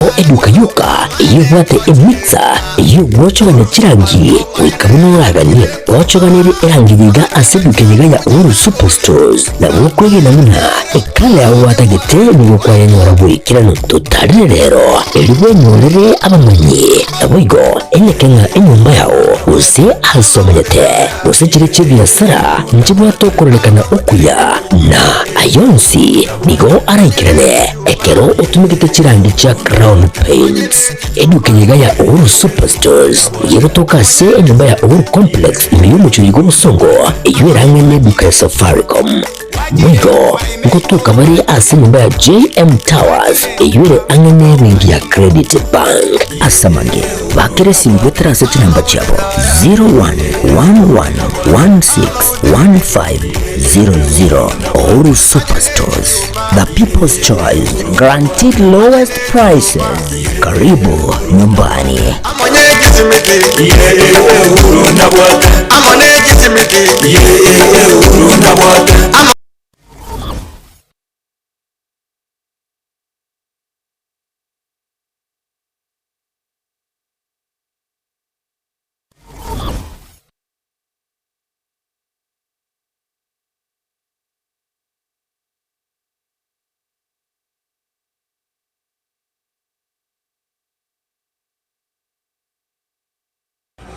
Eduka yoka eyio ebwate emixer eyio egwochogania chirangi goika buna oraganie. Gwochoganirie erangi iga ase eduka eye iga ya Uhuru Superstores nabo okwegena buna ekala yao gwatagete nigo kwayenyora boikeranu. Totarire rero erio bwenyorere abamanyi naboigo eneke ng'a enyomba yao gose ase omanyete gose chiria chi'ebiasara nchibwate okororekana okuya na ayonsi Nigo araikerane ekero otumegete chirangi chia Crown Paints. Eduka eye iga ya Uhuru Superstores nigo egotoka ase enyomba ya Uhuru Complex ime y'omochie oyo bw'obosongo eyio ere ang'e n'eduka ya Safaricom. Boigo ngotoka bare ase enyomba ya JM Towers eyio ere ang'e n'ebenki ya Credit Bank. Ase amange, bakera esimi goetera ase chinamba chiabo 01111615 00 Uhuru Superstores, the people's choice, guaranteed lowest prices. Karibu nyumbani.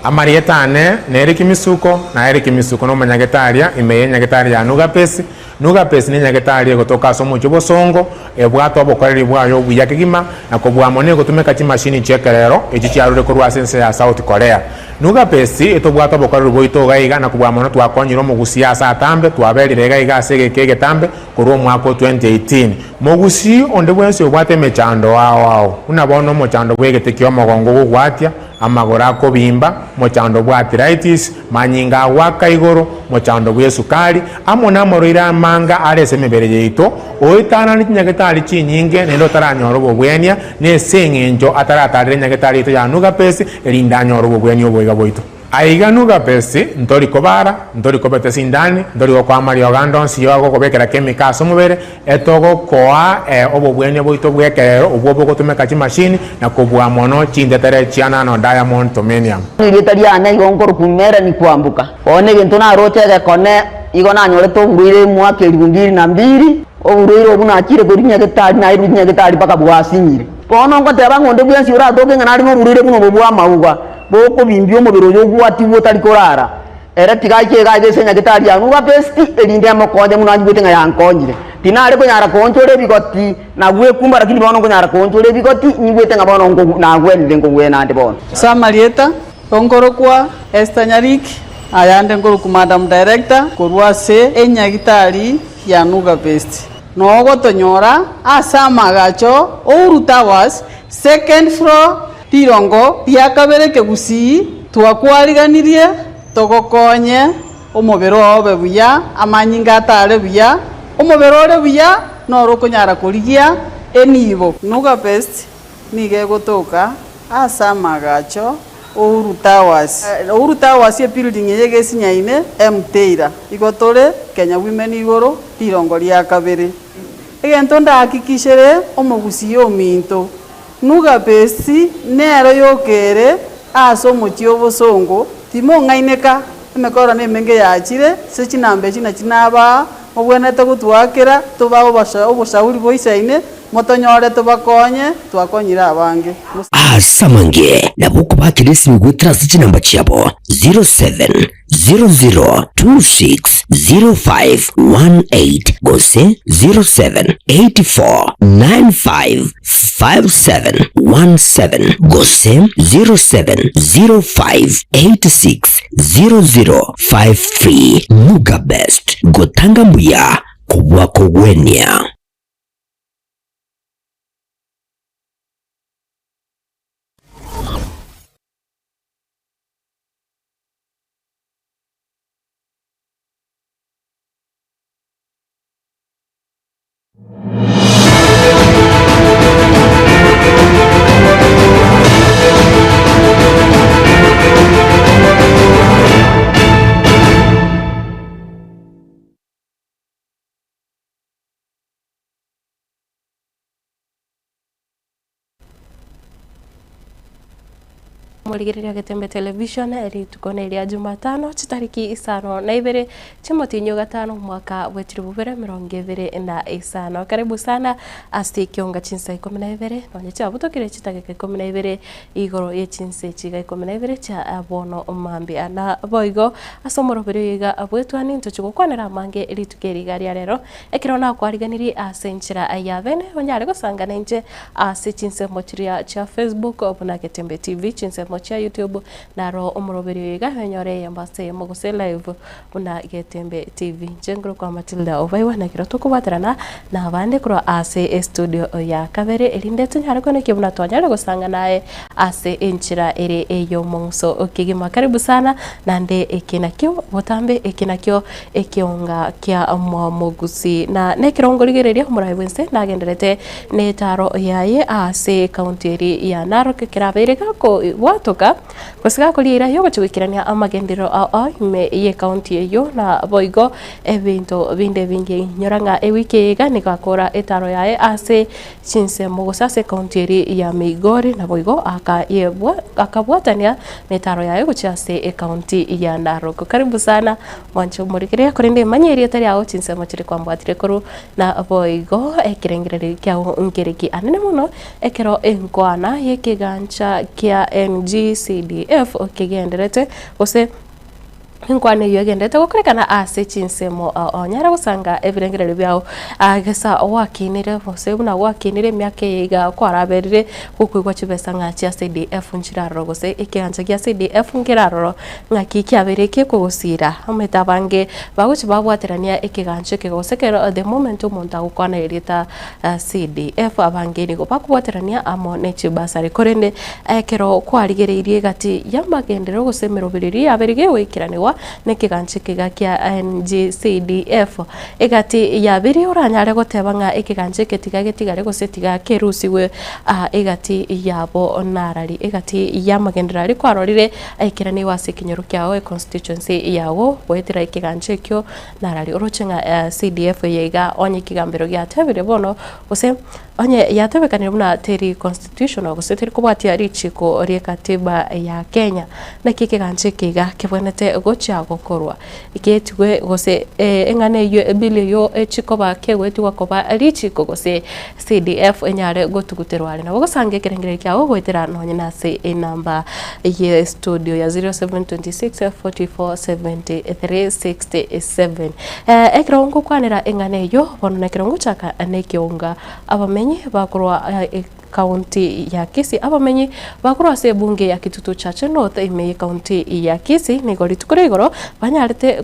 Amarieta ane nere Kimisuko, na ere Kimisuko nomonyagetaria ime y'enyagetari ya Nugapesi. Nugapesi nenyagetari egotoka ase omochie obosongo, ebwate obokoreri bwaye obuya kegima, na kobua mono egotumeka chimashini chi'ekerero echio chiarure korwa ase ense ya South Korea. Nugapesi etobwate obokoreri bwaito iga iga, na kobua mono twakonyire omogusii ase atambe, twaberire iga iga ase egeka egetambe korwa omwaka o 2018. Mogusii onde bwensi obwate emechando ao ao, buna bono omochando bw'egete ki'omogongo ogogwatia, amagoro akobimba, mochando bw'arthritis, manyinga agoaka igoro, mochando bw'esukari, amo namarwaire amanga are ase emebere yaito, oetanane chinyagetari chinyinge naende otaranyora obobwenia, nese eng'encho ataratarera enyagetari yaito ya Nugapesi, erinde anyore obobwenia oboiga bwaito. Aiga Nugapesi, ntori kobara, ntori kobeta sindani, ntori gokoa amariogo ande onsi y'ogokobekera chemical ase omobere, Etogokoa obobwenia bwaito bw'ekerero obwo bogotumeka chimashini na kobua mono chintetere chia nano diamond tomenium. Erieta riane igo nkorokwa Melanie Kwamboka. Bono egento naroche egekone igo nanyorete oborwaire omwaka elifu mbili na mbili, oborwaire obwo nachire korwa nyagetari nairwe nyagetari mpaka bwasinyire. Bono ngoteba ng'a onde bwensi oratoke ng'a nare noborwaire buna obo bwa amauga, bokobimbia omobere oyo ogwatigwe otari korara. Ere tiga aiche iga aiga ase enyagetari ya Nugapesti, erinde amokonye buna anyigwete ng'a yankonyire. Tinare konyara koonchora ebigoti na gwekumba, lakini bono nkonyara koonchora ebigoti, nyigwete ng'a bono nkogu nagwenire nkogwena ande bono. Ase amarieta, nkorokwa Esther Nyariki, ayande nkorokwa Madam Director korwa ase enyagitari ya Nugapesti. Nogotonyora ase amagacho Uhuru Towers, second floor, Rirongo ria kabere kegusii twakwariganirie togokonye omobere oo obe buya, amanyinga atare buya, omobere ore buya noro okonyara korigia enibo. Nuga Best nigo egotoka ase amagacho Uhuru Towers. Uhuru Towers ebuilding eye egesinyaine M Taylor. Igo tore Kenya Women igoro rirongo ria kabere. Egento ndahakikishere omogusii ominto Nugapesi nero yoka ere ase omochie obosongo, timong'aineka, emekoro nemenge yachire, ase chinamba echi nachi nabaa, mobwenerete gotwakera, tobae oboshauri boisaine, motonyore tobakonye, twakonyire abange. Ase amange nabo okobakera esimi goetera ase chinamba chiabo 07 00260518 gose 0784955717 gose 0705860053. Nuga Best, gotanga mbuya kobua kogwenia. Morigereria Getembe Television rituko neria Jumatano chitariki isano na ibere chimotinyo gatano omwaka bwe chilifu bibere emerongo ebere na isano. Karibu sana ase ekionga chinsa ikomi na ibere nonye chiabutokire chidakika ikomi na ibere igoro ye chinsa echi iga ikomi na ibere chia bono mambia. Na boigo ase omoroberi oyo iga bwetwani ntochi gokwanera amange rituko eri iga ria rero ekero nakwariganirie ase enchera ya bene onyare gosangana inche Ase chinsemo chiria chia Facebook buna Getembe TV, chinsemo chia YouTube naro omoroberi oyo iga onyore eyemo ase eyemo gose live buna Getembe TV. Inche nkorokwa Matilda Obaiwa na ekero tokobwaterana na abande korwa ase estudio ya kabere erinde tonyare koenekia buna twanyarire gosangana aye ase enchera ere ey'omong'uso kegima. Karibu sana naende eke nakio botambe eke nakio ekeonga kia Mwamogusi. Na nekero ngorigereria omorai bwense nagenderete Netaro yaye ase ekaunti eria ya Narok kerabeire gakobwatoka gose gakoria eira y'ogochia goikerania amagenderero ao ao ime y'ekaunti eyio na boigo ebinto binde ebinge. Inyora ng'a ewiki eye iga nigo akora etaro yaye ase chinsemo gose ase ekaunti eria ya Migori naboigo akayebwa akabwatania netaro yaye gochia ase ekaunti ya Narok. Karibu sana mwanche omorigereria korende manya erieta riao chinsemo chiria kwambwatire korwa Naboigo ekerengererio kiao nkereki anene mono ekero enkwana y'ekegancha kia NGCDF kegenderete gose enkwana eyio egenderete gokorekana ase chinsemo onyare gosanga ebirengererio biao gesa gwakinire gose buna gwakinire emiaka eye iga kwaraberire gokoigwa chibesa ng'a chia CDF nchiraroro gose ekegancha gia CDF nkeraroro ng'aki kiabeire kekogosira omanyete abange Bagochia babwaterania ekegancho eke gose ekero the moment omonto agokwana erieta CDF abange nigo bakobwaterania amo ne chibasari korende ekero kwarigereirie egati y'amagenderero gose emeroberi eria yabeire gegoikeranigwa na ekegancho eke iga kia NGCDF egati yabeire oranyare goteba ng'a ekegancho eke tiga getigare gose tiga kerusigwe egati yabo narari egati y'amagenderero aria kwarorire Aikeraniwe ase ekenyoro kiao, econstituency yago, goetera ekegancho ekio narari oroche ng'a CDF eye iga onye ekegambero giatebire bono gose onye yatebekanire buna teri constitutional gose teri kobwatia richiko rie katiba ya Kenya. Naki ekegancho eke iga kebwenerete gochia gokorwa getigwe gose eng'ana eywo ebill eywo echi koba kegoetigwa koba richiko gose CDF enyare gotuguterwa are. Nabo gosanga ekerengererio kiao goetera nonye nase enamba ye studio ya 0726 44 73 67. Ekero ngokwanera eng'ana eyio bono nekero ngochaka nekeonga abamenyi bakorwa County ya Kisii. Abamenyi bakorwa ase ebunge ya Kitutu Chache North ime ye county ya Kisii nigo rituko ria igoro banyarete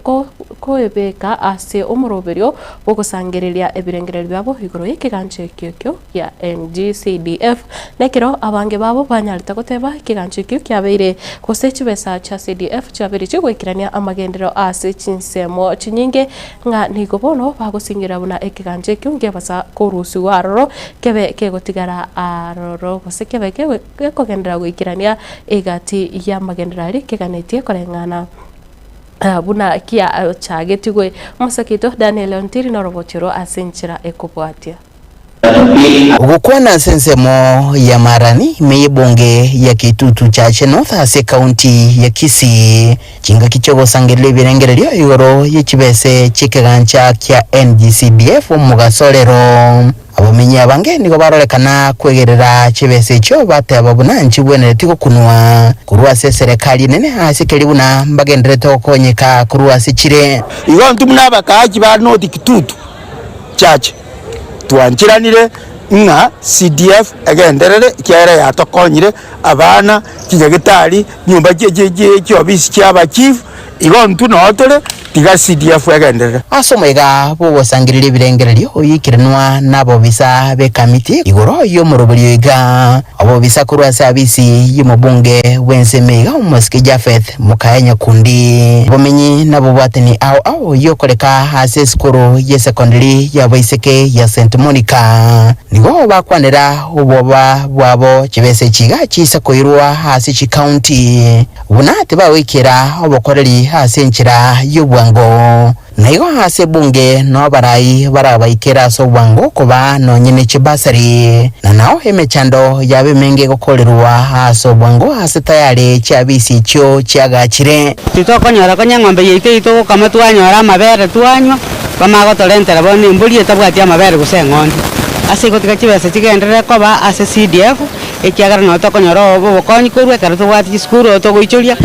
koebeka ase omoroberio bw'ogosangereria ebirengererio biabo igoro y'ekegancho ekio ekio gia NGCDF. Nekero abange babo banyarete goteba ekegancho ekio kiabeire gose chibesa chia CDF chiabeire chigoikerania amagenderero ase chinsemo chinyinge ng'a nigo bono bagosingira buna ekegancho ekio ngebasa korusigwa aroro kebe kegotigara aroro gose kebe gekogenderera goikerania egati y'amagenderero aria keganetie koreng'ana buna kiachagetigwe. Omosake oito Daniel Ontiri noroboti oro ase enchera ekobwatia. Gokwana ase ensemo ya Marani ime y'ebunge ya Kitutu Chache North ase ekaunti ya Kisii, chingaki chi'ogosangereria ebirengererio igoro ye chibese chi'ekegancha kia NGCDF omogaso rero. Abamenyi abange nigo barorekana kwegerera chibesa echio bateba buna nchigwenereti gokunwa korwa ase eserekari enene ase keria buna mbagendererete gokonyeka korwa ase chire. Igo intwe buna abakaachi ba North Kitutu Church twancheranire ng'a CDF egenderere ekiagera yatokonyire abana, chinyagetari, nyomba chiofisi chia abachief, igo intwe noo tore tiga CDF egenderere. Ase omoyega bw'ogosangereria ebirengererio oyoikeranwa nabobisa b'ekamiti igoro y'omoroberio iga, obobisa korwa ase abisi y'omobunge bw'ensemo iga omosike Japheth Mokaya Nyakundi. Obomenyi nabobwatani ao ao y'okoreka ase esukuru y'esekondari y'abaiseke ya St Monica. Nigo bakwanera obwoba bwabo chibesa echi iga chiise koirwa ase chikaunti buna tibagoikera obokoreri ase enchera y'obwango. Na igo ase ebunge nao abarai barabaikere ase obwango koba nonye ne chibasari, na nao emechando yabo emenge egokorerwa ase obwango ase tayari chiabisi echio chiagachire. Titokonyora konya eng'ombe yaito eyio togokama twanyora amabere twanywa, bamanye gotorentera bono embori etabwati amabere gose eng'ondi. Ase igo tiga chibesa chigenderere koba ase CDF, ekiagera nabo tokonyora obokonyi korwa ekero tobwate chisukuru oo togoichoria,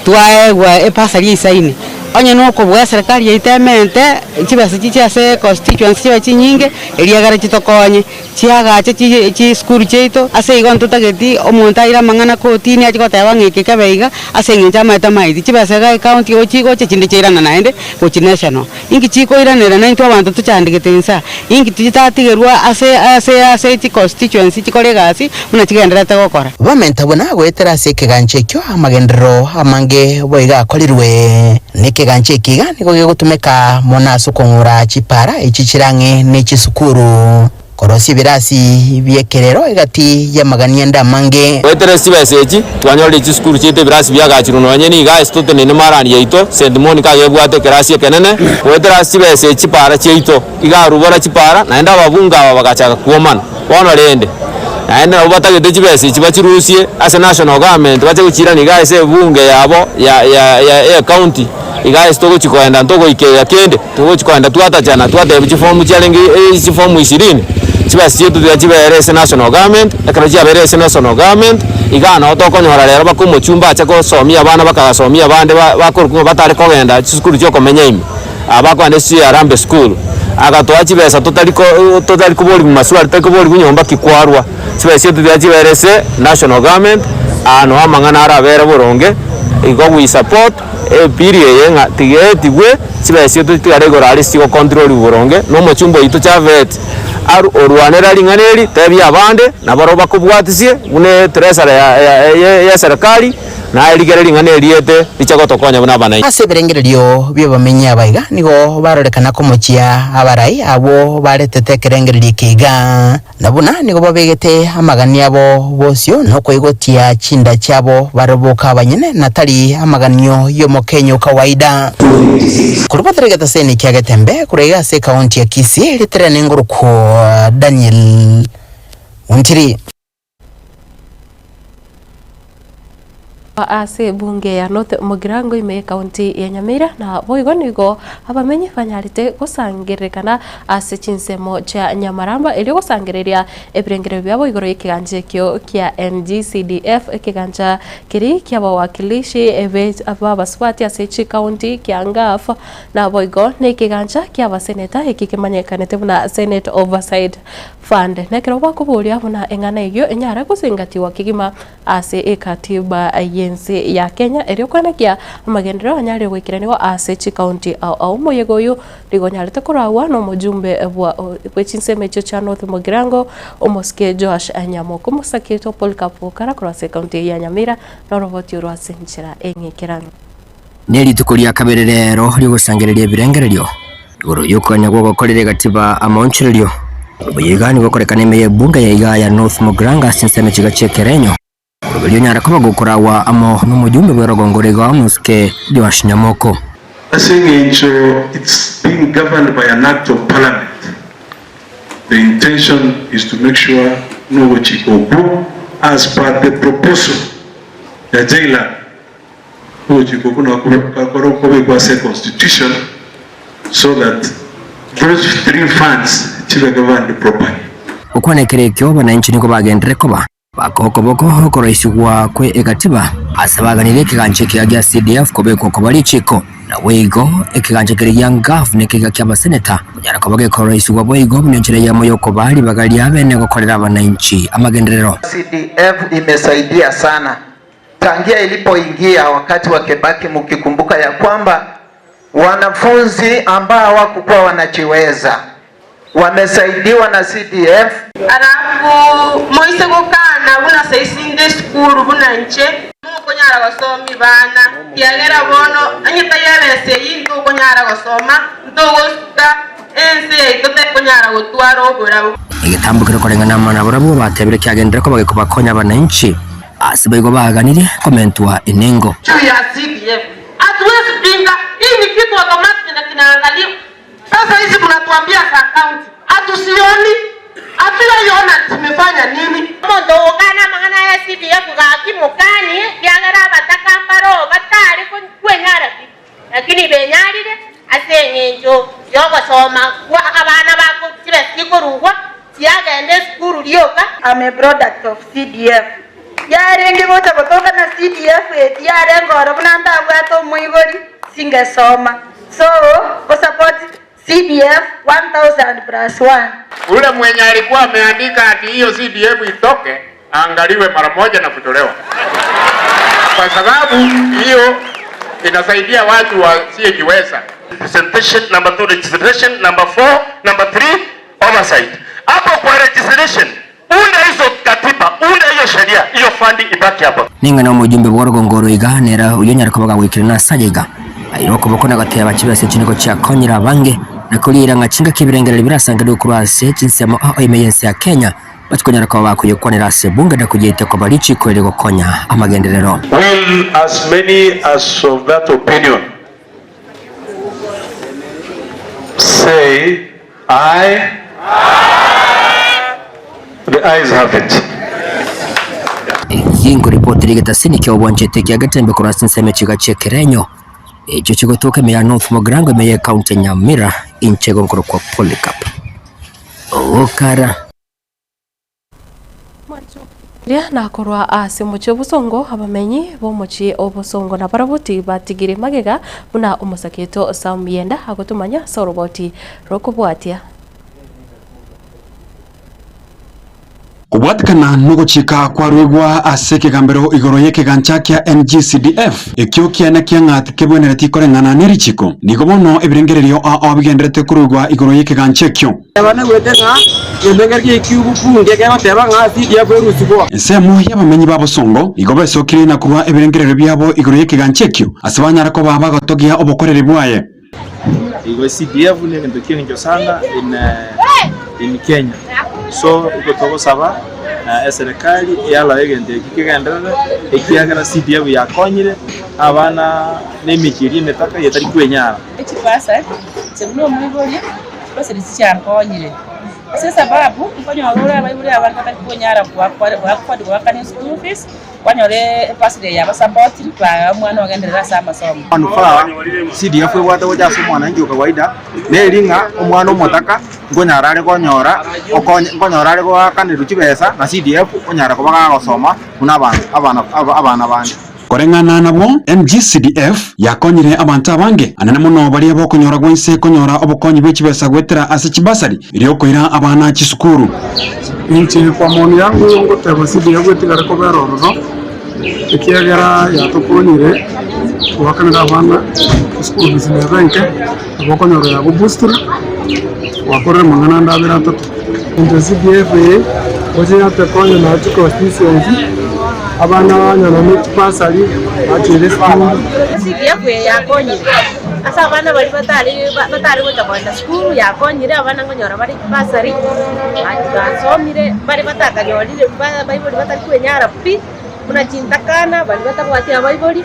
Twaegwa ebasari eisaine, onye nokobua eserekari yaito emente chibesa chiche ase econstituency chibe chinyinge, eriagera chitokonye, chiagache chi chisukuru chiaito, ase igo ntotageti omonto aire amang'ana kotini ache goteba ng'a eke kebe iga, ase eng'encho amaete amaeti. Chibesa iga ecounty igo chigocha chinde chiairana naende gochia national. Inki chikoiranera naintwe abanto tochandegete inse aa? Inki titatigerwa ase ase ase chiconstituency chikore egasi buna chigendererete gokora? Bamenta buna goetera ase ekegancha ekio amagenderero amange boigo akorirwe. Na ekegancha eke iga nigo gegotumeka mono ase okong'ura chipara echi chire ang'e ne chisukuru. Korosia ebirasi bi'ekerero egati y'amagani ande amange. Goetera ase chibesa echi, twanyorire chisukuru chiaito ebirasi biagachirwe nonye nigo ase toteneine marani yaito, St. Monica iga ebwate ekerasi ekenene. Goetera ase chibesa echi chipara chiaito iga arubora chipara, naende ababunge aba bagachaka kwomana. Bono rende, naende nabo batagete chibesa echi bachirusie ase national government bache gochiirania iga ase ebunge yabo ya ya ya ecounty. Iga ase togochia koenda ntogoikerera kende, togochia koenda twatachana twatebia chifomu chiarenge chifomu ishirini, chibesa chiaito tiga chibere ase national government, ekero chiabeire ase national government, igaa nabo tokonyora rero mpaka omochumba ache gosomia abana bakagasomia abande ba bakorokwa ng'a batare kogenda chisukuru chia okomenya ime, aba bakogenda ase Harambee school, agatoa chibesa totari ko totari koboriwa maswali totari koboriwa nyomba ki kwarwa, chibesa chiaito tiga chibere ase national government, aa noo amang'ana arabere boronge, igo we support. Epiri eye ng'a tiga etigwe, chibesa chiaito chitigare igoro aria chigokontroliwa boronge, na omochumba oito Chavet aru orwanere ring'ana eri, tebia abande, nabarobwo bakobwatisie buna etreasury ya ya ya eserekari, naye rigere ring'ana eriete riche gotokonya buna abanainchi. Ase ebirengererio bi'abamenyi aba iga nigo barorekana komochia abarai abwo baretete ekerengererio eke iga. Na buna nigo babegete amaganio abo bosio na okoigotia chinda chiabo bare boka abanyene, na tari amaganio y'omokenye o kawaida. Korwa Bothera egetaseni kia Getembe, korwa iga ase ekaunti ya Kisii, ritere nengorokwo Daniel Ontiri. Ase ebunge ya North Mugirango ime y'Ekaunti ya Nyamira na boigo nigo abamenyi banyarete gosangererekana ase chinsemo chia Nyamaramba erio gosangereria ebirengererio biabo igoro y'ekegancha ekio kia NGCDF ekegancha keria ki'abawakilishi b'abasubati ase chikaunti kia NGAAF naboigo nekegancha ki'abaseneta eki kemanyekanete buna Senate Oversight Fund. Nekero bakoboria buna eng'ana eyio enyare gosingatigwa kegima ase ekatiba y'ense ya Kenya erio koenekia amagenderero anyare goikeranigwa ase chikaunti ao ao. Omoyega oyo nigo onyarete koragwa nomojumbe bwa bwe chinsemo echio chia North Mugirango omosike Joash Nyamoko omosaketwa Polycarp Okara korwa ase ekaunti ya Nyamira noroboti orwo ase enchera eng'ikeranu. Nerituko ria kabere rero ri'ogosangereria ebirengererio igoro y'okogania gw'ogokorera egatiba amaonchorerio. Oboyio iga nigo okorekana ime y'ebunge ya igaa ya North Mugirango ase ensemo echiga chi'ekerenyo. Oroberio onyare koba gokoragwa amo nomojumbe bw'erogongo ore igaa omosike Joash Nyamoko. Ase eng'encho it's being governed by an act of parliament, the intention is to make sure buna ogochika okwo as per the proposal ya Jailan, Ogochika okwo nakwo gakore okobekwa ase econstitution so that those three funds chibe governed properly. Gokwana ekero ekio abananchi nigo bagenderere koba bakokoboko okoroisigwa kwe egatiba ase baganirie ekegancha ekiya gia CDF kobekwa koba richiko naboigo ekegancha keria gia NGAAF na ekegiga kia abaseneta konyara koba gekoroisigwa boigo buna enchera eyemo yokobaa ribaga ria bene gokorera abananchi amagenderero. CDF imesaidia sana Tangia ilipoingia wakati wa Kibaki, mkikumbuka ya kwamba wanafunzi ambao hawakukuwa wanajiweza wamesaidiwa na CDF. Alafu moise gokana buna saisinde esukuru buna inche mokonyara gosomi bana kiagera bono onye tayebesa eyio ntokonyara gosoma ntogosuka ense yaito tekonyara gotwara oborabu. Egetambo keria koreng'ana amo nabarabwo batebire kiagenderere koba gekobakonya abananchi. Ase boigo baganirie komentwa enengo. Juu ya CDF hatuwezi pinga. Hii ni kitu automatic na kinaangaliwa. Sasa hizi mnatuambia za county, hatusioni, hatuyaiona tumefanya nini. Omonto ogokana amang'ana aya CDF gaki mokanie, ekiagera abataka mbaro batare kwenyara pi, lakini benyarire ase eng'encho y'ogosoma kwa abana bako chibesa chikorugwa chiagenda esukuru rioka. I'm a product of CDF. Yarenge gocha gotoka na CDF eti yarenge oro buna ntabwate omoibori singesoma. So, go support CDF 1000 plus one. Ule mwenye alikuwa ameandika ati hiyo CDF itoke aangaliwe mara moja na kutolewa, kwa sababu hiyo inasaidia watu wasiojiweza. Presentation number 2, registration number 4, number 3, oversight. Hapo kwa registration, unda hizo katiba, unda hiyo sheria, hiyo fund ibaki hapo. Ning'ana omojumbe bw'orogongo oro iga nere oyio onyare koba gagoikera nase aye iga, aire okoboko na goteba chibesa echi nigo chiakonyire abange, na koriera ng'a chingaki ebirengererio birasangererwe korwa ase chinsemo ao ime y'ense ya Kenya batikonyara koba bakoyekwanera ase ebunge na koyeitia koba richiko eri gokonya amagenderero. Will as many as of that opinion say aye? The ayes have it. Ginko ripoti rigetasini kia obwanchete kia getembe korwa ase ensemo echiga chi'ekerenyo echio chigotoka ime ya North Mugirango ime ye county ya Nyamira inche gonkorokwa Polycarp Okara. Riria nakorwa ase omochie obosongo, abamenyi b'omochie obosongo nabarabwo tibatigire magega buna omosaketo Sam Yenda agotomanya ase oroboti rw'okobwatia. Kobwatikana nogochika kwaruegwa ase ekegambero igoro y'ekegancha kia NGCDF, ekio kiane kia ng'a tikebwenereti koreng'ana nerichiko, nigo bono ebirengererio ao bigendererete koruegwa igoro y'ekegancha ekio. Ensemo y'abamenyi ba bosongo nigo besokire na korua ebirengererio biabo igoro y'ekegancha ekio, ase banyare koba bagotogia obokoreri bwaye. Igo CDF negento ki'engencho sana in in Kenya. So igo togosaba eserekari eallow egento eki kegenderere ekiagera CDF yakonyire abana na emechie eria emetaka etari kwenyara. Echibasari, inche buna omoibori, chibasari chiankonyire, ase esababu nkonyora ore abaibori abange batari konyara goafford goakana eschool fees, kwanyora ebasari eye yabasapotiri baga omwana ogenderere ase amasomo. Manufaa CDF ebwate gocha ase omwananchi o kawaida neri ng'a omwana omotaka nkonyara are konyora okonye nkonyora are goakanerwa chibesa na CDF onyara koba gagosoma buna abanto abana abana bande. Koreng'ana nabwo, NGCDF yakonyire abanto abange, anene mono baria bokonyora gwense konyora obokonyi bwe chibesa goetera ase chibasari erio koira abana chisukuru. Inche kwa maoni yangu ngoteba CDF etigare kobera ororo, ekiagera yatokonyire goakanera abana eschool fees neba enke, nabo okonyora yagoboostire, gwakorire amang'ana ande abere atato. Inche CDF eye ngochia yatokonya na chiconstituency, abana banyora ne chibasari bachiire esukuru. CDF eye yakonyire ase abana baria batari batari gocha kogenda sukuru, yakonyire abana nkonyora bare chibasari, basomire, mbare batakanyorire baibori batari kwenyara pi, buna chintakana, baria batabwati abaibori,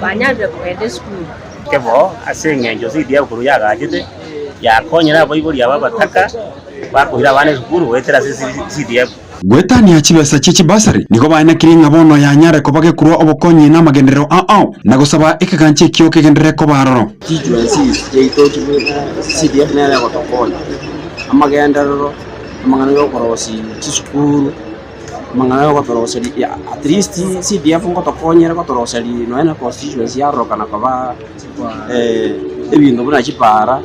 banyarire kogenda esukuru. Kebo ase eng'encho CDF korwa yagachete, yakonyire abaibori aba abataka, bakoira abana esukuru goetera ase CDF. Goetania chibesa chie chibasari nigo baenekirie ng'a bono yanyare koba gekorua obokonyi na amagenderero ao ao, na gosaba ekegancha ekio kegenderere koba aroro. Constituencies chiaito CDF nere egotokonya amagenderero, amang'ana ya okorosia chisukuru, amang'ana ya ogotoroseria at least CDF ngotokonya ere gotoroseria nonya na constituency yarorokana koba ebinto buna chipara.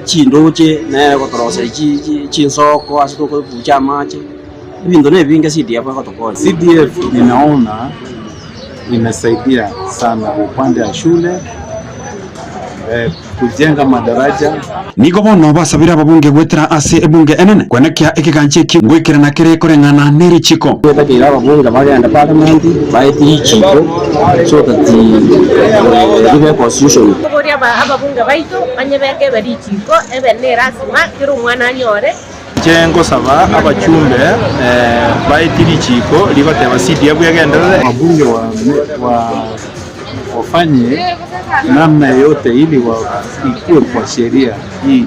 Chindoche nere gotoroseria chinsoko ase tokobucha amache, ebinto nebinge CDF egotokonya. CDF ninaona inasaidia sana upande ya shule kujenga madaraja. Nigo bono basabire ababunge goetera ase ebunge enene kwenekia ekegancha ekio ngoikerana kere koreng'ana ne richiko. Twetakeire ababunge bagende parliament baetie richiko so that ribe constitution. Toborie ababunge baito banyebeke ebe richiko, ebe nerasima kera omwana anyore. Inche ngosaba abachumbe baetie richiko rigoteba CDF egenderere. Wabunge wa wa. Wafanye namna yoyote ili ikuwe kwa sheria hii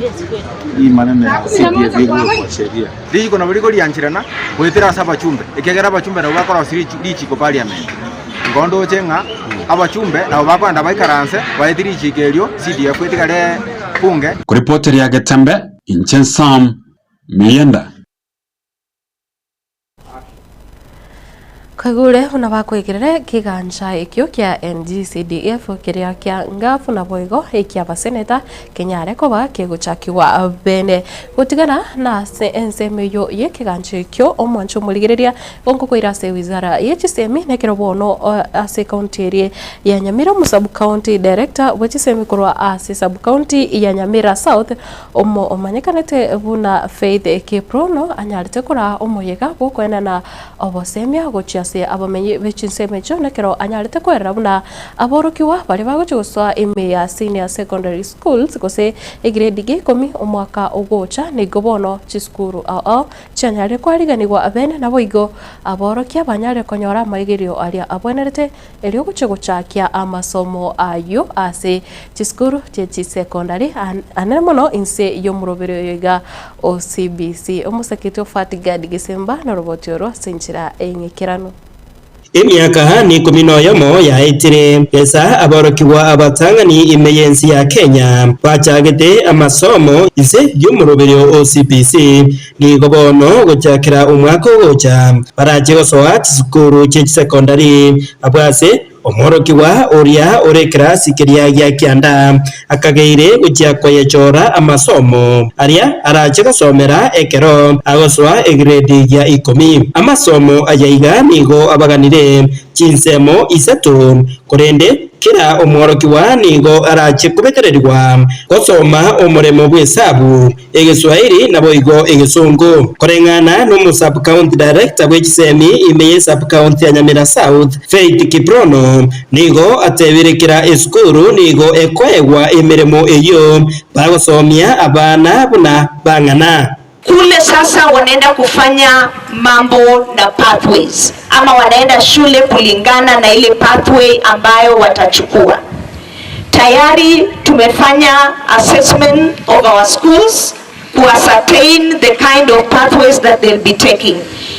hii maneno ya CDF ikuwe kwa sheria. Richiko nabo rikoriancherana goetera ase abachumbe, ekiagera abachumbe nabwo bakorosia richiko parliament. Igo ndoche ng'a abachumbe nabo bakoenda baikaranse baetie richiko erio CDF etigare bunge. Koripoteria Getembe, inche Sam Miyienda. Koigure buna bakoigerere kegancha ekio kia NGCDF keria kia ngafu naboigo ekiabaseneta kenyare koba kegochakigwa bene. Gotigana nase ensemo eyio yekegancha ekio omwancho omorigereria gonkokoira ase wizara ye chisemi nekero bono ase county erie ya Nyamira omo sub county director bwe chisemi korwa ase sub county ya Nyamira South Omo omanyekanete buna Faith Kiprono anyarete koraa omoyega bw'okoenana obosemia gochia ase abamenyi be chinsemo echio nekero anyarete koerera buna aborokigwa baria bagochia gosoa ime ya senior secondary schools gose egrade gia ikomi omwaka ogocha nigo bono chisukuru ao ao chianyarire kwariganigwa bene naboigo aborokia banyarire konyora amaigerio aria abwenerete Erio ogochia gochakia amasomo ayio ase chisukuru chie chisekondari anene mono inse y'omoroberi oyo iga o CBC. Omoseketi o Fatgard Gisimba noroboti oro ase enchera eng'ikeranu. Emiaka neikomi noyomo yaetire, gesa aborokigwa abatang'ani ime y'ense ya Kenya bachagete amasomo inse y'omoroberio o CBC. Nigo bono gochakera omwaka ogocha barache gosoa chisukuru chie chisekondari, abwo ase omworokigwa oria ore ekerasi keria gia kianda akageire gochia koyechora amasomo aria arache gosomera ekero agosoa egredi gia ikomi. Amasomo aya iga nigo abaganire chinsemo isato, korende kera omworokigwa nigo arache kobetererigwa gosoma omoremo bw'esabu, Egeswahili naboigo Egesongo. Koreng'ana n'omo-sub-county director bw'echisemi ime ye sub-county ya Nyamira South, Faith Kiprono, nigo atebire kera esukuru nigo ekoegwa emeremo eyio bagosomia abana buna bang'ana. Kule sasa wanaenda kufanya mambo na pathways ama wanaenda shule kulingana na ile pathway ambayo watachukua. Tayari tumefanya assessment of our schools ku ascertain the kind of pathways that they'll be taking.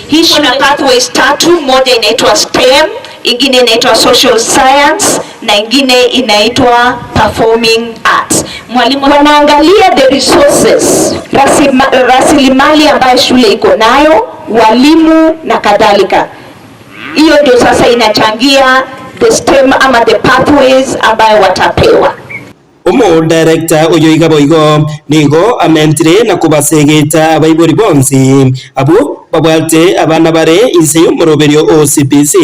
Hii kuna pathways tatu, moja inaitwa STEM, ingine inaitwa social science na ingine inaitwa performing arts. Mwalimu wanaangalia the resources, rasilimali ambayo shule iko nayo, walimu na kadhalika. Hiyo ndio sasa inachangia the STEM ama the pathways ambayo watapewa. Omodirector oyo iga boigo nigo amentire na kobasegeta abaibori bonsi abwo babwate abana bare inse y'omoroberio o CBC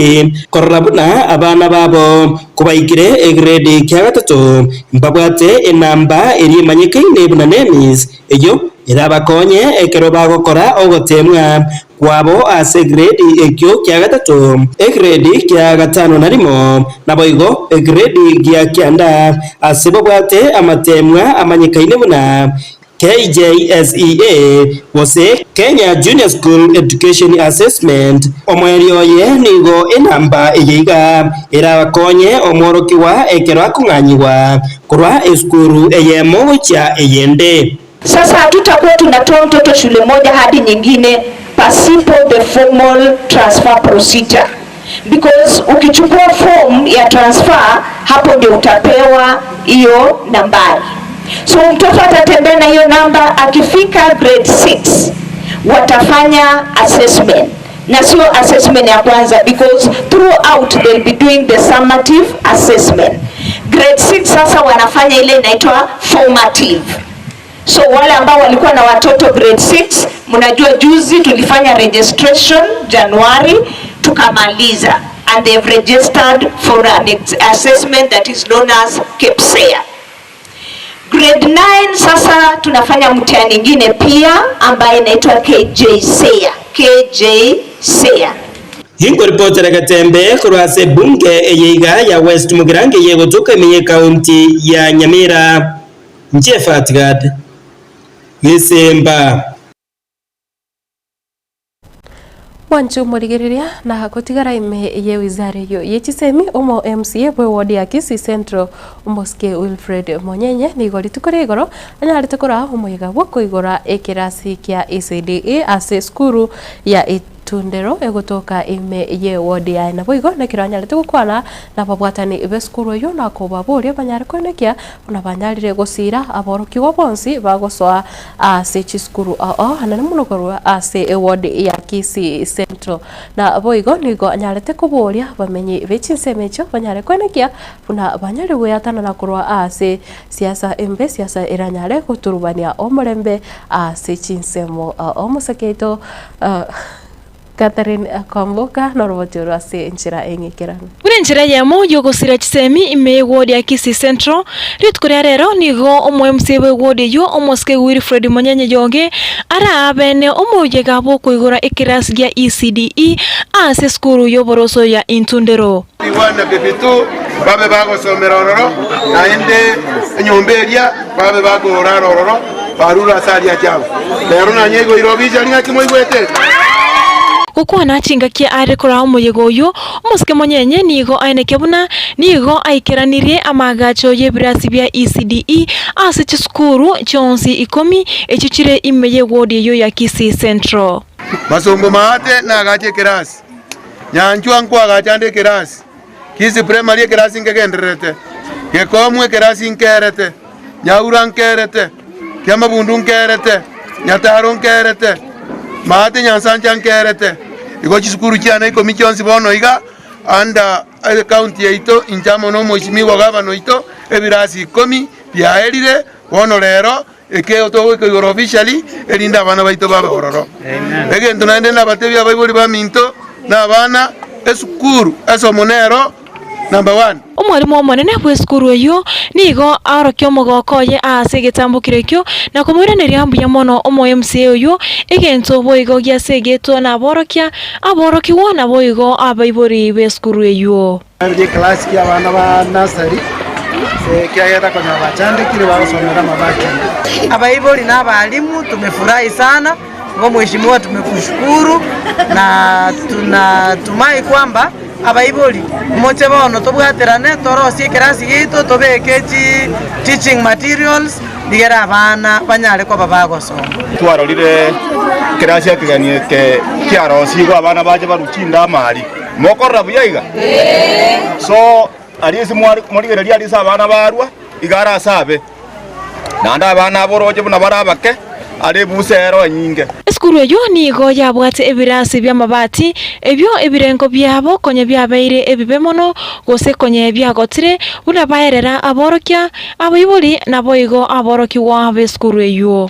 korora buna abana babo kobaikire egrade kia gatato mbabwate enamba eria emanyekaine buna NEMIS eyio erabakonye ekero bagokora ogoteemwa kwabo ase egredi ekio kia gatato, egredi kia gatano na rimo, naboigo egredi gia kianda, ase babwate amateemwa amanyekaine buna KJSEA gose Kenya Junior School Education Assessment. Omoerio oye nigo enamba eye iga erabakonye omworokigwa ekero akong'anyigwa korwa esukuru eyemo gochia eyende. Sasa hatutakuwa tunatoa mtoto shule moja hadi nyingine pasipo the formal transfer procedure because ukichukua form ya transfer hapo ndio utapewa hiyo nambari. So mtoto atatembea na hiyo namba, akifika grade 6 watafanya assessment na sio assessment ya kwanza because throughout they'll be doing the summative assessment. Grade 6 sasa wanafanya ile inaitwa formative. So wale ambao walikuwa na watoto grade 6, mnajua juzi tulifanya registration Januari tukamaliza, and they've registered for an assessment that is known as KPSEA. Grade 9 sasa tunafanya mtihani ingine pia ambaye inaitwa KJSEA. KJSEA. Inkoripotera Getembe korwa ase ebunge eye iga ya West Mugirango eye egotoka ime y'ekaunti ya Nyamira. Inche Fatgad Gesemba. Mwanche omorigereria na gotigara ime ye wizara eyio ye chisemi omo MCA bwe ward ya Kisii Central Omosike Wilfred Monyenye nigo rituko ria igoro anyarete koraa omoyega bw'okoigora ekerasi kia ECDE ase esukuru ya Itundero egotoka ime ye ward yaye naboigo nekero anyarete gokwana nababwatani b'esukuru eyio na kobaboria banyare koenekia buna banyarire gosiira aborokigwa bonsi bagosoa ase chisukuru ao anene mono korwa ase eward ya Kisii Central. Na boigo nigo anyarete koboria abamenyi be chinsemo echio banyare koenekia buna banyare goeatanana korwa ase siasa embe, siasa eranyare goturubania omorembe ase chinsemo ao. Omosake oito Catherine Kwamboka noroboti orwo ase enchera eng'ikeranu. Buna enchera eyemo y'ogosira chisemi ime y'eward ya Kisii Central, rituko ria rero nigo omo-MCA bw'eward eyio omosike Wilfred Monyenye Yoge araabene omoyega bw'okoigora ekerasi gia ECDE ase esukuru y'oboroso ya Intundero. Bigwana Bibitu babe bagosomera ororo, naende enyomba eria babe bakoorara ororo, barure ase aria chiabo. Rero nanyegoire obichani ng'aki moigwete? Gokwana chingaki are koraa omoyega oyio, omosike monyenye nigo aenekia buna nigo aikeranirie amaagacho y'ebirasi bia ECDE ase chisukuru chionsi ikomi echio chire ime y'ewodi eyio ya Kisii Central. Masombo maate nagache ekerasi. Nyanchwa nkoagacha ande ekerasi, Kisii Primary ekerasi nkegendererete, Gekomu ekerasi nkerete, Nyaura nkerete, Kiamabundu nkerete, Nyataro nkerete, Maate Nyansancha nkerete. Igo chisukuru chiane ikomi chionsi bono iga under ecounty yaito inche amo na omoisimigwa gavana oito ebirasi ikomi biaerire bono rero Eke togoika igoro officially, erinde abana baito babe ororo. Egento naende nabatebie abaibori baminto na abana, esukuru esomo nero number one. Omwalimu omonene bw'esukuru eyio nigo aorokia omogoko oye aase egetambokero ekio na komoiraneria mbuya mono omo MCA oyio, egento boigo giasegetwe naborokia aborokigwa naboigo abaibori b'esukuru eyio. Egeklasi ki'abana ba nursery ekiagera konya bachandekire bagosomera amabati. Abaibori na abalimu tumefurahi sana igo mheshimiwa tumekushukuru na tunatumai kwamba abaibori moche bono tobwaterane torosie ekerasi giaito tobeke chi teaching materials rigere abana banyare koba bagosoma. Twarorire ekerasi ekegeni eke kiarosigwe abana bache barue chindama aria. Mokorora buya iga? So aria ase morigereria aria ase abana barua, iga are ase abe. Naende abana aba oroche buna bare abake, are ebusa ero enyinge. Esukuru eyio nigo yabwate ebirasi bi'amabati, ebio ebirengo biabo konya biabeire ebibe mono, gose konya biagotire, buna baerera aborokia, abaibori, naboigo aborokigwa b'esukuru eyio.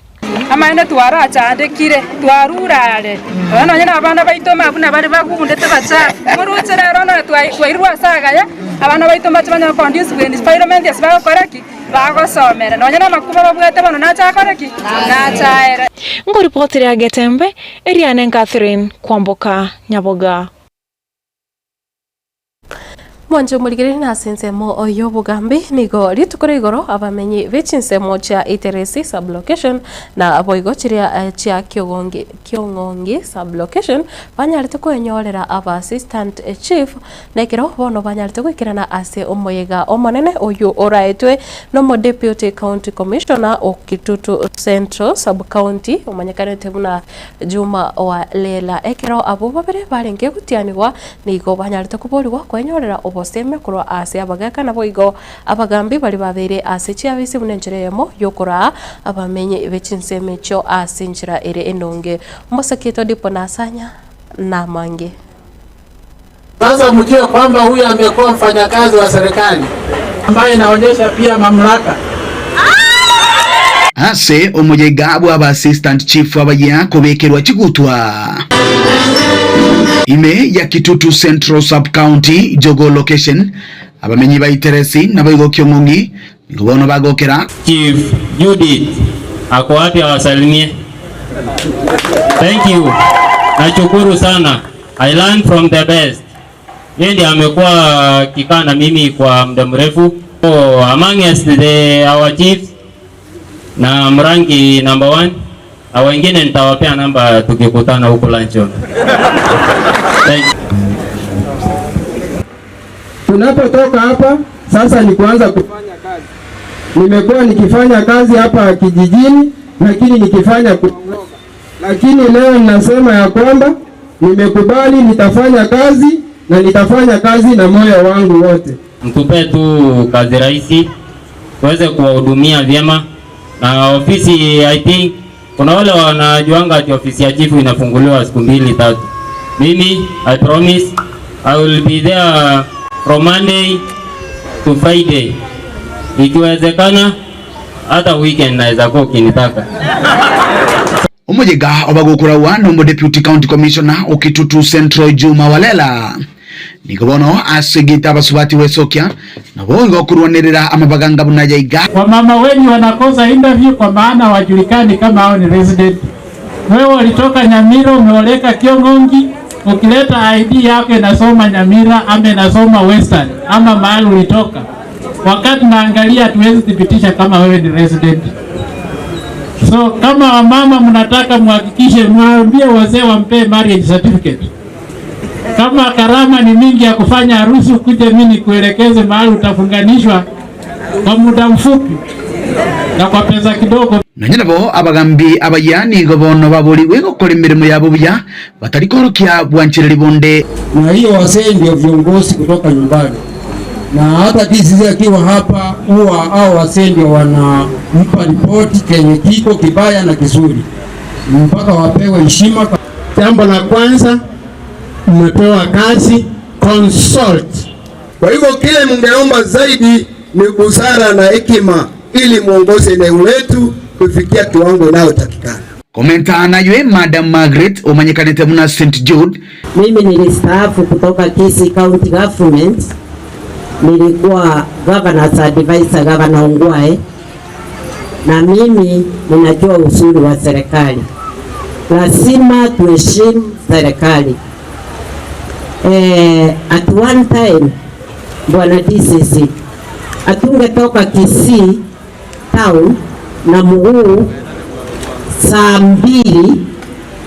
Amaene twarachandekire, twarure are, nonya nonye nabana baito buna bare bagundete bachafu. Moroche rero nonya twairwe ase agaya, abana baito mbache banyare conducive bwe environment ase bagokora ki? Bagosomera. Nonya namakuba babwate bono nache akore ki? Nache aere. Nkoripotire Getembe, Eriane Catherine Kwamboka Nyaboga. Mwanche omorigereria na ase ensemo y'obogambi nigo rituko ria igoro abamenyi be chinsemo chia Iteresi sub-location na boigo chiria chia Kiogongi Kiong'ongi sub-location banyarete kwenyorera aba assistant chief na ekero bono banyarete goikerana ase omoyega omonene oyio oraetwe nomo deputy county commissioner o Kitutu Central sub-county omanyekanete buna Juma wa Lela. Ekero abwo babere barenge gotianigwa Nigo banyarete koborigwa kwenyorera obosemi korwa aase abagaka naboigo abagambi baria babeire ase chiabisi buna enchera eyemo y'okoraa abamenyi be chinsemo echio ase enchera ere enonge. Omosake Odipo Nasanya namange. Sasa mjue kwamba huyu amekuwa mfanyakazi wa serikali ambaye inaonyesha pia mamlaka. Ase omoyega bw'aba assistant chief abayia kobekerwa chigutwa ime ya Kitutu Central Sub-County, Jogoo Location, abamenyi ba Iteresi naboigo Kiong'ong'i nigo bono bagokera. Chief Judith ako wapi awasalimie? Thank you. Nashukuru sana. I learn from the best. Yeye ndiye amekuwa akikaa na mimi kwa muda mrefu. So, among us the, our chiefs na Mrangi number one. Na wengine nitawapea namba tukikutana huko luncheon. Thank you. Tunapotoka hapa sasa ni kuanza kufanya kazi. Nimekuwa nikifanya kazi hapa kijijini, lakini nikifanya kwa uoga. Lakini leo ninasema ya kwamba nimekubali, nitafanya kazi na nitafanya kazi na moyo wangu wote. Mtupee tu kazi rahisi tuweze kuwahudumia vyema, na ofisi I think kuna wale wanajuanga ati ofisi ya chifu inafunguliwa siku mbili tatu. Mimi I promise I will be there from Monday to Friday, ikiwezekana hata weekend naweza kuwa ukinitaka. Omuyega obagokuraua nomo Deputy County Commissioner o Kitutu Central Juma Walela nigo bono asegete abasubati wesokia nabo igo okorwanerera amabaganga buna yaiga. Wamama wengi wanakosa interview kwa maana wajulikani kama hao ni resident. Wewe ulitoka Nyamira umeoleka Kiongongi, ukileta ID yako inasoma Nyamira ama inasoma Western ama mahali ulitoka. Wakati naangalia hatuwezi thibitisha kama wewe ni resident. So kama wamama mnataka muhakikishe, mwambie wazee wampee marriage certificate. Kama karama ni mingi ya kufanya harusi, ukuje mimi nikuelekeze mahali utafunganishwa kwa muda mfupi na kwa pesa kidogo. Nonye nabo abagambi abayia nigo bono baboriwe gokora emeremo yabo buya batari korokia bwanchereri bonde. Na hiyo wazee ndio viongozi kutoka nyumbani, na hata DCC akiwa hapa huwa hao wazee ndio wanampa ripoti kenye kiko kibaya na kizuri, mpaka wapewe heshima. Jambo la kwanza, mmepewa kazi consult. Kwa hivyo kile mngeomba zaidi ni busara na hekima ili muongoze eneo letu kufikia kiwango inayotakikana. Komenta naywe Madam Margaret omanyekanete buna St Jude. Mimi nilistaafu kutoka Kisii County Government, nilikuwa governor's advisor, Governor Ongwae, na mimi ninajua uzuri wa serikali. Lazima tuheshimu serikali. At one time Bwana DCC atungetoka Kisii town na mguu saa 2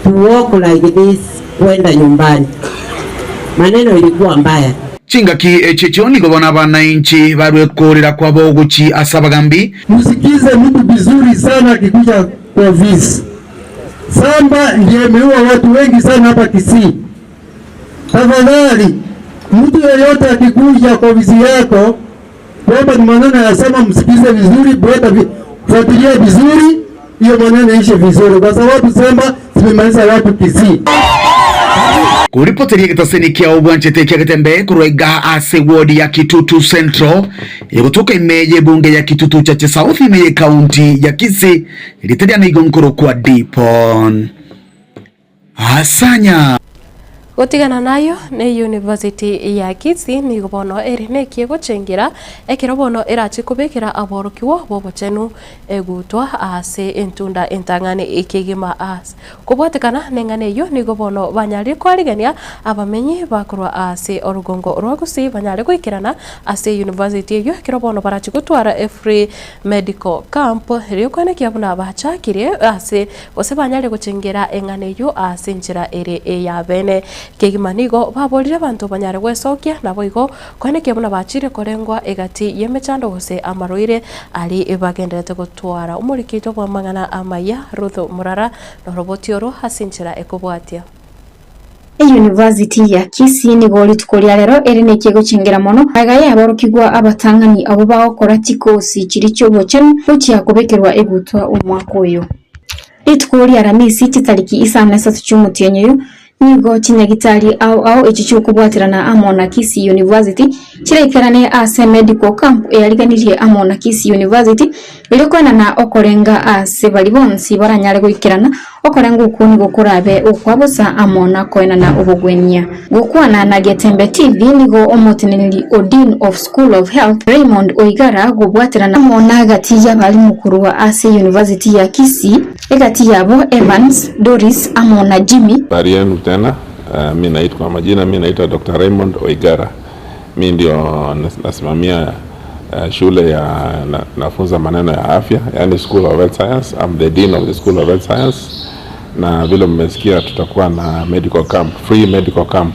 to walk like this kwenda nyumbani. Maneno ilikuwa mbaya. Chingaki echicho nigo bono abananchi barwekorera kwabo ogochi ase abagambi. Musikize mtu vizuri sana akikuja kwa ofisi. Samba ndiye ameua watu wengi sana hapa Kisii. Tafadhali mtu yeyote akikuja kwa ofisi yako kwamba ni maneno yanasema, msikize vizuri, fuatilia vizuri, hiyo maneno ishe vizuri, kwa sababu Samba zimemaliza watu Kisii. Kuripoteria getaseni kia obwanchete kia getembe korwa iga ase ward ya Kitutu Central egotoka ime ye bunge ya Kitutu Chache South ime ye county ya Kisii riteria na igonkoro kwa Dipon Asanya. Gotigana nayo ni University ya Kisii nigo bono ere nekie gochengira ekero bono erachi kobekera aborokiwa bobochenu egutwa ase entunda entang'ani ekegima ase kobwatekana neng'ana eyo nigo bono banyarire kwarigania abamenyi bakorwa ase orugongo rwa Gusii banyare goikerana ase university eyo ekero bono barachi gotwara a free medical camp erio kwenekia buna bachakire ase gose banyare gochengera eng'ana eyo ase enchera ere eyabene kegima nigo baborire abanto banyare gwesokia nabo igo kwenekia buna bachire korengwa egati y'emechando gose amaroire ari bagenderete gotwara omorikito bwa mang'ana amaya Ruth Murara noroboti oro ase enchera ekobwatia. University ya Kisii nigo rituko ria rero ere nekie gochengera mono aiga yaborokigwa abatang'ani abo bagokora chikosi chiri chiobochenu gochia kobekerwa egutwa omwaka oyo. Rituko ria Aramisi chitariki isano esatu chiomutienyi nigo chinyagitari ao ao echi chiokobwaterana amo na Kisii University chirekerane ase medical camp eyariganirie amo na Kisii University erio koenana okorenga ase bari bonsi baranyare goikerana okorenga okwo nigo korabe okwabosa amo na koenana obogwenia. Gokwana na Getembe TV nigo omoteneneri o Dean of School of Health Raymond Oigara gobwaterana amo na agati y'abarimu korwa ase University ya Kisii egati yabo Evans Doris amo na Jimmy. Habari yenu tena. Mi naitwa majina, mi naitwa Dr. Raymond Oigara. Mi ndio nasimamia shule ya na, nafunza maneno ya afya, yani School of Health Science. I'm the dean of the School of Health Science, na vile mmesikia tutakuwa na medical camp, free medical camp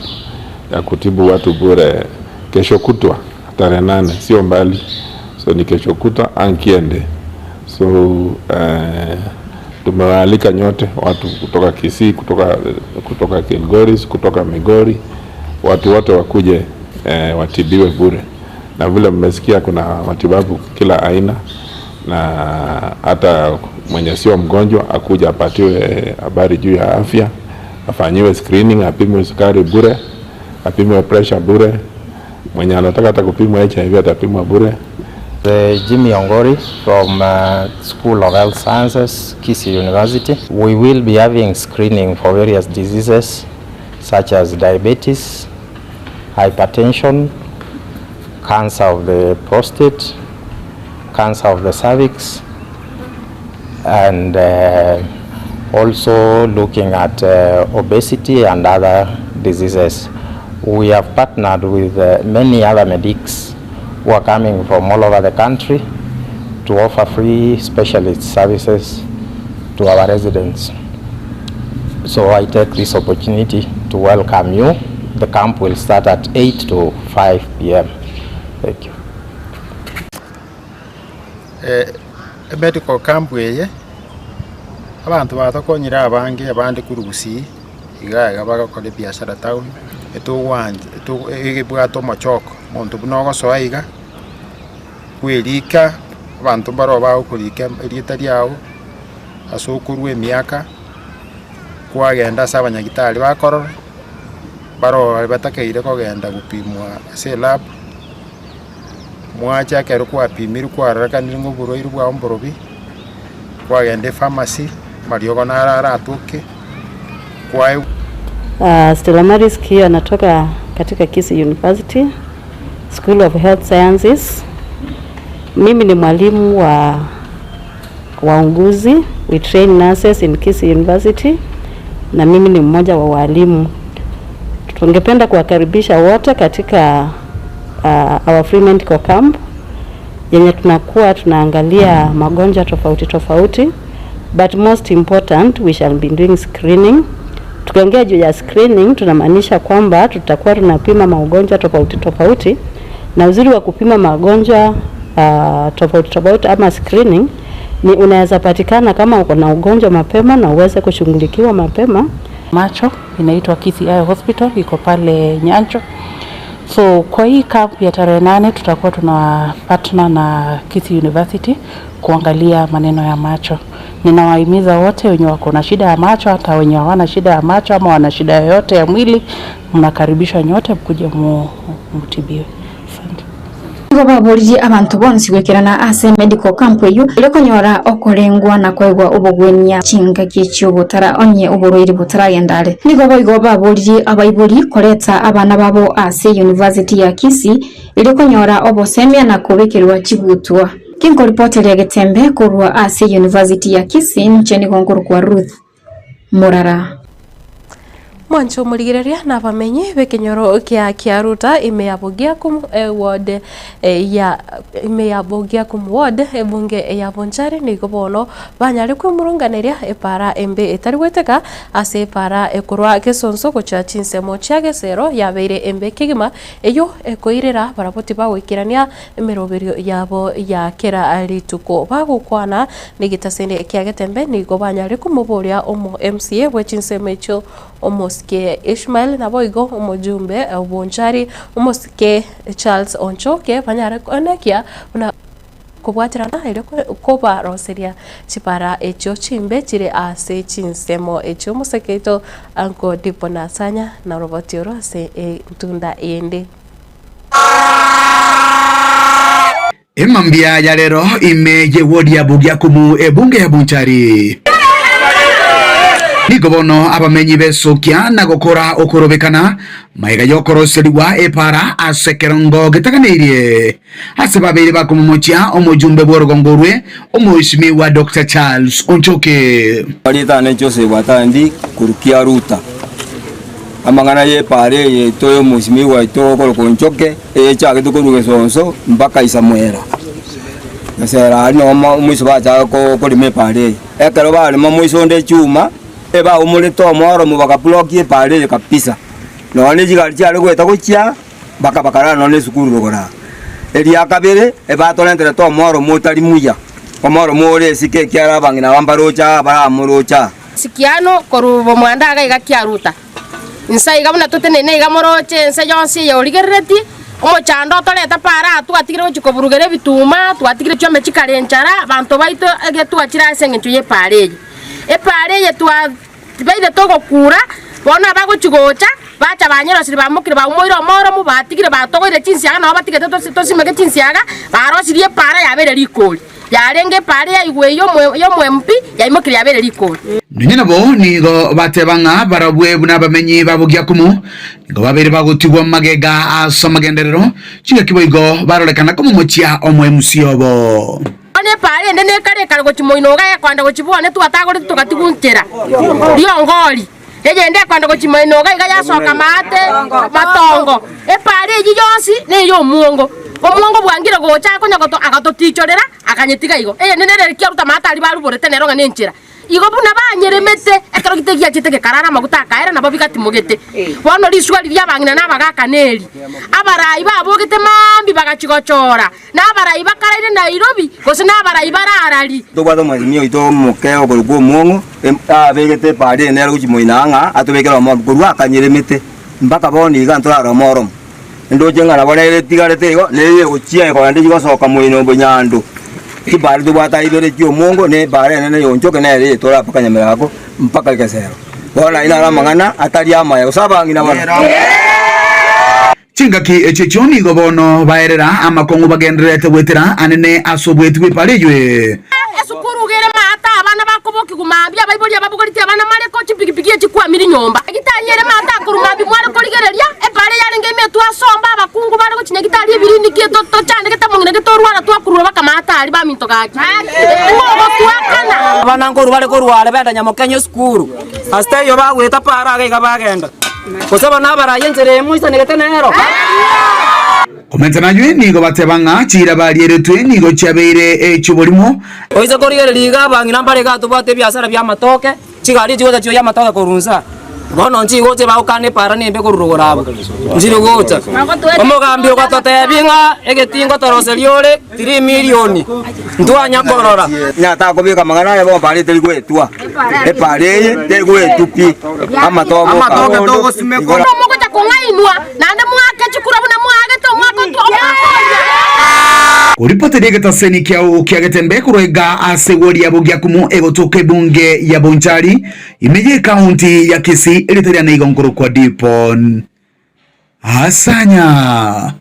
ya kutibu watu bure kesho kutwa tarehe 8, sio mbali, so ni kesho kutwa ankiende. So tumewaalika nyote watu kutoka Kisii, kutoka Kilgoris, kutoka Migori, watu wote wakuje watibiwe bure, na vile mmesikia kuna matibabu kila aina, na hata mwenye sio mgonjwa akuja apatiwe habari juu ya afya, afanyiwe screening, apimwe sukari bure, apimwe pressure bure, mwenye anataka hata kupimwa HIV atapimwa bure. The Jimmy Ongori from School of Health Sciences, Kisii University. We will be having screening for various diseases such as diabetes, hypertension, cancer of the prostate, cancer of the cervix, and also looking at obesity and other diseases. We have partnered with many other medics who are coming from all over the country to offer free specialist services to our residents. So I take this opportunity to welcome you. The camp will start at 8 to 5 p.m. Thank you. Emedical camp eye, abanto batokonyire abange abande korwa Gusii, iga iga bagokora ebiashara town, etogwancha eto egebwate omochoko, omonto buna ogosoa iga, bwerika, abanto mbaro bagokorika erieta riago, ase okorwa emiaka, kwagenda ase abanyagitari bakorora, barore batakeire kogenda gopimwa ase elab, mwacha ekero kwapimirwe kwarorekanire ng'a oborwaire bwao mborobi, kwagenda epharmacy, amariogo naro aratoke, kwaegwa. Stella Maris Kio anatoka katika Kisii University School of Health Sciences. Mimi ni mwalimu wa wauguzi, we train nurses in Kisii University, na mimi ni mmoja wa walimu. Tungependa kuwakaribisha wote katika our free medical camp yenye tunakuwa tunaangalia magonjwa tofauti tofauti, but most important we shall be doing screening. Tukiongea juu ya screening tunamaanisha kwamba tutakuwa tunapima magonjwa tofauti tofauti, na uzuri wa kupima magonjwa tofauti tofauti ama screening ni unaweza patikana kama uko na ugonjwa mapema na uweze kushughulikiwa mapema. Macho inaitwa Kisii Eye Hospital iko pale Nyancho. So kwa hii camp ya tarehe 8 tutakuwa tuna partner na Kisii University kuangalia maneno ya macho. Ninawahimiza wote wenye wako na shida ya macho, hata wenye hawana shida ya macho ama wana shida yoyote ya mwili, mnakaribishwa nyote mkuje mutibiwe. Asante. Nigo baboririe abanto bonsi gwekerana ase medical camp eyu erio konyora okorengwa na koegwa obogwenia chingaki chi'obotara onye oborwaire botaragenda are. Nigo boigo baboririe abaibori koreta abana babo ase University ya Kisii erio konyora obosemia na kobekerwa chigutwa. Kinkoripoteria Getembe korwa ase University ya Kisii nche nigo nkorokwa Ruth Murara. Mwancho omorigereria na abamenyi b'ekenyoro kia Kiaruta ime ya Bogiakum ward ya ime ya Bogiakum ward ebunge ya Bonchari nigo bono banyare kwemurunganeria epara embe etari gweteka ase epara ekorwa gesonso gocha chinsemo chia gesero yabeire embe kegima eyo ekoirera barabwo tibagoikerania emeroberio yabo ya kera rituko bagokwana negetasende kia Getembe nigo banyare komoboria omo MCA bwe chinsemo echio omosike Ishmael naboigo omojumbe Bonchari omosike Charles Onchoke banyare konekia buna kobwaterana erio kobaroseria chipara echio chimbe chire ase chinsemo echio omoseketo Uncle Dipo Nasanya na roboti oro ase entunda ende. Emambia ya lero ime ye wodi ya Bogiakumu ebunge ya Bonchari. Nigo bono abamenyi besokia na gokora okorobekana maiga yokoroseriwa epara ase kerongo getaganeirie ase babere bakomomochia omojumbe bw'orogongorwe omoheshimiwa Dr. Charles Onchoke. Baritane Joseph Watandi kurukia Ruta. Amang'ana y'epaara eye yaito y'omosimiwa oito okorokwa Onchoke, eyechagete korwa Gesonso mpaka Isamuela. Gesera aria noo omoiso bachaka korema epaara eye. Ekero barema omoiso onde echuma, ebaumorete omoromo bagablock epaara eye kabisa. Nonya ne chigari chiare goeta gochia, mpaka bakarara nonya na esukuru rogoro aa. Eria kabere, ebatorenterete omoromo otari muya, omoromo ore esike ekiagera abang'ina aba mbaroche aa baramoroche aa. Sikiano korwa bomwanda iga iga kiaruta. Inse iga buna toteneine iga moroche ense yonsi eye origereretie, omochando otoreta para aa twatigire gochia koburugera ebituma, twatigire chiombe chikare enchara, abanto baito egetwachire ase eng'encho y'epaara eye. Epaara eye twa baire togokura, bono abagochia gocha, bacha banyerosirie bamokire baumoire omoromo, batigire batogoire chinsiaga nabo batigete tosi tosimeke chinsiaga, barosirie epaara yabeire rikori. Yarenge epaara yaigwa eyio y'omoempi, yaimokirie yabeire rikori. Nonya nabo nigo bateba ng'a barabwe buna abamenyi ba Bogiakumu nigo babeire bagotigwa magega ase amagenderero, chingaki boigo barorekana komomochia omoemusi obo. Bono epaara ende nekare ekare gochia moino iga ekoenda gochia bwane twatagorete togatigwa nchera riongori, eyende ekoenda gochia moino iga iga yasoka maate matongo. Epaara eyio yonsi ney'omwongo, omwongo bwangire gocha akonya goto agatotichorera akanyetiga igo. Eyende nere kiaruta maate aria baruborete nero ng'a nenchera. Igo buna banyeremete, ekero gete giachete gekarara amaguta akaera, nabo bigatimogete. Bono risuga riria abang'ina na abagaaka neri. Abarai babogete mambia bagachia gochora, na abarai bakaraire Nairobi, gose na abarai bararari. Tobwate omwesimia oito omoke okorokwa omwong'o, abegete epaara eye nere gochia moino aa ng'a atobekere omoro, korwa akanyeremete mpaka bono iga ntorare omoro. Ndoche ng'a nabo nere etigarete igo, neye egochia ekogenda echigosoka moino bonyando. Chibare tobwate aa ibere chi'omongo, na ebare enene y'onchoke nere eye tore mpaka Nyamerako, mpaka Gesero. Bono ayio naro amang'ana atari amaya, gose abang'ina bono. Chingaki echio echio nigo bono baerera amakong'u bagendererete goetera anene ase oboeti bw'epara eyio. Esukuru iga ere maate abana bakobokigwa mambia, abaibori ababogoreti abana mareko, chipigipigi echikwamire nyomba. Egitari ere maate akorwa mambia mware korigereria, epara eyarenge ime twasomba abakungu bare gochia nyagitari ebirindi ki tochandegete mong'ina gete torwara twakurura baka maate aria baminto gaki. Ng'ogotwakana. Abana nkorwa bare korwa are benda nyamokenya esukuru, ase taiyo bagoeta para iga iga bagenda. Gose bono abaraia enchera eye moisanegete nero? Komenta naywe nigo bateba ng'a chiira barieretwe nigo chiabeire echi'oborimo. Oise korigereria iga abang'ina mbare iga tobwate ebiasara bi'amatoke, chigari chigocha chioyia amatoke korwa inse. Bono nchigocha bagokana epaara nembe korwa rogoro abwo, nchiri gocha. Omogambi ogatotebia ng'a egetingo toroserie ore 3 milioni, ntwanya korora. Natakobeka amang'ana aya bono paara etari goetwa, epaara eye teri goetwa pi, amatoke oka. Bono mogocha kong'ainwa, naende moake chikura buna moagete omwaka omwaka oria. Koripoteria egetaseni kiao kia Getembe korwa iga ase ewodi ya Bogiakumu egotoka ebunge ya Bonchari ime ye ekaunti ya Kisii erieta riane igo nkorokwa Dipon Asanya.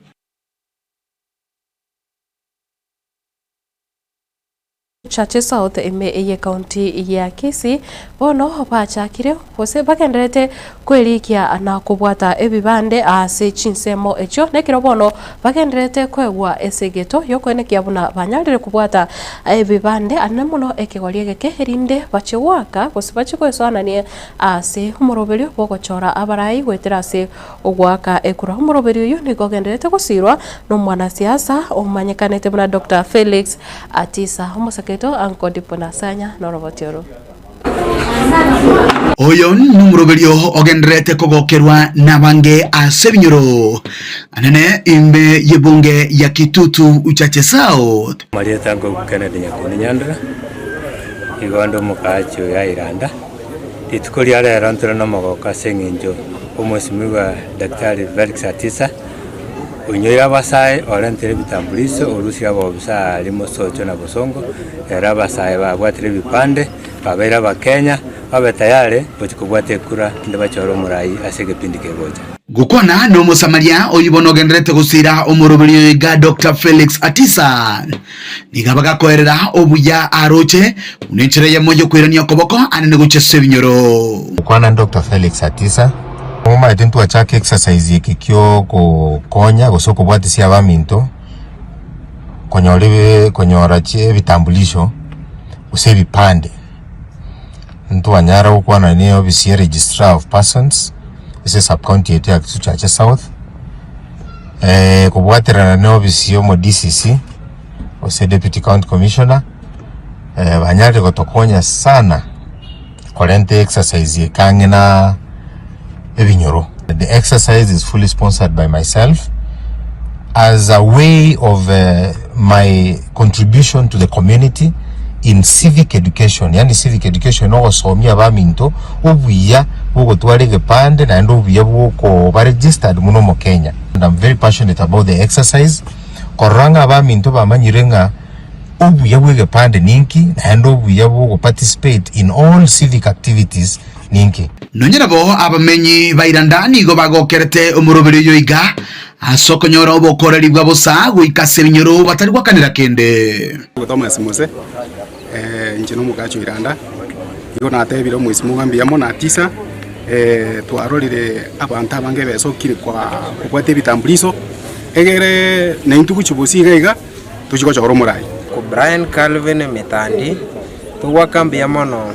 Chache South ime y'Ekaunti ya Kisii bono bachakire gose bagendererete kwerikia na kobwata ebibande ase chinsemo echio nekero bono bagendererete koegwa esegeto yokoenekia buna banyarire kobwata ebibande anene mono ekegori egeke erinde bachie goaka gose bachie goesoanania ase omoroberio bwogochora abarai goetera ase Ogoaka ekura omoroberi oyio nigo ogendererete gosirwa nomwanasiasa omanyekanete buna Doctor Felix Atisa. Omosaketo Uncle Dipo Nasanya noroboti oro. Oyo nomoroberio ogendererete kogokerwa nabange ase ebinyoro anene ime y'ebunge ya Kitutu Chache South. Marieta Ngogu Kennedy Nyakundi Nyandera, nigo inde omokaachi oyo Airanda. Rituko ria rero ntore nomogoko ase eng'encho omwesimigwa Daktari Felix Atisa oinyoire abasae orentire ebitambulisho orusie abobisa aria Mosocho na Bosongo, rero abasae babwatire ebipande babeire abakenya babe tayari gochia kobwata ekura naende bachore omorai ase egepindi kegocha. Gokwana nomosamaria oyio bono ogendererete gosira omoroberio oyo iga Doctor Felix Atisa. Nigo bagakoerera obuya aroche, buna enchera eyemo y'okoirania okoboko anene gochia ase ebinyoro. Gokwana Doctor Felix Atisa, Omanyete ntwachaka exercise eke kiogokonya gose okobwatisia abaminto konyora ebi konyora chi ebitambulisho gose ebipande. Ntwanyara gokwana ne ofisi ya registrar of persons. Ase esubcounty yaito ya Kisutu Chache South, kobwaterana na ofisi ya omo DCC gose Deputy County Commissioner, banyarire gotokonya sana korenta exercise eke ang'e na ebinyoro. The exercise is fully sponsored by myself as a way of my contribution to the community in civic education, yaani civic education nogosomia abaminto obuya bw'ogotwara egepande naende obuya bw'okoba registered buna omokenya. And I'm very passionate about the exercise korora ng'a abaminto bamanyire ng'a obuya bw'egepande ninki naende obuya bw'ogo participate in all civic activities ninki. Nonya nabo abamenyi ba Iranda nigo bagokerete omoroberi oyo iga, ase okonyora obokoreri bwa bosa goika ase ebinyoro batari gwakanera kende. Thomas Mose, Inche nomogachi o Iranda, nigo natebire omwesimo ng'a mbuya mono Atisa, twarorire abanto abange besokire kobwata ebitambuliso, egere naintwe gochia bosio iga iga, tochie gochora omorai. Brian Calvin Mitandi, Togoaka mbuya mono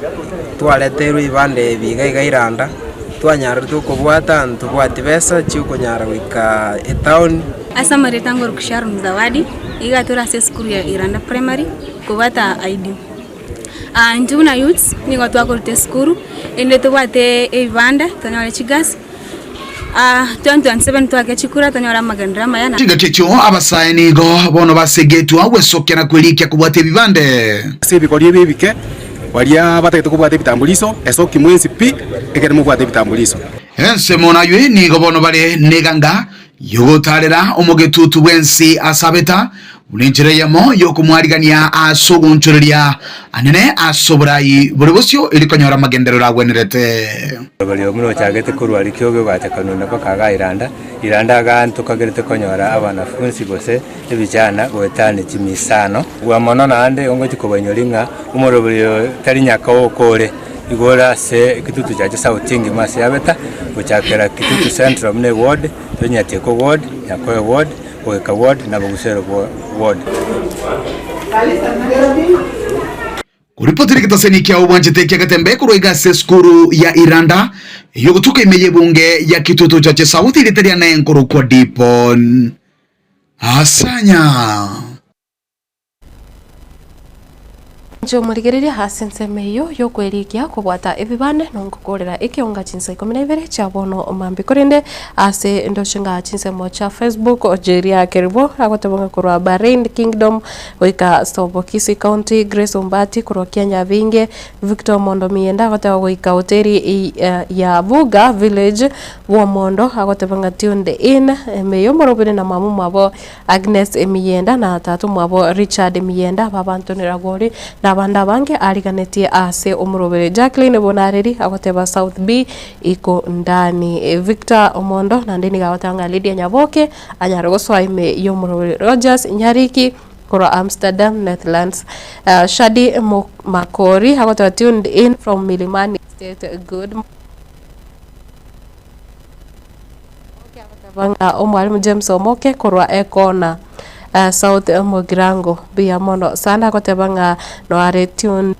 twareteirwe ebibanda ebi iga iga Iranda, twanyarete okobwata ntobwati besa chiokonyara goika etown. Ase amarieta angorokwa Sharon Zawadi, iga tore ase esukuru ya Iranda Primary kobwata ID. Intwe buna youths nigo twakorete esukuru erinde tobwate ebibanda tonyore chigasi. 2027 twake chikura tonyore amagenderero amaya na. Chingaki echio abasae nigo bono basegetwa gwesokia na kwerikia kobwata ebibande. Ase ebikori ebi ebike, baria batagete kobwata ebitambuliso, esoki mwensi pi, ekero mobwate ebitambuliso. Ensemo naywe nigo bono bare neganga y'ogotaarera omogetutu bw'ensi ase abeta, buna enchera eyemo y'okomwarigania ase ogoonchoreria anene ase oborai bore bosio erio konyora amagenderero agwenerete. Bari omuna ochagete korwa rikiogi ogacha kanuna mpaka igaa Iranda, Iranda igaa ntokagerete konyora abanafunsi gose ebichana goetania chimisano. Bwa mono naende ongochia kobainyoria ng'a omoroberi oyo tari nyaka okore, igo ore ase Kitutu Chache South engima ase yabeta, gochakera Kitutu Central buna eward, Tonyatieko ward, Nyakoe ward, Goika ward, na Bogusero ward. Koripotire egetaseni kiao bwanchete ekiagetembe korwa iga ase esukuru ya Iranda eyogotuka ime y'ebunge ya Kitutu Chache South erieta riane nkorokwa Dipon Asanya. Inche omorigereria ase ensemo eyio y'okwerigia kobwata ebibande nongokorera ekeonga chinsa ikomi na ibere chia bono mambia. Korende ase ndoche ng'a chinsemo chia Facebook Ojeria Kerubo agoteba ng'a korwa Bahrain Kingdom Goika Sobo Kisii County, Grace Ombati korwa Kianyabinge, Victor Omondo Mienda agoteba goika hoteli ya Buga Village Bwomondo agoteba ng'a tuned in ime y'omorobiri na mama omwabo Agnes Miyenda na tata omwabo Richard Miyenda babantonera gori na abande abange ariganetie ase omorobiri. Jacqueline Bonareri agoteba South B iko ndani. Victor Omondo naende nigo agoteba ng'a Lydia Nyaboke anyare gosoa ime y'omorwori Rogers Nyariki korwa Amsterdam, Netherlands. Shadi Makori agoteba tuned in from Milimani Estate, good agoteba ng'a omwalimu James Omoke korwa Ekona South Mugirango mbuya mono sana agoteba ng'a noare tuned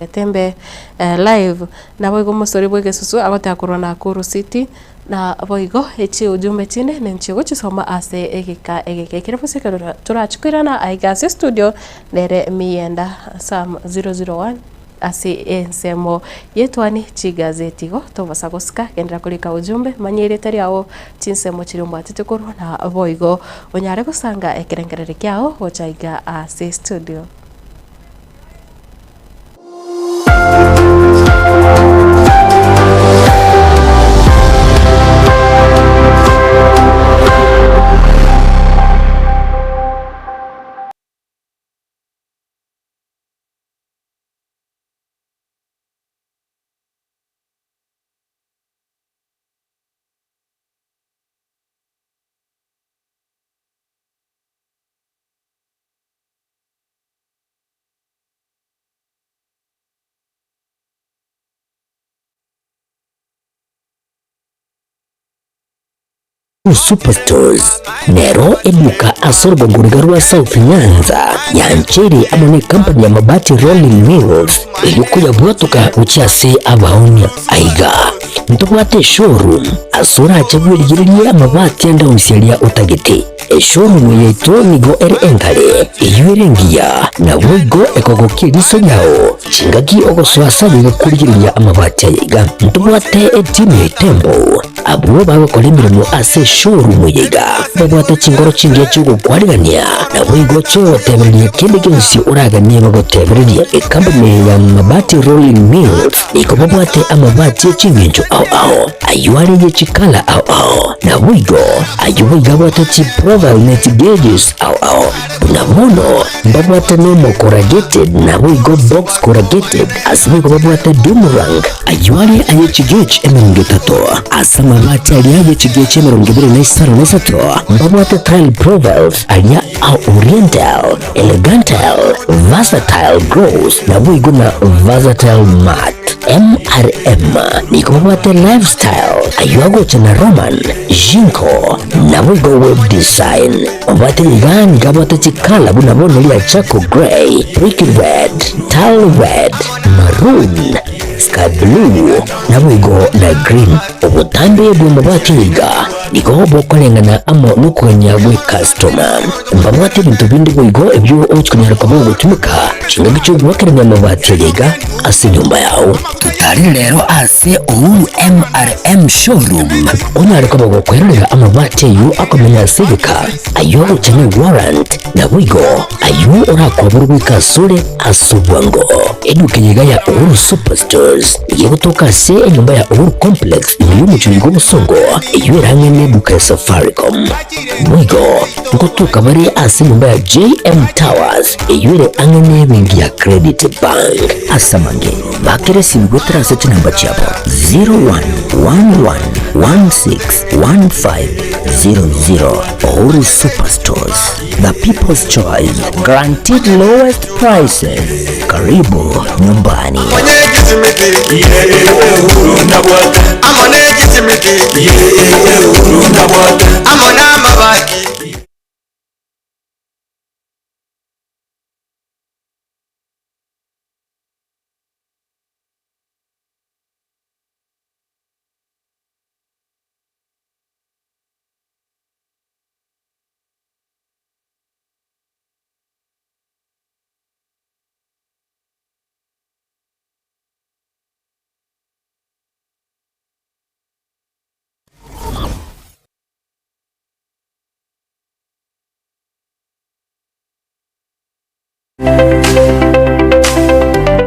Getembe live. Naboigo omosori bw'egesusu agoteba korwa Nakuru City, naboigo chiujumbe chinde ninchie gochisoma ase egeka egeke. Ekero gose ekero torachie koirana aiga ase estudio nere Miyenda Sam 001 ase ensemo y'etwani chigazeti. Igo tobasa gosika genderera korika ujumbe manya erieta riao chinsemo chiria ombwatete korwa naboigo onyare gosanga ekerengererio kiao gocha aiga ase estudio. Superstores nero eduka ase orogongo riga rwa South Nyanza yancheire amo ne company ya Mabati Rolling Mills eyio koyabwatoka gochia ase abaonia. Aiga ntobwate eshowroom ase orache bwerigererie amabati ande onsi aria otagete. Eshowroom yaito nigo ere engare eyio ere engiya naboigo ekogokia eriso riao chingaki ogosoa ase aye korigereria amabati aya iga. Ntobwate etimu ya Itembo abwo bagokora emeremo ase eshowroom eye iga babwate chingoro chingiya chi'ogokwarigania naboigo chi'ogotebereria kende gionsi oraganie bagotebererie. Ecompany ya Mabati Rolling Mills nigo babwate amabati eching'encho ao ao ayio are ye chikala ao ao naboigo ayio boigo abwate chiprofile ne chigeges ao ao buna bono mbabwate normal corrugated naboigo box corrugated ase boigo babwate doomerang ayio are aye chigauge 30 ase amabati aria aye chigauge 23 mbabwate tile profiles aria a oriental, elegantal, versatile gloss naboigo na versatile matte. MRM nigo babwate lifestyle ayio agocha na Roman, Jinko naboigo web design. Babwate iga nigo abwate chikala buna bono ria charcoal grey, brick red, tile red, maroon, sky blue naboigo na green. Obotambe bw'amabati iga nigo bokoreng'ana amo nokogania gw'ecustoma. Mbabwate ebinto binde boigo ebio ogochi konyara koba ogotumeka chingaki chi'ogoakerania amabati aya iga ase enyomba yao. Totarire rero ase Uhuru MRM Showroom onyare koba gokwerorera amabati ayio akomenya ase egeka, ayio agocha ne warrant, naboigo ayio orakoborwe goika asore ase obwango. Eduka eye iga ya Uhuru Superstores nigo egotoka ase enyomba ya Uhuru Complex ime y'omochie oyo bw'obosongo eyio ere ang'e neduka ya Safaricom. Boigo ngotoka bare ase enyomba ya JM Towers eyio ere ang'e nebenki ya Credit Bank. Ase amange bakere esimi goetera ase chinamba chiabo 0111161500. Uhuru Superstores, the people's choice, guaranteed lowest prices. Karibu nyumbani.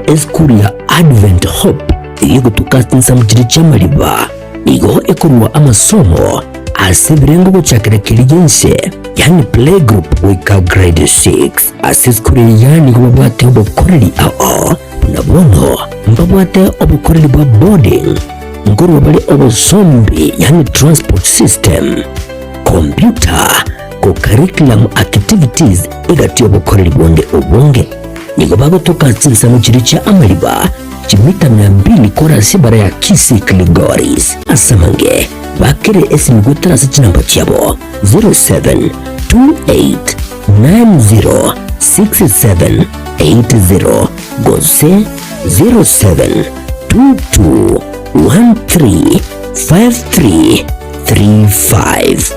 Esukuru ya Advent Hope eyegotuka ase chinsemo chiria chi'amariba nigo ekorua amasomo ase ebirengo gochakera keria gi'ense yaani playgroup goika grade 6. Ase esukuru eye nigo babwate obokoreri ao buna bono mbabwate obokoreri bwa boarding, nkorua bare obosombi yaani transport system, computer, co-curriculum activities egati y'obokoreri bonde obonge. Nigo bagotoka chinsemo chiria chia amariba chimita mia mbili korwa ase ebara ya Kisii Kilgoris. Ase amange bakere esimi goetera ase chinamba chiabo 0728906780 gose 0722135335.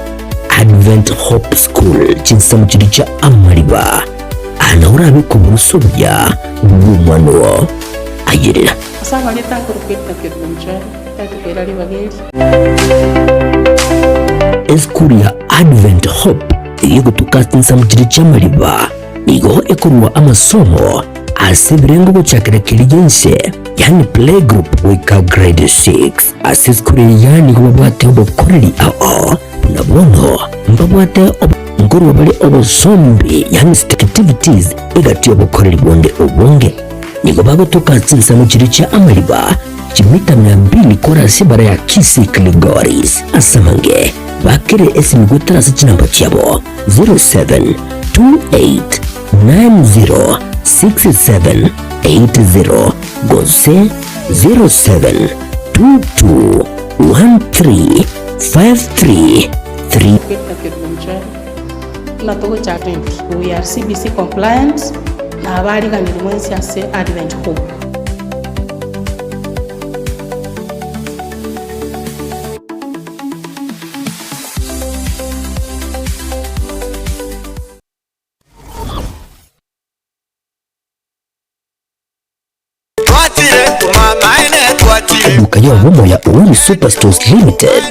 Advent Hope School chinsemo chiria chia amariba ana orabe koborusa obuya bw'omwana oo. Ayerera. Ase amarieta akorokwa erita Kerubo-Muchari, tatokoira ribaga eri. Esukuru ya Advent Hope eyegotuka ase chinsemo chiria chi'amariba nigo ekorua amasomo ase ebirengo gochakera keria gi'ense yaani playgroup goika grade 6. Ase esukuru eye nigo babwate obokoreri ao buna bono mbabwate nkorua bare obosombi yaani activities egati y'obokoreri bonde obonge. Nigo bagotoka chinsemo chiria chia amariba chimita mia mbili korwa ase ebara ya Kisii Kilgoris. Ase amange bakere esimi goetera ase chinamba chiabo 0728906780 gose 0722135335. Alexander Kerubo Mchwera. Buna togocha Advent, we are CBC compliant na abariganiri mwensi ase Advent Hope. Eduka y'obomo ya Uhuru Superstores Limited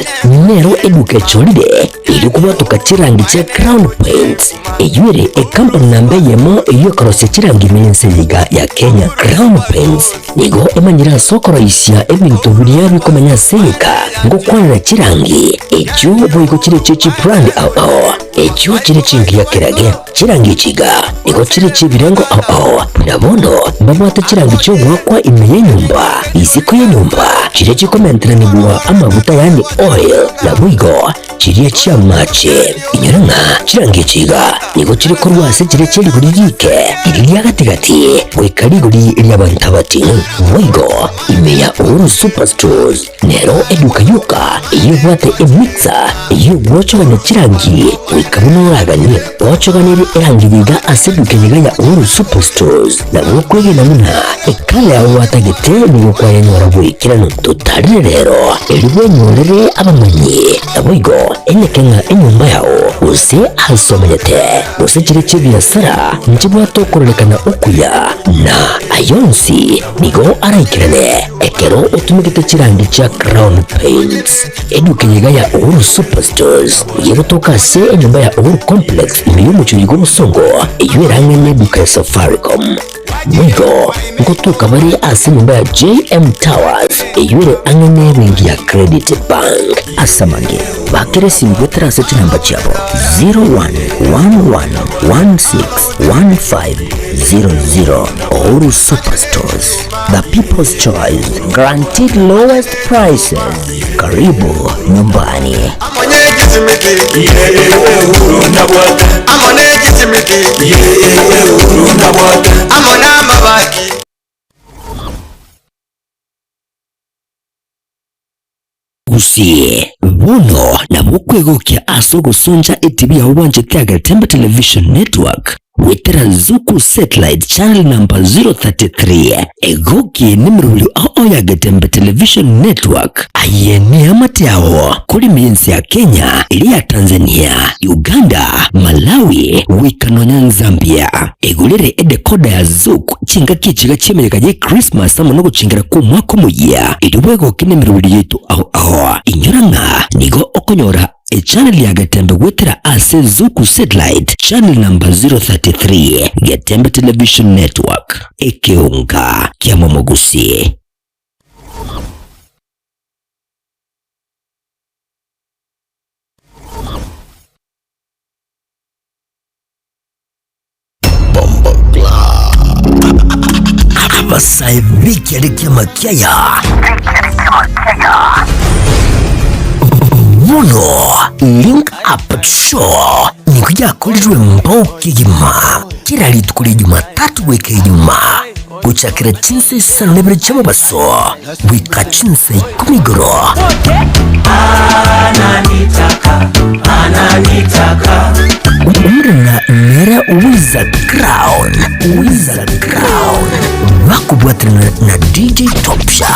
nero eduka echorire eri kobwatoka chirangi chia Crown Paints eyio ere ekampani namba eyemo eyio ekorosia chirangi ime y'ense eye iga ya Kenya. Crown Paints nigo emanyire ase okoroisia ebinto biria bikomenya ase egeka ngokwanera chirangi echio boigo chire chie chibrand ao ao echio chire chingiya kerage. Chirangi echi iga nigo chire chi'ebirengo ao ao, buna bono mbabwate chirangi chi'ogoakwa ime y'enyomba, isiko y'enyomba, chiria chikomenteranigwa amaguta yaani oil, naboigo chiria chi'amache. Inyora ng'a chirangi echi iga nigo chire korwa ase chiria chie rigori riike, riria ria gati-gati, goika rigori ri'abanto abating'u. Boigo ime ya Uhuru Superstores Nero eduka yoka eyio ebwate emixer eyio egwochogania chirangi goika buna oraganie. Gwochoganirie erangi yiga ase eduka eyiga ya Uhuru Superstores nabo okwegena buna ekala yao gwatagete nigo kwayenyora boikeranu. Totarire rero erio bwenyorere abamanyi naboigo enyeke ng'a enyomba yao gose ase omenyete gose chire chi'ebiasara nchibwate okororekana okuya na ayonsi nigo araikerane Ekero otumegete chirangi chia Crown Paints, eduka eyeiga ya Uhuru Superstores nigo egotoka ase enyomba ya Uhuru Complex ime y'omochie oyo bw'obosongo eyio ere ang'e n'eduka ya Safaricom. Boigo ngotoka bare ase enyomba ya JM Towers eyio ere ang'e n'ebenki ya Credit Bank. Ase amange, bakera esimi goetera ase chinamba chiabo 0111161500 Uhuru Superstores. The People's Choice, guaranteed lowest prices. Karibu nyumbani. Gusii, bono nabo okwegokia ase ogosoncha etibi yao bwanchete ya Getembe Television Network goetera Zuku Satellite channel number 033 egokie nemerobio ao ya Getembe Television Network. Aye neamate ao korime ense ya Kenya, eria ya Tanzania, Uganda, Malawi goika nonya Zambia. Egorere edekoda ya Zuku chingaki echiga chi'emeyega ye Christmas amo nogochengera kw'omwaka omoyia, erio bwegoke nemeroberi yaito ao ao. Inyora ng'a nigo okonyora echannel ya Getembe goetera ase Zuku Satellite channel number 033, Getembe Television Network, ekeonga kia Momogusi. Abasae b'ekiare ki'amakiaya bono Link Up Show nigo yakorirwe mbao kegima kera rituko ria Jumatatu goika Ijumaa gochakera chinsa isano na ibere chi'omobaso goika chinsa ikomi igoro. Omorena nere Wiza Crown, Wiza Crown, bakobwaterana na DJ Topsha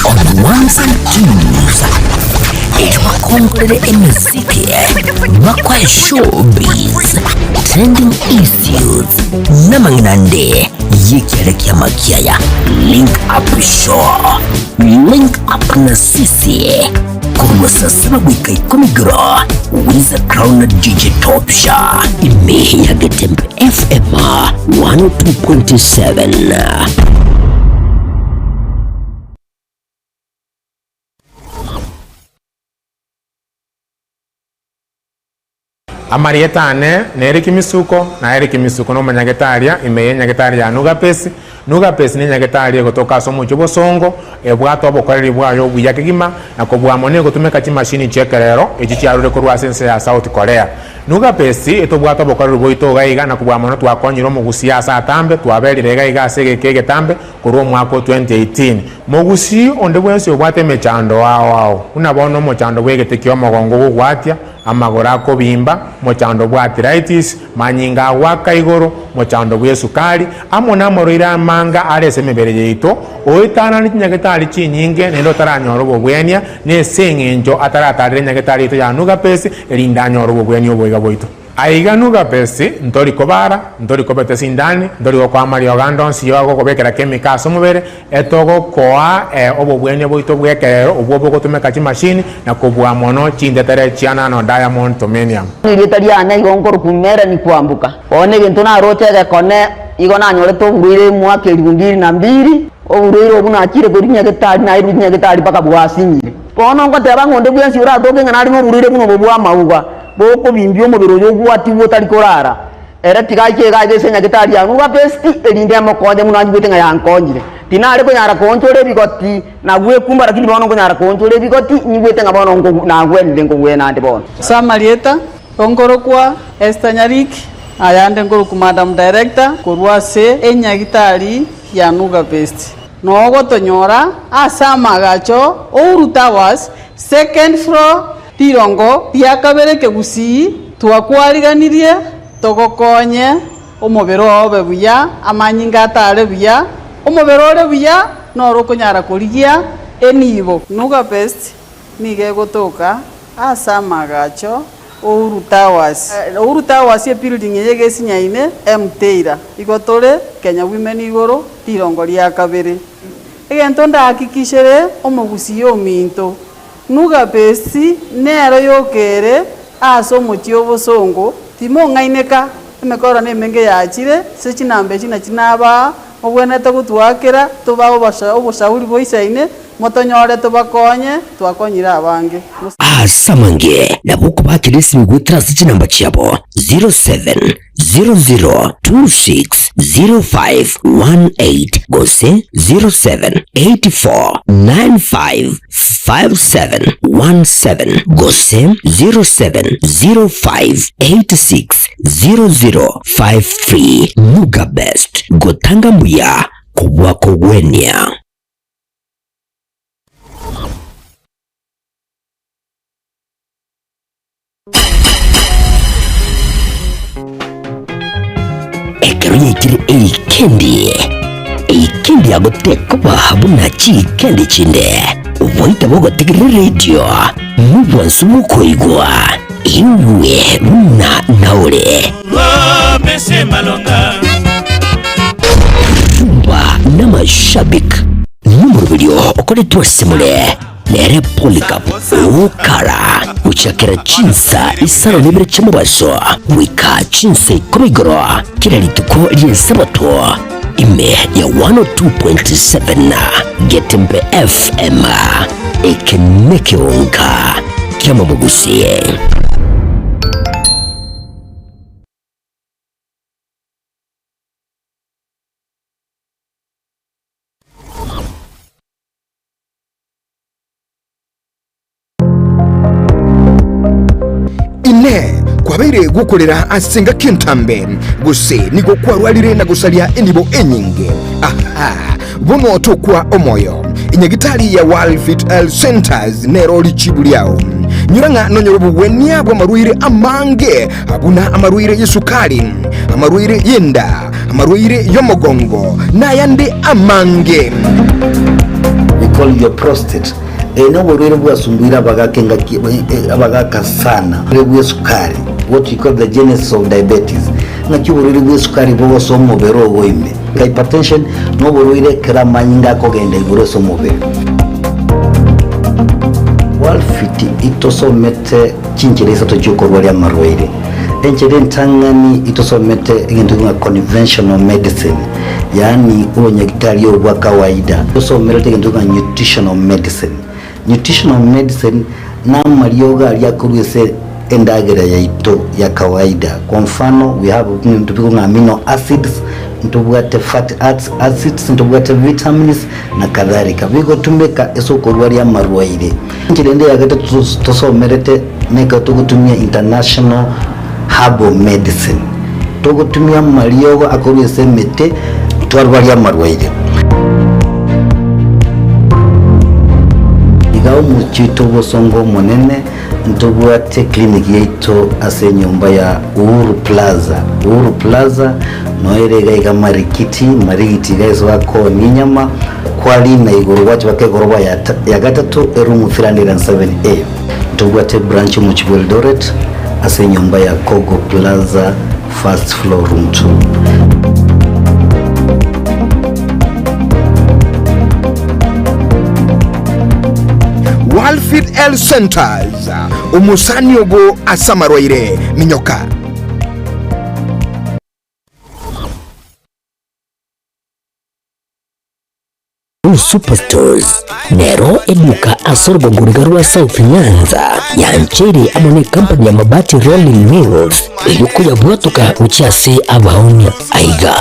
on ones and twos erio bakongorere emesiki bakwae showbiz trending issues namang'ina ande Y'ekiare ki'amakiaya Link Up Show Link Up na sisi korwa saa saba goika ikomi igoro Wiza Crown na DJ Topsha ime ya Getembe FM 102.7. Amarieta ane nere Kimisuko, na ere Kimisuko nomonyagetaria ime y'enyagetari ya Nugapesi. Nugapesi nenyagetari egotoka ase omochie obosongo, ebwate obokoreri bwaye obuya kegima, na kobua mono egotumeka chimashini chi'ekerero echi chiarure korwa ase ense ya South Korea. Nugapesi etobwate obokoreri bwaito iga iga na kobua mono twakonyire omogusii ase atambe, twaberire iga iga ase egeka egetambe korwa omwaka o 2018. Mogusii onde bwensi obwate emechando ao ao, buna bono omochando bw'egete ki'omogongo ogogwatia, amagoro akobimba, mochando bwa arthritis, manyinga agoaka igoro, mochando bw'esukari, amo namarwaire amanga are ase emebere yaito, oetanane chinyagetari chinyinge naende otaranyora obobwenia, nese eng'encho ataratarera enyagetari yaito ya Nugapesi, erinde anyore obobwenia oboiga bwaito. Aiga Nugapesi, ntori kobara, ntori kobeta esindani, ntori gokoa amariogo ande onsi y'ogokobekera chemical ase omobere, etogokoa obobwenia bwaito bw'ekerero obwo bogotumeka chimashini na kobua mono chintetere chia nano diamond tomenium. Erieta riane igo nkorokwa Melanie Kwamboka. Bono egento naroche egekone igo nanyorete oborwaire omwaka elifu mbili na mbili, oborwaire obwo nachire korwa nyagetari nairwe nyagetari mpaka bwasinyire. Bono ngoteba ng'a onde bwensi oratoke ng'a nare noborwaire buna obo bwa amauga, bokobimbia omobere oyo ogwatigwe otari korara, ere tiga aiche iga aiga ase nyagetari ya Nuga Best, erinde emokonye buna anyigwete ng'a yankonyire. Tinare konyara koonchora ebigoti na gwekumba, lakini bono nkonyara koonchora ebigoti, nyigwete ng'a bono nkogu nagwenire nkogwena ande bono. Ase amarieta, onkorokwa Esther Nyariki, ayande nkorokwa Madam Director korwa ase enyagitari ya Nuga Best. Nogotonyora ase amagacho Uhuru Towers, second floor, Rirongo ria kabere kegusii, twakwariganirie togokonye omobere oo obe buya, amanyinga atare buya, omobere ore buya noro okonyara korigia enibo. Nuga Best nigo egotoka ase amagacho Uhuru Towers. Uhuru Towers ebuilding eye egesinyaine M Taylor. Igo tore Kenya Women igoro rirongo ria kabere. Egento ndahakikishere omogusii ominto, Nuga Best nero yokere ase omochie obosongo, timong'aineka, emekoro nemenge yachire, ase chinamba echi nachi nabaa, mobwenerete gotwakera, tobae oboshauri boisaine, motonyore tobakonye, twakonyire abange. Ase amange nabo okobakera esimi goetera ase chinamba chiabo 0700260518 gose 0784955717 gose 0705860053. Nuga Best, gotanga mbuya kobua kogwenia. Ekero yaikire eikendi, eikendi yago tekoba buna chiikendi chinde. Oboita bogotegerera eredio nobwansu bokoigwa, igwe buna naore. Rumba n'amashabik nomoroberio okoretwe ase more. Nere Polycarp okara gochakera chinsa isano na ibere chi'omobaso goika chinsa ikomi igoro kera rituko ri'Esabato ime ya 102.7 Getembe FM. Eke nekeonka ki'amamogusie. Inee! Kwabeire gokorera ase engaki entambe, gose nigo kwarwarire na gosaria enibo enyinge? Aha! Bono tokwa omoyo. Enyagitari ya World Fit Health Centers nero richibu riao. Nyora ng'a nonyore obogwenia bw'amarwaire amange buna amarwaire y'esukari, amarwaire y'enda, amarwaire y'omogongo, na ayande amange. We call your prostate. Eye noborwaire bwasumbuire abagaka engaki abagaka sana. Oborwaire bw'esukari, what we call the genesis of diabetes. Ng'aki oborwaire bw'esukari bogosoa omobere ogo ime. Hypertension noborwaire ekero amanyinga akogenda igoro ase omobere. Walfit itosomete chinchera isato chiokorwaria amarwaire. Enchera entang'ani itosomete egento ng'a conventional medicine, yaani obonyagitari obo bwa kawaida. Tosomerete egento ng'a nutritional medicine. Nutritional medicine namariogo aria akorwa ase endagera yaito ya kawaida. Kwa mfano we have ebinto bikong'a ng'a amino acids, ntobwate fatty acids, ntobwate vitamins na kadhalika. Bigotumeka ase okorwaria amarwaire. Enchera ende ya gatato tosomerete nekero togotumia international herbal medicine. Togotumia amariogo akorwa ase emete twarwaria amarwaire. Iga omochie oito obosongo omonene. Ntobwate clinic yaito ase enyomba ya Uhuru Plaza. Uhuru Plaza noyo ere iga iga Marikiti, Marigiti iga ase bakoonia enyama, kwarina igoro gwacha mpaka egoroba ya ya gatato eroom 307A. Ntobwate branch omochie bwa Eldoret ase enyomba ya Kogo Plaza first floor room 2. Walfit Health Centers, omosani ogo ase amarwaire, minyoka. Superstores nero eduka ase orogongo riga rwa South Nyanza yancheire amo ne company ya Mabati Rolling Mills eyio koyabwatoka gochia ase abaonia. Aiga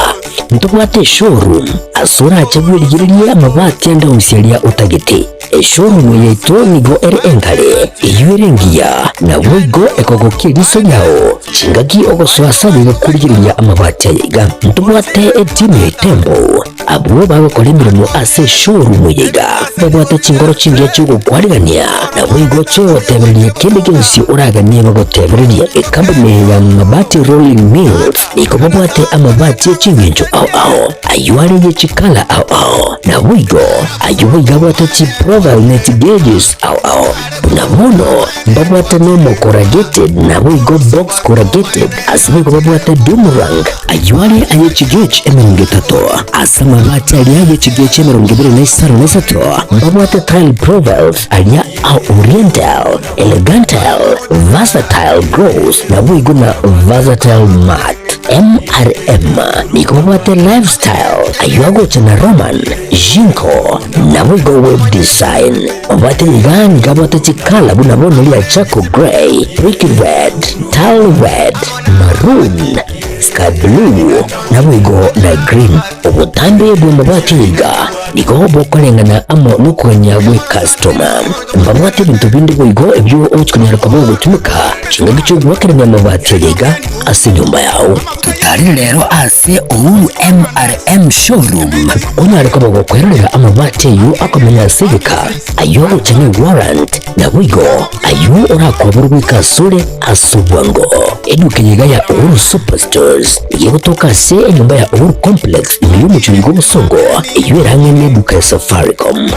ntobwate eshowroom ase orache bwerigererie amabati ande onsi aria otagete. Eshowroom yaito nigo ere engare, eyio ere engiya, naboigo ekogokia eriso riao chingaki ogosoa ase aye gokorigereria amabati aya iga. Ntobwate etimu ya Itembo Abwo bagokora emeremo ase eshowroom eye iga babwate chinkoro chingiya chi'ogokwarigania, naboigo chi'ogotebereria kende gionsi oraganie bagotebererie. Ekampuni eye ya Mabati Rolling Mills nigo babwate amabati e chingencho ao ao, ayio are ye chikala ao ao, naboigo ayio boigo abwate chiprofile ne chigauges ao ao. Buna bono mbabwate normal corrugated naboigo box corrugated, ase nigo babwate doomerang, ayio are aye chigauge 30, ase amabati aria aye chigauge 23 mbabwate tile profiles aria a oriental, elegantal, versatile gloss naboigo na versatile matte. MRM nigo babwate lifestyle, ayio agocha na Roman, Jinko, naboigo web design. Obwate iga nigo abwate chikala buna bono ria charcoal grey, brick red, tile red, maroon, sky blue, naboigo na green. Obotambe bw'amabati iga nigo bokoreng'ana amo nokogania gw'ecustoma. Mbabwate ebinto binde boigo ebio ogochi konyara koba ogotumeka chingaki chi'ogoakerania amabati aya iga ase enyomba yao. Totarire rero ase Uhuru MRM Showroom onyare koba gokwerorera amabati ayio akomenya ase egeka, ayio agocha ne warrant, naboigo ayio orakoborwe goika asore ase obwango. Eduka eye iga ya Uhuru Superstores nigo egotoka ase enyomba ya Uhuru Complex ime y'omochie oyo bw'obosongo, eyio ere ang'e neduka ya Safaricom.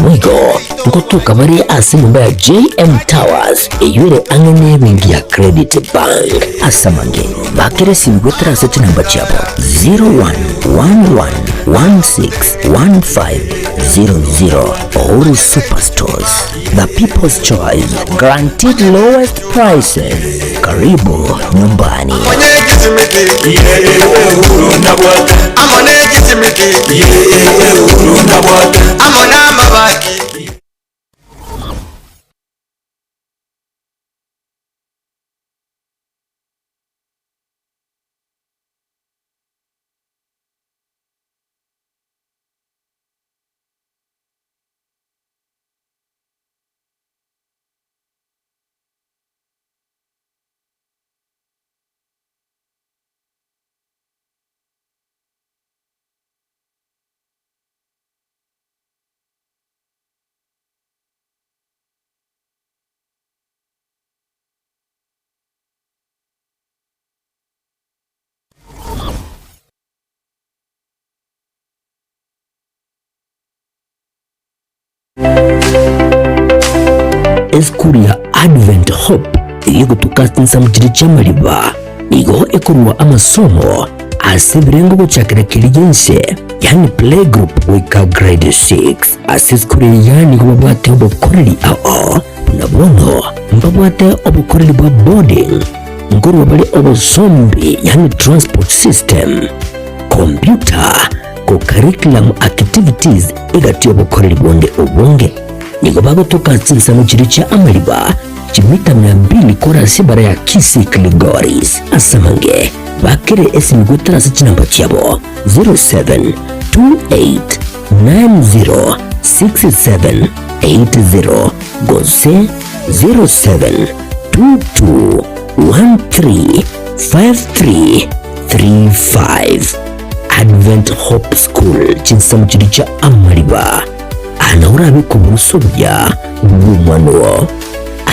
Boigo ngotoka bare ase enyomba ya JM Towers eyio ere ang'e nebenki ya Credit Bank. Ase amange, bakera esimi goetera ase chinamba chiabo 0111161500. Uhuru Superstores, the people's choice, guaranteed lowest prices. Karibu nyumbani. Esukuru ya Advent Hope eyio egotoka ase chinsemo chiria chi'amariba nigo ekorua amasomo ase ebirengo gochakera keria gi'ense yaani playgroup goika grade 6. Ase esukuru eye nigo babwate obokoreri ao buna bono mbabwate obokoreri bwa boarding, nkorua bare obosombi yaani transport system, computer, co-curriculum activities egati y'obokoreri bonde obonge. Nigo bagotoka chinsemo chiria chia amariba chimita mia mbili korwa ase ebara ya Kisii Kilgoris. Ase amange bakere esimi goetera ase chinamba chiabo 0728906780 gose 0722135335. Advent Hope School chinsemo chiria chia amariba. Aa nao orabe koborusia obuya bw'omwana oo.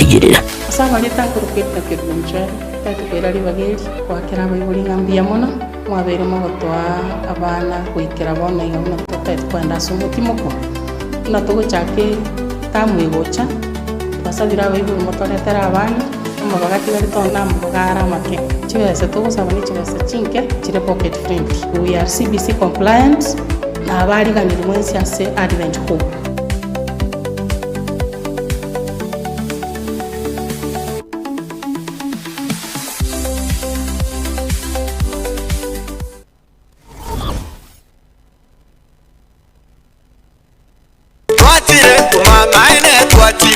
9. Ase amarieta nkorokwa Edna Kerubo Mchwere, tari tokoira ribaga eri goakera abaibori ng'a mbuya mono, mwabeire mogotoa abana goikera bono iga buna totagete kogenda ase omotimoko. Buna togochaka etamu egocha, twasabire abaibori motoretere abana, amabaga atigarete onde namabaga are amake. Chibesa togosaba ne chibesa chinke chire pocket friendly. We are CBC compliant, na abariganiri mwensi ase Advent Hope.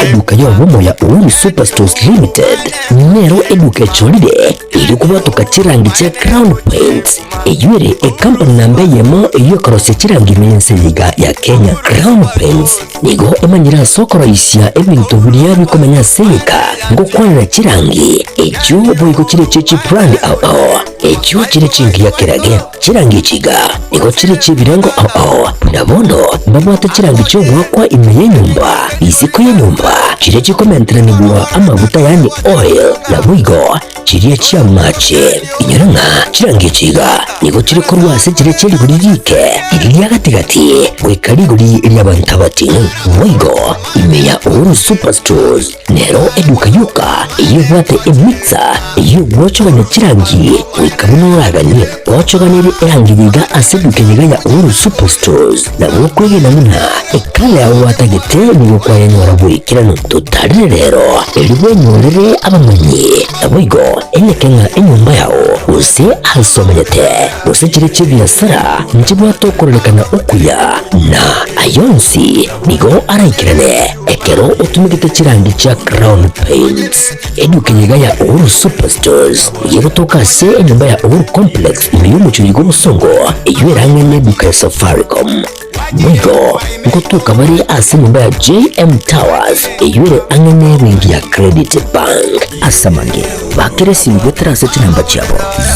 Eduka y'obomo ya Uhuru Superstores Limited nero eduka echorire eri kobwatoka chirangi chia Crown Paints eyio ere ekampani namba eyemo eyio ekorosia chirangi ime y'ense eye iga ya Kenya. Crown Paints nigo emanyire ase okoroisia ebinto biria bikomenya ase egeka ngokwanera chirangi echio boigo chire echio chibrand ao ao echio chire chingiya kerage. Chirangi echi iga nigo chire chi'ebirengo ao ao, buna bono mbabwate chirangi chi'ogoakwa ime y'enyomba, isiko y'enyomba, chiria chikomenteranigwa amaguta yaani oil, naboigo chiria chi'amache. Inyora ng'a chirangi echi iga nigo chire korwa ase chiria chie rigori riike, riria ria gati-gati, goika rigori ri'abanto abating'u. Boigo ime ya Uhuru Superstores Nero eduka yoka eyio ebwate emixer eyio egwochogania chirangi goika buna oraganie. Gwochoganirie erangi yiga ase eduka eyiga ya Uhuru Superstores nabo okwegena buna ekala yao gwatagete nigo kwayenyora boikeranu. Totarire rero erio bwenyorere abamanyi naboigo eneke ng'a enyomba yao gose ase omanyete gose chire chi'ebiasara nchibwate okororekana okuya na ayonsi nigo araikerane. Ekero otumegete chirangi chia Crown Paints, eduka eyeiga ya Uhuru Superstores nigo egotoka ase enyomba ya Uhuru Complex ime y'omochie oyo bw'obosongo eyio ere ang'e n'eduka ya Safaricom. Boigo ngotoka bare ase enyomba ya JM Towers eyio ere ang'e n'ebenki ya Credit Bank. Ase amange, bakera esimi goetera ase chinamba chiabo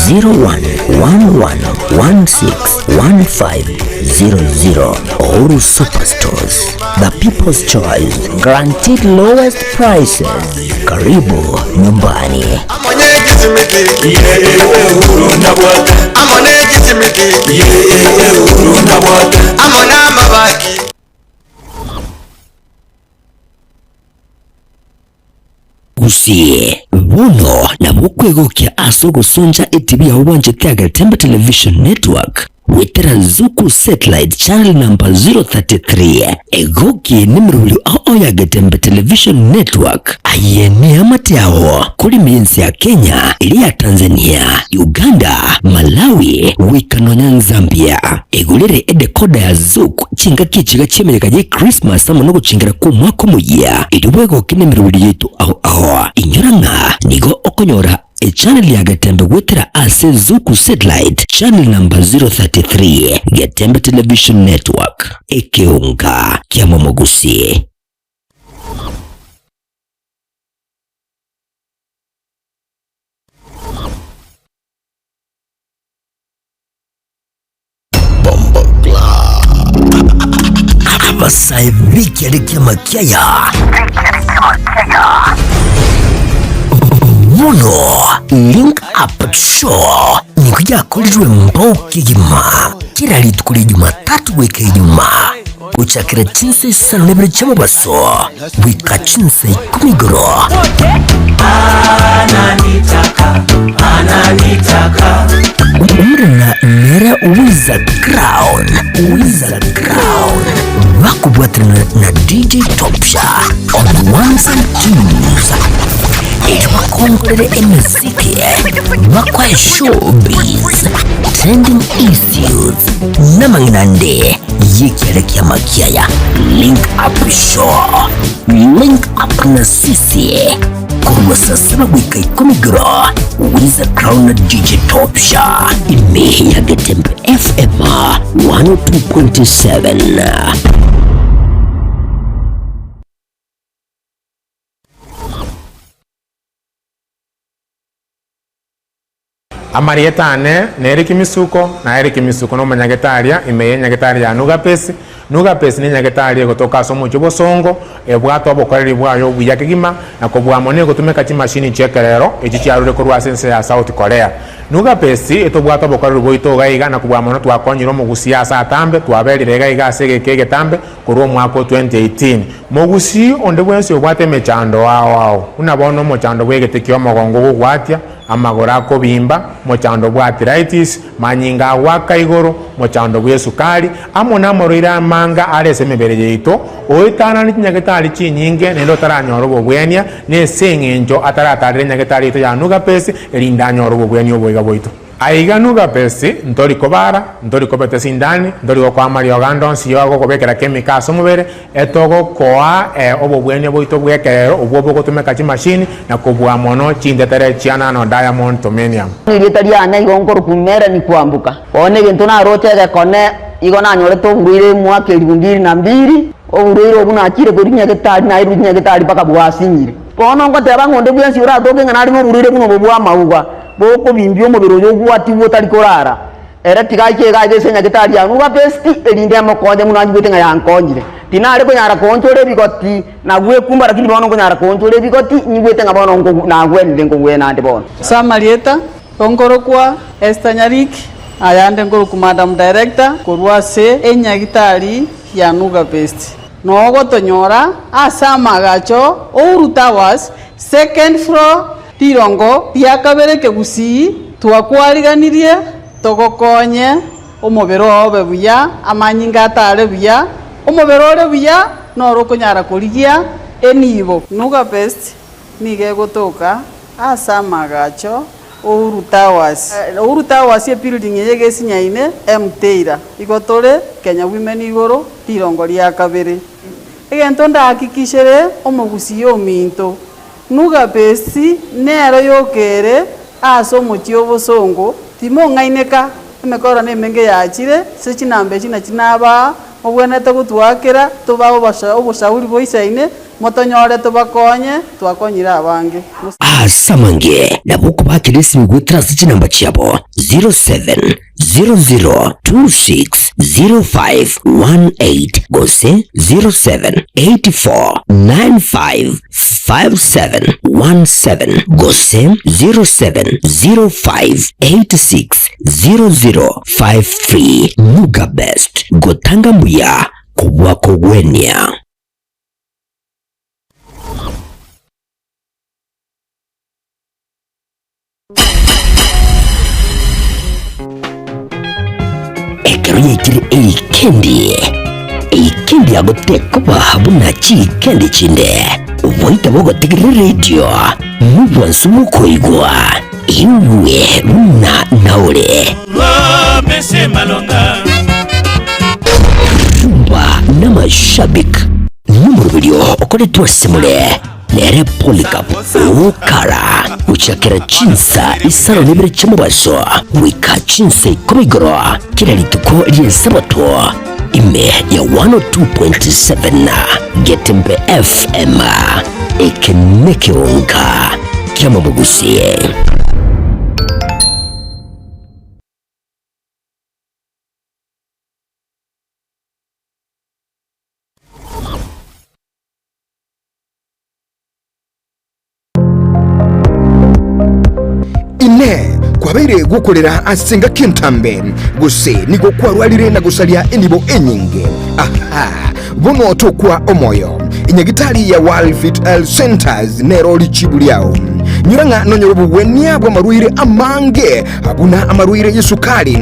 0111161500 Uhuru Superstores. The People's Choice, guaranteed lowest prices. Karibu nyumbani. Gusii, bono nabo okwegokia ase ogosoncha etibi yao bwanchete ya Getembe Television Network goetera Zuku Satellite channel number 033. Egoki nemerobio ao ya Getembe Television Network. Aye neamate ao korime ense ya Kenya, eria ya Tanzania, Uganda, Malawi, goika nonya Zambia. Egorere edecoder ya Zuku chingaki echiga chi'emeyega ye Christmas amo nogochengera kw'omwaka omoyia, erio bwegoke nemeroberi yaito ao ao. Inyora ng'a nigo okonyora echannel ya Getembe goetera ase Zuku Satellite channel number 033, Getembe Television Network, ekeonga kia momogusi. Abasae b'ekiare ki'amakiaya bono Link Up Show nigo yakorirwe mbao kegima kera rituko ria Jumatatu goika Ijumaa gochakera chinsa isano na ibere chi'omobaso goika chinsa ikomi igoro. Omorena nere Wiza Crown, Wiza Crown, bakobwaterana na DJ Topsha on ones and twos erio bakongorere emeziki bakoe showbiz, trending issues namang'ina ande Y'ekiare ki'amakiaya, Link Up Show, Link Up na sisi korwa saa saba goika ikomi igoro, Wiza Crown na DJ Topsha ime ya Getembe FM 102.7. Amarieta ane nere Kimisuko, na ere Kimisuko nomonyagetaria ime y'enyagetari ya Nugapesi. Nugapesi nenyagetari egotoka ase omochie obosongo, ebwate obokoreri bwaye obuya kegima, na kobua mono egotumeka chimashini chi'ekerero echi chiarure korwa ase ense ya South Korea. Nugapesi etobwate obokoreri bwaito iga iga na kobua mono twakonyire omogusii ase atambe, twaberire iga iga ase egeka egetambe korwa omwaka o 2018. Mogusii onde bwensi obwate emechando ao ao, buna bono omochando bw'egete ki'omogongo ogogwatia, amagoro akobimba, mochando bw'arthritis, manyinga agoaka igoro, mochando bw'esukari, amo namarwaire amanga are ase emebere yaito, oetanane chinyagetari chinyinge naende otaranyora obobwenia, nese eng'encho ataratarera enyagetari yaito ya Nugapesi, erinde anyore obobwenia oboiga bwaito. Aiga Nugapesi, ntori kobara, ntori kobeta esindani, ntori gokoa amariogo ande onsi y'ogokobekera chemical ase omobere, Etogokoa obobwenia bwaito bw'ekerero obwo bogotumeka chimashini na kobua mono chintetere chia nano diamond tomenium. Erieta riane igo nkorokwa Melanie Kwamboka. Bono egento naroche egekone igo nanyorete oborwaire omwaka elifu mbili na mbili, oborwaire obwo nachire korwa nyagetari nairwe nyagetari mpaka bwasinyire. Bono ngoteba ng'a onde bwensi oratoke ng'a nare noborwaire buna obo bw'amauga, bokobimbia omobere oyo ogwatigwe otari korara, Ere tiga aiche iga aiga ase enyagetari ya Nugapesti, erinde emokonye buna anyigwete ng'a yankonyire. Tinare konyara koonchora ebigoti na gwekumba, lakini bono nkonyara koonchora ebigoti, nyigwete ng'a bono nkogu nagwenire nkogwena ande bono. Ase amarieta, nkorokwa Esther Nyariki, ayande nkorokwa Madam Director korwa ase enyagitari ya Nugapesti. Noo gotonyora ase amaagacho Uhuru Towers, second floor, Rirongo ria kabere kegusii, twakwariganirie togokonye omobere oo obe buya, amanyinga atare buya, omobere ore buya noro okonyara korigia enibo. Nuga Best nigo egotoka ase amagacho Uhuru Towers. Uhuru Towers ebuilding eye egesinyaine Mteira. Igo tore Kenya Women igoro rirongo ria kabere. Egento ndahakikishere omogusii ominto Nugapesi nero yokere ase omochie obosongo, timong'aineka, emekoro nemenge yachire, ase chinamba echi nachi nabaa, mobwenerete gotwakera, tobae oboshauri boisaine, motonyore tobakonye, twakonyire abange. Ase amange nabo okobakera esimi goetera ase chinamba chiabo 07 00260518 gose 0784955717 gose 0705860053. Nuga Best, gotanga mbuya kobua kogwenia. Ekero yaikire eikendi, eikendi agotekoba buna chiikendi chinde, oboita bogotegerera eredio nobwansu bw'okoigwa, igwe buna naore. Rumba n'amashabik nomoroberio okoretwe ase more. Nere Polycarp okara gochakera chinsa isano na ibere chi'omobaso goika chinsa ikomi igoro kera rituko ri'Esabato ime ya 102.7 Getembe FM. Eke nekeonka ki'amabogusie. Inee! Kwabeire gokorera ase engaki entambe, gose nigo kwarwarire na gosaria enibo enyinge? Aha! Bono tokwa omoyo. Enyagitari ya World Fit Health Centers nero richibu riao. Nyora ng'a nonyore obogwenia bw'amarwaire amange buna amarwaire y'esukari,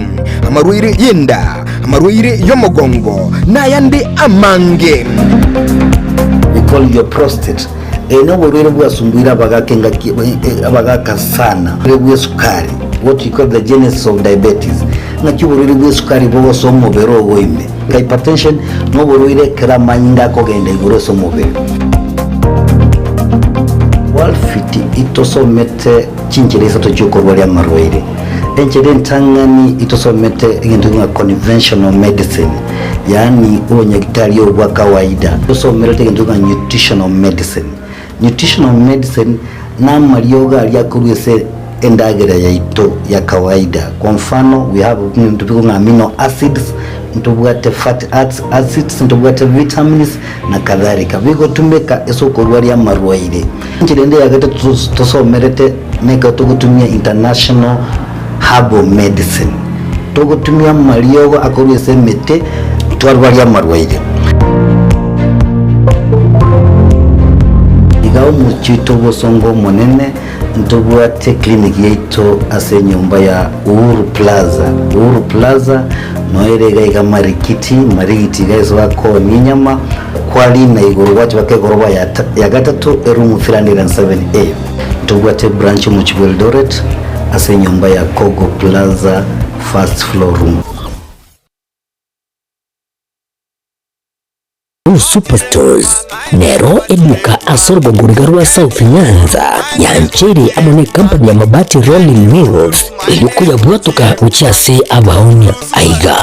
amarwaire y'enda, amarwaire y'omogongo, na ayande amange. We call your prostate. Eye noborwaire bwasumbuire abagaka engaki abagaka sana. Oborwaire bw'esukari, what we call the genesis of diabetes. Ng'aki oborwaire bw'esukari bogosoa omobere ogo ime. Hypertension noborwaire ekero amanyinga akogenda igoro ase omobere. Worldfit itosomete chinchera isato chiokorwaria amarwaire. Enchera entang'ani itosomete egento ng'a conventional medicine, yaani obonyagitari obo bwa kawaida. Tosomerete egento ng'a nutritional medicine. Nutritional medicine namariogo aria akorwa ase. endagera yaito ya kawaida. Kwa mfano, we have ebinto bikong'a amino acids, ntobwate fatty acids, ntobwate vitamins na kadhalika, bigotumeka ase okorwaria amarwaire. Enchera ende ya gatato tosomerete nekero togotumia international herbal medicine, togotumia amariogo akorwa ase emete twarwaria amarwaire. Iga omochie oito obosongo omonene ntobwate clinic yaito ase enyomba ya Uhuru Plaza. Uhuru Plaza noyo ere iga iga Marikiti, Marigiti iga ase bakoonia enyama, kwarina igoro gwacha baka egoroba ya ya gatato eroom 307A. Ntobwate ebranch omochie bwa Eldoret ase enyomba ya Kogo Plaza first floor room. Superstores nero eduka ase orogongo riga rwa South Nyanza yancheire amo ne company ya Mabati Rolling Mills eyio koyabwatoka gochia ase abaonia. Aiga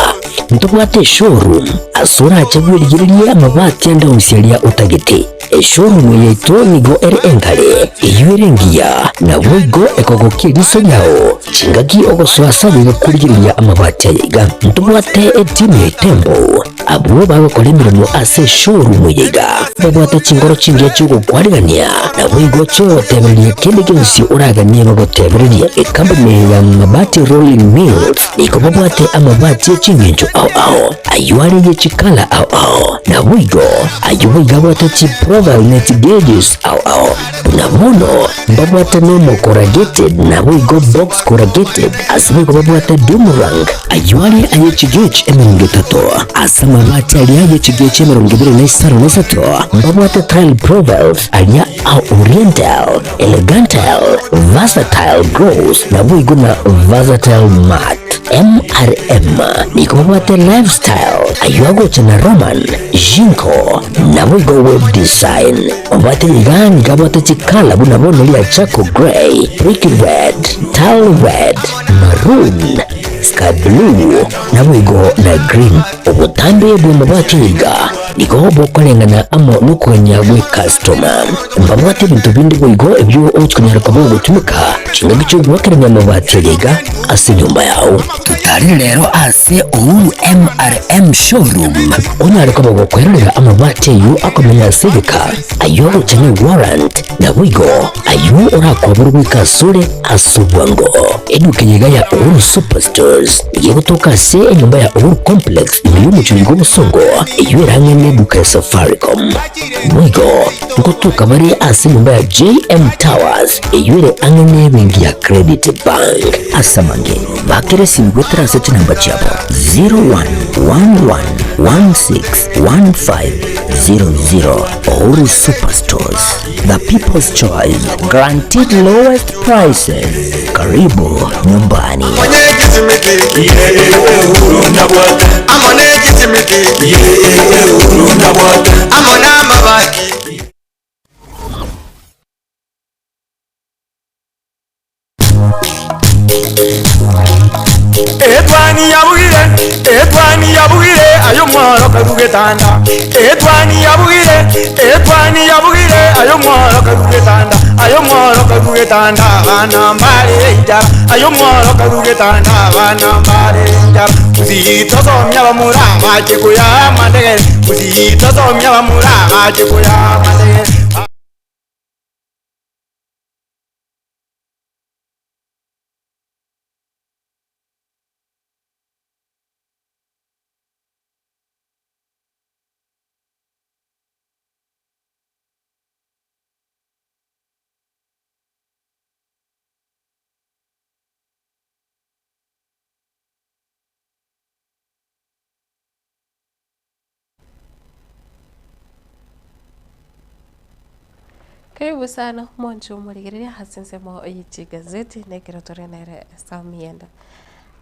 ntobwate eshowroom ase orache bwerigererie amabati ande onsi aria otagete. Eshowroom eye yaito nigo ere engare, eyio ere engiya, naboigo ekogokia eriso riao chingaki ogosoa ase aye gokorigereria amabati aya iga. Ntobwate etimu ya Itembo Abwo bagokora emeremo ase eshowroom eye iga babwate chingoro chingiya chi'ogokwarigania, naboigo chi'ogotebereria kende gionsi oraganie bagotebererie. Ekampuni ya Mabati Rolling Mills nigo babwate amabati e chingencho ao ao, ayio are ye chikala ao ao, naboigo ayio boigo abwate chiprofile ne chigauges ao ao. Buna bono mbabwate normal corrugated naboigo box corrugated, ase boigo babwate doomerang, ayio are aye chigauge emerongo etato, ase amabati aria aye chigauge emerongo ebere na isano na isato, mbabwate tile profiles aria a oriental, elegantal, versatile gloss naboigo na versatile matte. MRM nigo babwate lifestyle, ayio agocha na Roman, Jinko, naboigo web design. Obwate iga nigo abwate chikala buna bono ria charcoal grey, brick red, tile red, maroon, sky blue, naboigo na green. Obotambe bw'amabati iga nigo bokoreng'ana amo nokogania gw'ecustoma. Mbabwate ebinto binde boigo ebio ogochi konyara koba ogotumeka chingaki chi'ogoakerania amabati aya iga ase enyomba yao. Totarire rero ase Uhuru MRM Showroom onyare koba gokwerorera amabati ayio akomenya ase egeka, ayio agocha ne warrant, naboigo ayio orakoborwe goika asore ase obwango. Eduka eye iga ya Uhuru Superstores nigo egotoka ase enyomba ya Uhuru Complex ime y'omochie oyo bw'obosongo, eyio ere ang'e neduka ya Safaricom. Boigo ngotoka bare ase enyomba ya JM Towers eyio ere ang'e nebenki ya Credit Bank. Ase amange, bakera esimi goetera ase chinamba chiabo 0111161500. Uhuru Superstores, the people's choice, guaranteed lowest prices. Karibu nyumbani. Etwani yabugire, etwani yabugire, aye omworo karue getanda. Etwani yabugire, etwani yabugire, aye omworo karue getanda. Aye omworo karue getanda, abana mbare enchara. Aye omworo karue getanda, abana mbare enchara. Gusii tosomia abamura bache koya amandegere. Gusii tosomia abamura bache koya amandegere. Karibu sana mwancho omorigereria ase ensemo ye chigazeti na ekero tore nere Samienda.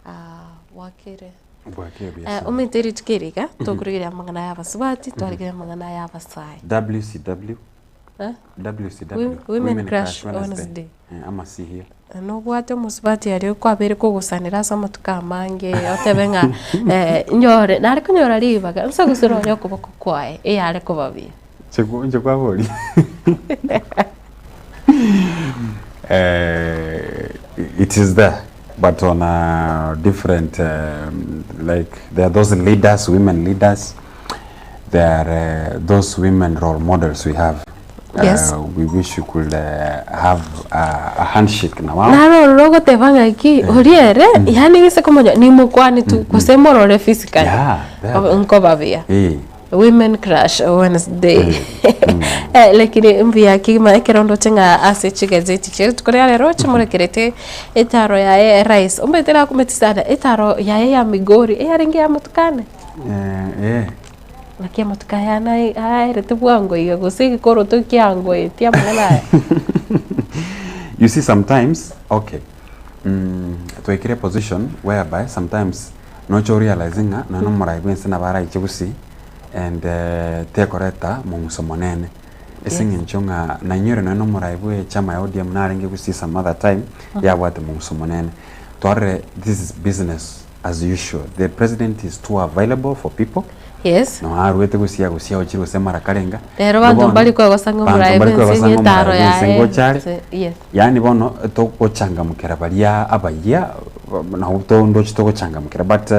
Ah, bwakire. Bwakire buya Eh, sana. omanyete rituko eri iga, tokorigereria amang'ana ya abasubati, twarigereria amang'ana ya abasae. WCW Eh? WCW Women Women Crush Crush Wednesday. Wednesday. Eh, amasihia. Nobwate omosubati aria kwabeire kogosanera ase amatuko amange, otebe ng'a nyore, nare konyora ribaga, nse gose nonye okoboko kwaye, eyare koba buya. Inche kwaboria? It is there but on a different um, like there are those leaders, women leaders, there are uh, those women role models we have. Yes. Uh, we wish we could uh, have a, a handshake na wao. Naro ororo ogoteba ng'aki oria ere yaani gese komonya nimokwane tu gose morore physically Yeah, there. nkoba buya. Eh. Women crush Wednesday. Eh, lakini mbuya kegima ekero ndoche ng'a ase chigazeti chia rituko ria rero chimorekerete etaro yaye rais omanyete nakumeti sana etaro yaye ya Migori eyarenge ya amatuko ane. Eh, eh. Naki amatuko aya naye aerete bwango iga gose egekoroto kiangoetie amang'ana aya. You see sometimes okay mm, twaikire position whereby sometimes Noche o realize ng'a nonya nomorai bwense nabo araiche gusii and tekoreta mong'uso monene. Ase eng'encho ng'a nainyore nonya nomorai bwe echama ya ODM narenge gusii some other time yabwate mong'uso monene. Twarore this is business as usual. The president is too available for people. Yes. Nonya aruete gusii agusia agochire gose mara karenga. Rero banto mbari kwegosa ng'a Banto omorai mbari bwense kwegosa ng'a ng'etaro omorai bwense yaye ngocha are. gose yes. Yaani bono togochangamkera baria abayia nabo to ndoche togochangamkera but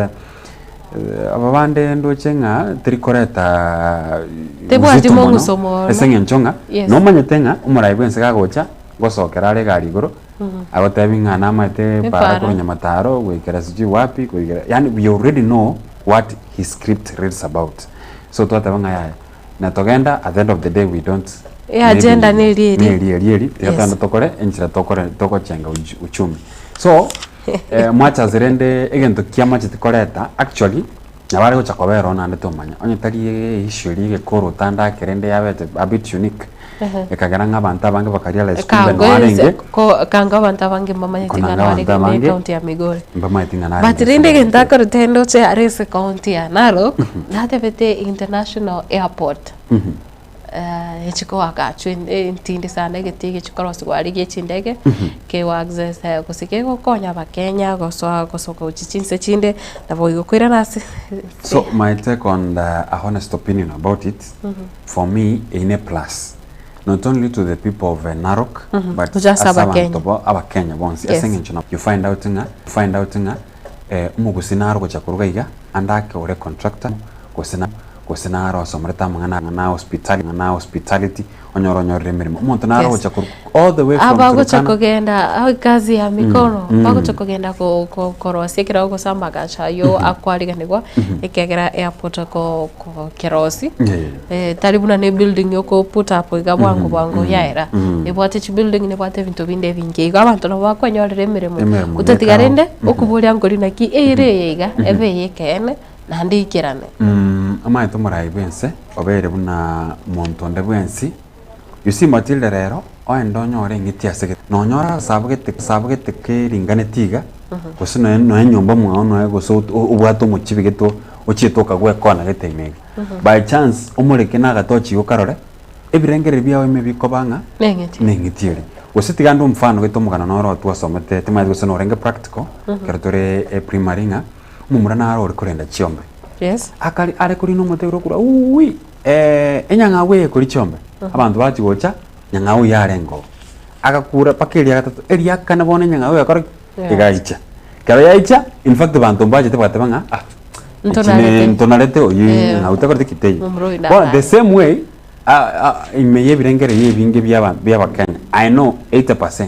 aba bande ndoche ng'a teri koreta Tebwati uzito mono mong'uso mono. ase eng'encho ng'a Yes. nomanyete ng'a omorai bwense gagocha gosokera are egari igoro agotebi ng'a namaete Epara. para korwa Nyamataro goikera sijui wapi goikera yaani we already know what his script reads about so twateba ng'a yaya Na togenda at the end of the day we don't E agenda neri eri. neri eri eri tiga Yes. togende tokore enchera tokore togochenga uch- uchumi so eh, mwachase rende egento kiamachete koreta actually nabo are gocha kobera oo naende tomanya onye tari issue eria egekoro otandake rende yabete a bit unique Ehe. ekagera ng'a abanto abange bakarealize kumbe Kango noarenge ense ko kango abanto abange mbamanyeti ng'a Konanga noare abanto ime abange ekaunti ya Migori. mbamanyeti ng'a But narenge rende ase egento akorete ndoche are ase ekaunti ya Narok, natebete international airport echi koagachwa entindi sana egetii egechi korosiwa aria gie chindege, kego access gose kegokonya abakenya gosoa gosoka gochia chinse chinde, naboigo koirana ase So my take on the, a honest opinion about it, for me, eine plus. Not only to the people of Narok, but Gocha ase ase Abakenya. abanto bo Abakenya bonsi. Yes. Ase eng'encho na you find out ng'a, find out ng'a eh, omogusii naro gocha koruga iga, ande ake ore contractor, gose na gose naro osomorete amang'ana ang'ana hospitali ang'ana hospitality, onyore onyorire emeremo. Omonto naro Yes. gocha korwa all the way from Abagocha Turkana. kogenda ah, kazi ya mikono Mm. bagocha kogenda ko- ko- korosia ekero gose amagacho aywo akwariganigwa ekiagera airport ko ko kerosi Yeah. eh, tari buna ne building yoko put up iga bwango bwango yaera ebwate chibuilding nebwate ebinto binde ebinge igo abanto nabo bakwenyorera emeremo Emeremo gotatiga nekao. rende okoboria nkori naki eira eye iga ebe eye ekeene naende eikerane. Omanyete omorai bwense obeire buna monto onde bwensi, you see Matilda rero oende onyore eng'iti ase gete, nonyore agasabo gete gasabo gete keringaneti iga, gose nonya nonya nyomba mwao nonya gose obwate omochibi gete ochiete okagwekona gete ime iga. By chance omoreke na agatochi igo karore, ebirengererio biao ime bikoba ng'a Neng'iti. neng'iti eria. Gose tiga ande omfano gete omogano noro twasomete timanyeti gose norenge practical, ekero tore eprimary ng'a. Omomura naro ore korenda chiombe. Yes. Akari are korina omote igoro korwa uuwi eh, enyang'au eye ekori chiombe. Abanto bachia gocha, nyang'au eyio yarenge oo. Agakura mpaka eria gatato, eria kane bono enyang'au egakora ki? Yeah. Egaicha. Ekero yaicha, in fact banto mbachete bagateba ng'a ah, echi Ntonarete. ne ntonarete oyio Eh. nyang'au tekoreti ki teiyo. Momura oyo Bono the nabare. same way, ah, ah, ime ya ebirengererio ebinge bia aba bia abakenya, I know 80%.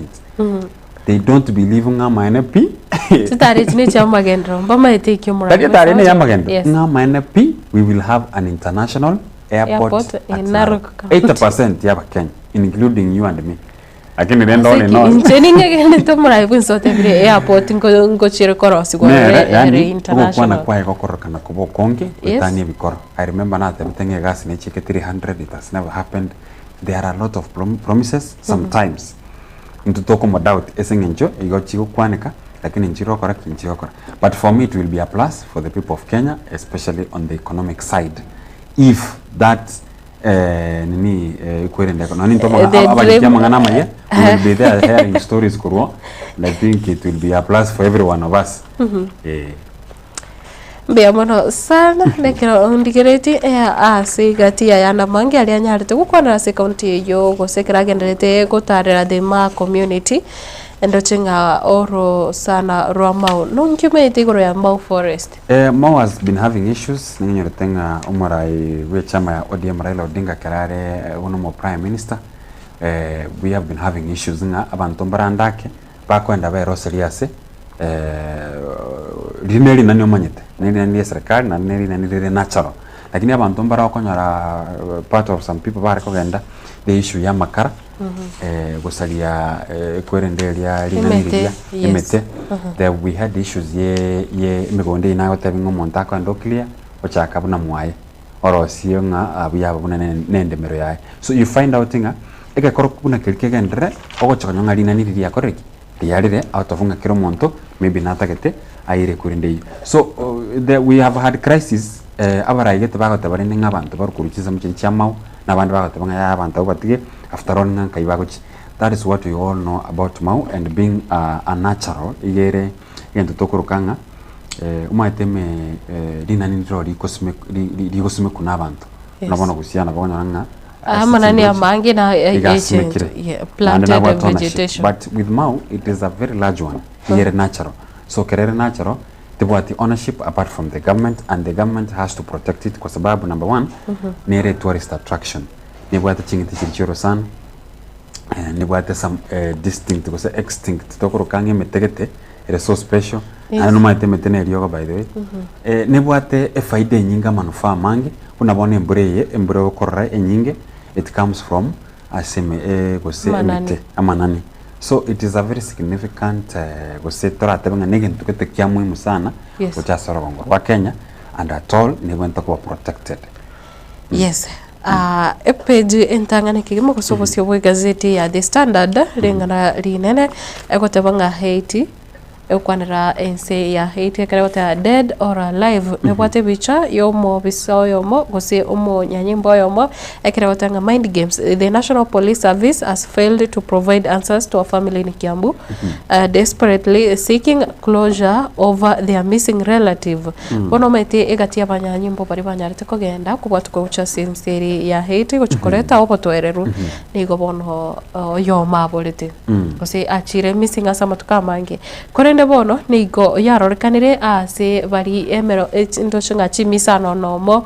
They don't believe ng'a amaene pi. Chitari echi nechiamagenderero, mbamaete ekio Tari moranywe etari ase ene y'amagenderero. Yes. Ng'a amaene pi, we will have an international airport, Airport at in Narok. Narok County. 80% y'Abakenya, including you and me. Lakini rende all in Ase all, inche ning'egenete omorai bwensi otebire airport nko- nkochiere korosigwa nere ere ere yani ogokwana international. kwaye gokorokana koba okonge Yes. goetania ebikoro. I remember natebete ng'a egasi nechieke 300 it has never happened. There are a lot of prom promises sometimes. Intwe tokomodoubt ase eng'encho igo chigokwaneka lakini nchirokora ki nchigokora but for me it will be a plus for the people of Kenya especially on the economic side if that eh, nini eh, ikwerende nonye intwe Eh, the abariki dream- amang'ana amaya we will be there hearing stories korwa and I think it will be a plus for every one of us eh. Mbuya mono sana nekero ndigeretie ase egati yaya na amange aria anyarete gokwanera ase ekaunti eyio gose ekero agenderete gotarera the Maa community. Ndoche ng'a orosana rwa Mau. Nonki omanyete igoro ya Mau Forest? Eh, Mau has been having issues, ninyorete ng'a omorai bw'echama ya ODM Raila Odinga ekero are buna omo prime minister, eh, we have been having issues ng'a abanto mbarandake bakoenda beroserie ase riria ne rinani omanyete, ne rinani ria eserekari naende ne rinani rire natural. Lakini abanto mbare okonyora part of some people bare kogenda the issue ya amakara gosaria ekwerende eria rinani Emete, riria yes. emete there we had issues ye ye emegondo eyio nagotebia ng'a omonto akoenda oclear ochaka buna mwaye orosie ng'a abwo yaba buna ne ne endemero yaye. So you find out ng'a egekoro buna keria kegenderere ogocha konyora ng'a rinani riria riakorire ki? Riarire out of ng'a kera omonto maybe natagete aire korende eyio. So the we have had crisis abarai gete bagoteba rende ng'a abanto bare korwa chinsemo chiria chia amao na abande bagoteba ng'a yaya abanto abwo batige after all ng'a nkai bagochia. That is what we all know about Mau and being a natural iga ere egento tokoroka ng'a omanyete ime rinani ndiro rikosime rigosimekwa na abanto. Yes. Buna bono gusii nabo okonyora ng'a ase Amanani chindoche amange na iga agent, asimekire. yeah, Naende planted nabwate ownership. vegetation. But with Mau it is a very large one, iga ere natural. So ekero ere natural tebwati ownership apart from the government and the government has to protect it kwa sababu number one nere tourist attraction. Nebwate ching'iti chiria chia orosana, nebwate some distinct gose extinct tokoroka ang'e emete gete ere so special, Yes. naende nomanyete emete na eriogo by the way. Nebwate efaida enyinge amanufaa amange, buna bono embura eye, embura okorora enyinge it comes from ase eme gose Amanani. emete amanani. So it is a very significant gose toratebe ng'a negento gete kia muhimu sana Yes. gocha ase orogongo rwa Kenya and at all nebwenerete koba protected. Yes. Ah, epage entang'ani kegima gose obosio bwa egazeti ya The Standard ring'ana rinene egoteba ng'a Haiti egokwanera ense ya Haiti ekero egoteba dead or alive nebwate ebicha ya omobisa oyomo gose omonyanyimbo oyomo ekero egoteba ng'a mind games the National Police Service has failed to provide answers to a family in Kiambu desperately seeking closure over their missing relative. Bono omanyete egati y'abanyanyimbo baria banyarete kogenda kobwatuka gochia ase ense ere ya Haiti gochia koreta obotoereru, nigo bono oyomo aborete, gose achire missing ase amatuko amange. Korende bono nigo yarorekanire ase baria emero chindoche ng'a chimisano nomo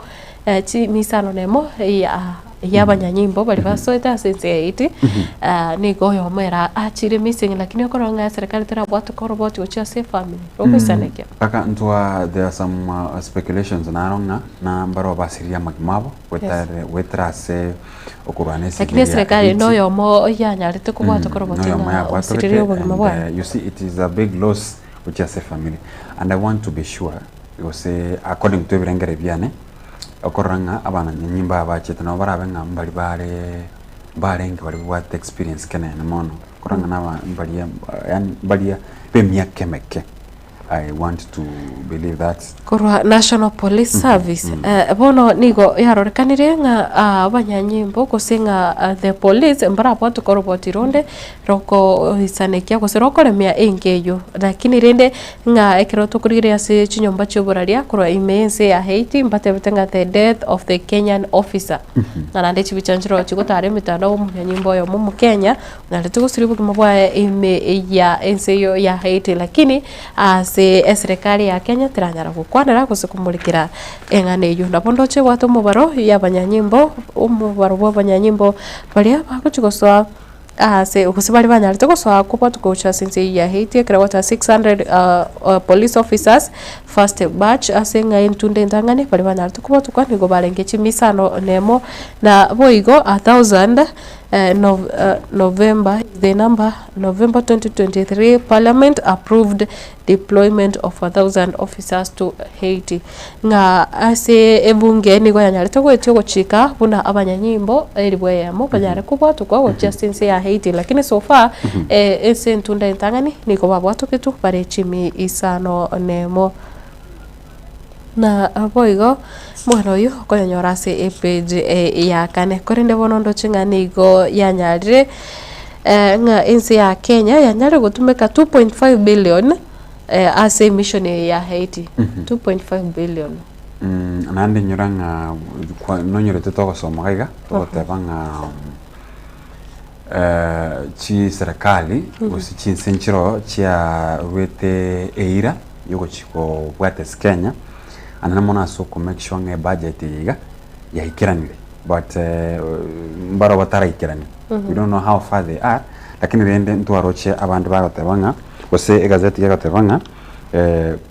chimisano nemo ya y'abanyanyimbo baria basoete ase ense ya Haiti, nigo oyomo ere achire missing lakini okorora ng'a eserekari terabwate koroboti gochia ase efamiri, ogoisanekia. Mpaka ntwa there are some speculations naro ng'a na mbarabwo basiririe amagima abo goetare goetera ase okorwana esegi Lakini eria eserekari Haiti. noyomo yanyarete kobwata koroboti Noyomo ng'a yabwatogete osiririe obogima and bwaye. you see it is a big loss gochia ase efamiri and I want to be sure gose according to ebirengere biane okorora ng'a abananyanyimbo aba bachete nabo barabe ng'a mbari bare mbarenge baria babwate experience kenene mono, okorora ng'a naba mbaria yaani mbaria ba emiaka emeke, I want to believe that. Korwa National Police Service, bono nigo yarorekanire ng'a abanyanyimbo gose ng'a the police mbarabwate koroboti ronde rokoisanekia gose rokoremia enka eyio. Lakini rende ng'a ekero tokorigereria ase chinyomba chi'oboraria korwa ime y'ense ya Haiti mbatebete ng'a the death of the Kenyan officer. Ng'a naende chibicha nchiroo chigotara emetandao omonyanyimbo oyomo omokenya onyarete gosiria obogima bwaye ime ya ense eyio ya Haiti lakini ase eserekari ya Kenya teranyara gokwanera gose komorekera eng'ana eyio. Nabo ndoche ebwate omobaro y'abanyanyimbo omobaro bwa abanyanyimbo baria bagochi gosoa. Aase gose baria banyarete gosoa kobwatwa gocha ase ense eyio ya Haiti ekero gocha 600 police officers first batch ase ng'a entunda entang'ani baria banyarete kobwatokwa nigo barenge chimisano nemo na boigo a thousand November the number November 2023 parliament approved deployment of a thousand officers to Haiti. Ng'a ase ebunge nigo yanyarete goetia ogochika buna abanyanyimbo elifu eyemo banyare kobwatokwa gochia ase ense ya Haiti lakini so far ase entunda entang'ani nigo babwatoketwe bare chimi isano nemo. Na boigo omwana oyio okoyonyora ase epage ya kane. Korende bono ndoche ng'a nigo yanyarire ng'a ense ya Kenya yanyarire gotumeka 2.5 billion ase emission eye ya Haiti, 2.5 billion. Naende inyora ng'a kwa nonyorete togosoma iga iga, togoteba ng'a. Chiserekari gose chinse nchiroo chiaruete eira yogochia kobwata ase Kenya, anene mono ase oko make sure ng'a ebudget eye iga yaikeranire but mbaro bataraikerania, we don't know how far they are, lakini rende ntwaroche abande bagoteba ng'a gose egazeti gegoteba ng'a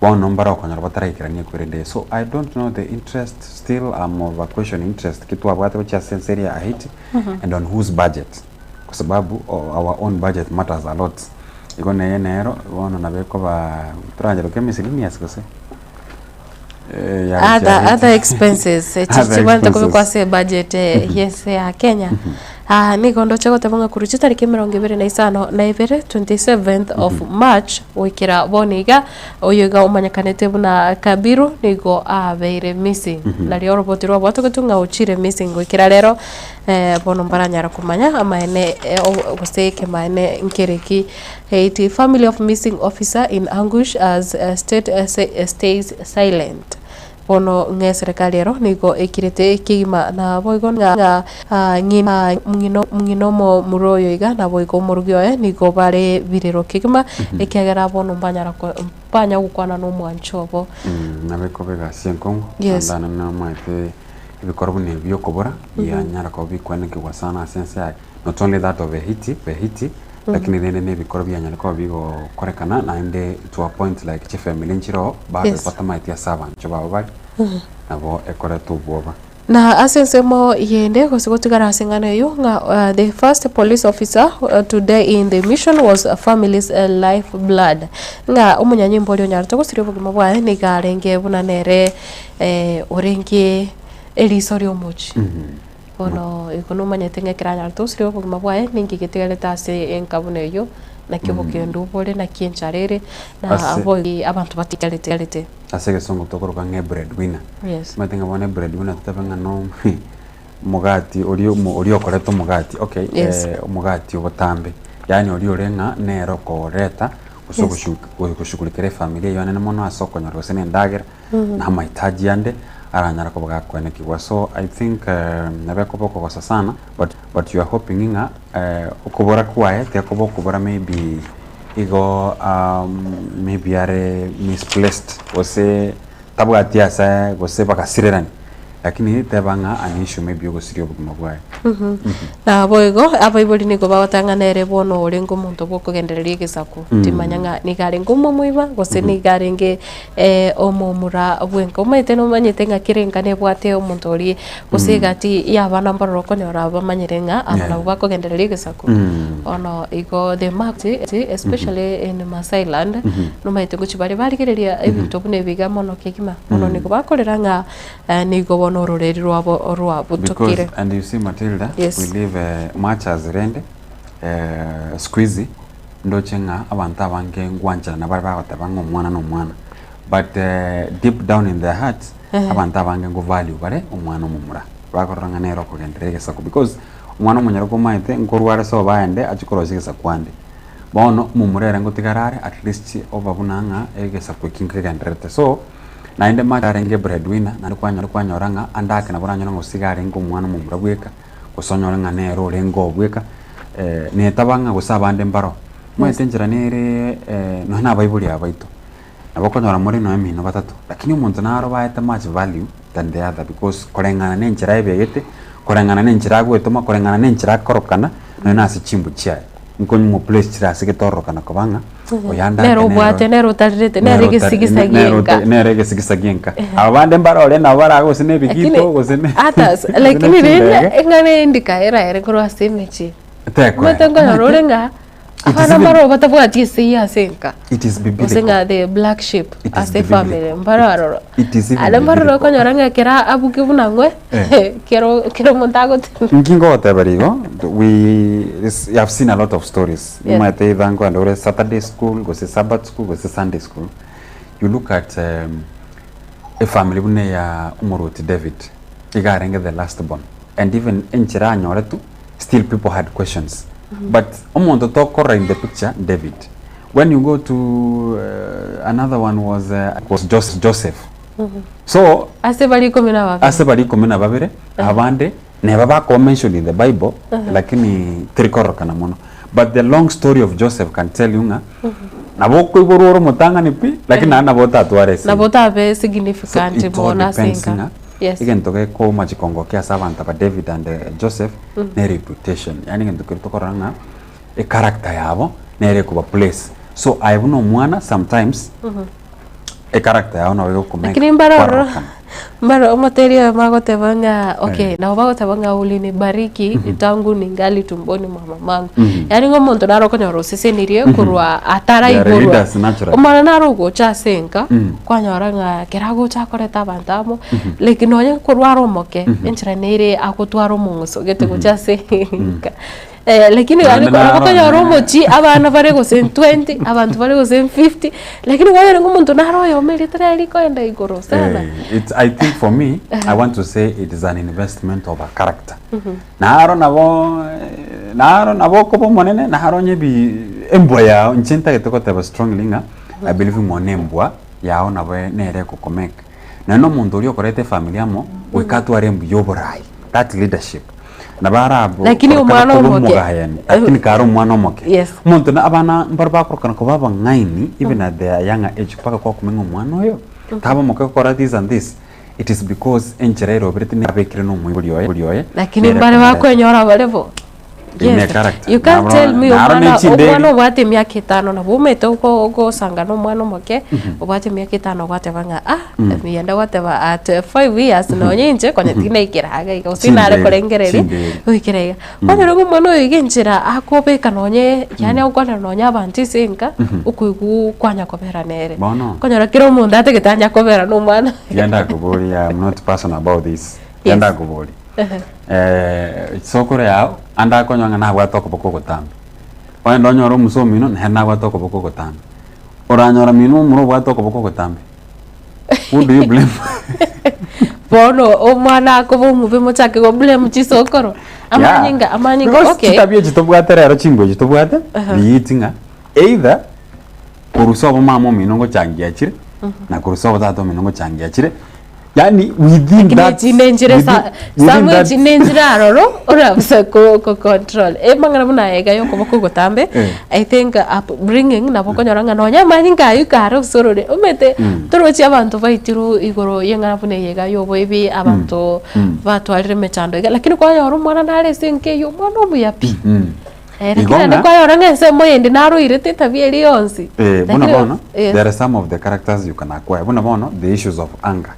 bono mbare okonyora bataraikerania ekwerende so I don't know the interest still am of a question interest ki twabwate gochia ase ense eria ya Haiti and on whose budget kwa sababu our own budget matters a lot igo neye nero bono nabo ekoba toranyeroke miscellaneous gose Eh, ya Other, gochia other expenses Other chibwate kobekwa expenses. ase ebudget y'ense ya Kenya. Ah, nigo ndoche goteba ng'a korwa chitariki emerongo ebere na isano na ibere, 27th of March, goikera bono iga, oyo iga omanyekanete buna Kabiru nigo abeire missing. Nario oroboti rwabwatogetwe ng'a ochire missing goikera rero bono mbaranyara komanya amaene gose ekemaene nkere ki. Haiti, Family of missing officer in anguish as state stays silent. Bono ng'a eserekari ero nigo ekirete kegima naboigo ng'a ng'ina ng'ina omomura oyo iga naboigo omorugi oye nigo bare birero kegima ekiagera bono mbanyara mbanya gokwana na omwanchi obo. Nabo ekoba egasi enkong'u, Yes. naende naende omanyete ebikorwa buna ebi biokobora, bianyara koba bikwenekigwa sana ase ense yaye, not only that of Haiti, Haiti, lakini rende na ebikorwa bianyare koba bigokorekana naende to a point like chifamiri nchiroo bado batamaeti ase abancho babo bare, nabo ekoreta obwoba. Na ase ensemo yende gose gotigara ase eng'ana eyio ng'a the first police officer to die in the mission was family's life blood ng'a omonyanyimbo oria onyarete gosiria obogima bwaye nigo arenge buna nere orenge eriso riomochie. Bono igo nomanyete ng'a ekero anyarete gosiria obogima bwaye ninki getigarete ase enka buna eyio, naki obokendu bore, naki enchara ere, na Ase- abo abanto batigarete. Ase egesongo tokoroka ng'a ebreadwinner. Yes. Omanyete ng'a bono ebreadwinner totabe ng'a no omogati oria omo oria okoreta omogati okay Yes. omogati obotambe yaani oria ore ng'a nere okoreta gose Yes. ogoshu goshughulikera efamiri eywo anene mono ase okonyora gose na endagera na amahitaji ande aranyare koba gakoenekigwa. So I think nabo ekoba okogosa sana but but you are hoping ng'a okobora kwaye tekoba okobora maybe igo maybe are misplaced gose tabwati ase gose bagasirerani lakini teba ng'a an issue maybe ogosiria obogima bwaye. Naboigo abaibori nigo bagotang'ana ere bono orenge omonto bw'okogendereria egesaku, timanya ng'a nigo arenge omomoiba gose nigo arenge omomura bwenka. Omanyete nomanyete ng'a kera enka nebwate omonto oria gose egati y'abana mbaroro okonyora bamanyire ng'a aba nabwo bakogendereria egesaku. Bono igo the mark especially in Maasai land, nomanyete ngochia bare barigereria ebinto buna ebi iga mono kegima. Bono nigo bakorera ng'a nigo bono ororeri rwabo rwabutokire. Because and you see Matilda, Yes. we live much as rende siku hizi ndoche ng'a abanto abange ngwancherana bare bagoteba ng'a omwana na omwana but deep down in their hearts abanto abange ngo value bare omwana omomura bakorora ng'a nere okogenderera egesaku because omwana omonyaroke omaete nkorware sobo aende achie korosia egesaku ande bono omomura ere ngotigara are at least oba buna ng'a egesaku eki nkegendererete so naende mach arenge breadwinner naende kwanyora kwanyora ng'a ande ake nabo oranyore ng'a gose iga arenge omwana omomura bweka gose onyore ng'a nere orenge oo bweka netaba ng'a gose abande mbaro. Omanyete enchera nere nonya na abaibori aba baito, nabo okonyora more nonya mino batato, lakini omonto naro baete much value than the other because koreng'ana na enchera aebegete, koreng'ana na enchera agoetoma, koreng'ana na enchera akorokana, nonya na ase chimbu chiaye, nkonye place chire ase getororokana koba ng'a oyo ande Nere ake obwate, nere otarirete, nere nere otari- egesigisa nere gienka. ota- nere egesigisa gienka. Aba bande mbarore nabo barabe gose na Lakini ebigito gose ne ata gose ne lakini rende chindege. eng'ana eye ndikaera ere korwa ase emechie. Tekoera. Omanyete nkonyora ore ng'a It is abana even- mbaro batabwati esegi ase enka. It is Gose biblical. ng'a the black sheep It is ase biblical. efamily mbaro aroro. It is even Aria mbaroro biblical. okonyora ng'a ekero abukia buna ng'we Eh. kero kero omonto agotema. Nki ngogoteba rigo, we is, have seen a lot of stories. Yes. Omanyete either nkoenda ore Saturday school, gose Sabbath school, gose Sunday school, you look at um, efamily buna eya omorwoti David, iga arenge the last born and even enchera anyoretwe, still people had questions. But omonto tokorora in the picture, David. When you go to uh, another one was, uh, was Joseph. So Ase baria ikomi na babere. ase baria ikomi na babere abande. Neba bakoba mentioned in the bible Mhm. lakini teri kororekana mono but the long story of Joseph can tell you ng'a nabo okoiborwa ore omotang'ani pi lakini naende nabo otatware esegi. Nabo otabe So significant it all bono ase depends enka. ng'a Yes. egento gekouma chikongo kia ase abanto aba David and Joseph Mhm. ne reputation yaani egento keria tokorora ng'a echaracter yabo nere ekoba place so aye buna omwana sometimes Mhm. echaracter yao nabo egokomake Lakini mbare ororo kwarorokana. mbare omoteri oyomo agoteba ng'a okay Eh. nabo bagoteba ng'a ulinibariki tangu ningali tumboni mwa mamangu. Mhm. Yaani ng'a omonto naro okonyora osesenirie Mhm. korwa They are ataraiborwa. leaders naturally. Omwana naro ogocha ase enka, Mm. kwanyora ng'a ekero agocha akoreta abanto amo, Mhm. like nonye korwa are omoke, Mhm. enchera nere agotwara omong'uso gete Mhm. gocha ase enka. Eh, lakini Naende gari kora naro bakonyora ne- omochie abana bare gose 20 abanto bare gose 50 lakini kwanyora ng'a omonto naro oyomo erieta riaye rikoenda igoro sana. Eh, it's, I think for me, I want to say it is an investment of a character. Naro nabo eh, naro nabo okoba omonene naro onye ebi embwa yao inche ntagete goteba strongly ng'a I believe ng'a one embwa yao nabo nere ekokomake. Naende omonto oria okoreta efamiri amo goika atware embwa ya oborai that leadership. Nabo arabo Lakini korokana omwana koba omoke. omogayani lakini kare omwana omoke. Yes. Omonto na abana mbaro bakorokana koba abang'aini even at their younger age mpaka kwakumenya ng'a omwana oyo taba omoke gokora this and this it is because enchera eroberete nabekire na omoibori oye bori oye Lakini nere mbare ekomoreta. bakwenyora bare bo. Ime Yes. character. You can't Naro- tell me naro omwana nechinderi. omwana obwate emiaka etano nabo omanyete oko ogosanga na omwana omoke obwate emiaka etano gwateba ng'a ah Mm. miyende gwateba at 5 years nonye inche konya tinaikera iga iga gose nare Chinderi, korengereria chinderi. goikera iga. Kwanyora ng'a omwana oyo iga enchera akobeka nonye yaani agokwanera nonye abanto ase enka okoigwa kwanya kobera nere. Bono. Okonyora kera omonto atagete anya kobera na omwana. Genda koboria, I'm not personal about this. Yes. Genda koboria. Eh, sokoro yao ande akonywa ng'a nabwate okoboko ogotambe. Ogende onyore omusa omino nere nabwate okoboko ogotambe. Oranyora mino omura obwate okoboko ogotambe. Who do you blame? Bono omwana akoba omobe mochake go blame chisokoro. Yeah. Amanyinga amanyinga Because okay. chitabia echi tobwate rero chingwe echi tobwate Aha. riiti ng'a either korwa sobo mama omino ngochangia chire na korwa sobo tata omino ngochangia chire Yaani within Lakini that echi nenchire within, sa within samwe that echi nenchire aroro orabisa ko ko control emang'ana buna aya iga yokoboko ogotambe Eh. I think upbringing nabo okonyora ng'a nonya amanyinga aywo kare osorore omanyete Mm. torochi abanto baitirwe igoro y'eng'ana buna eye iga ya oboibi abanto Mm. batwarire emechando iga lakini kwanyora omwana nare ase enka eywo omwana omuya pi. Mm. Eh, Igo lakini naende ng'a kwanyora ng'a ensemo eyende naroirete etabia eria yonsi. Eh, buna Lakini bono yes. there are some of the characters you can acquire buna bono the issues of anger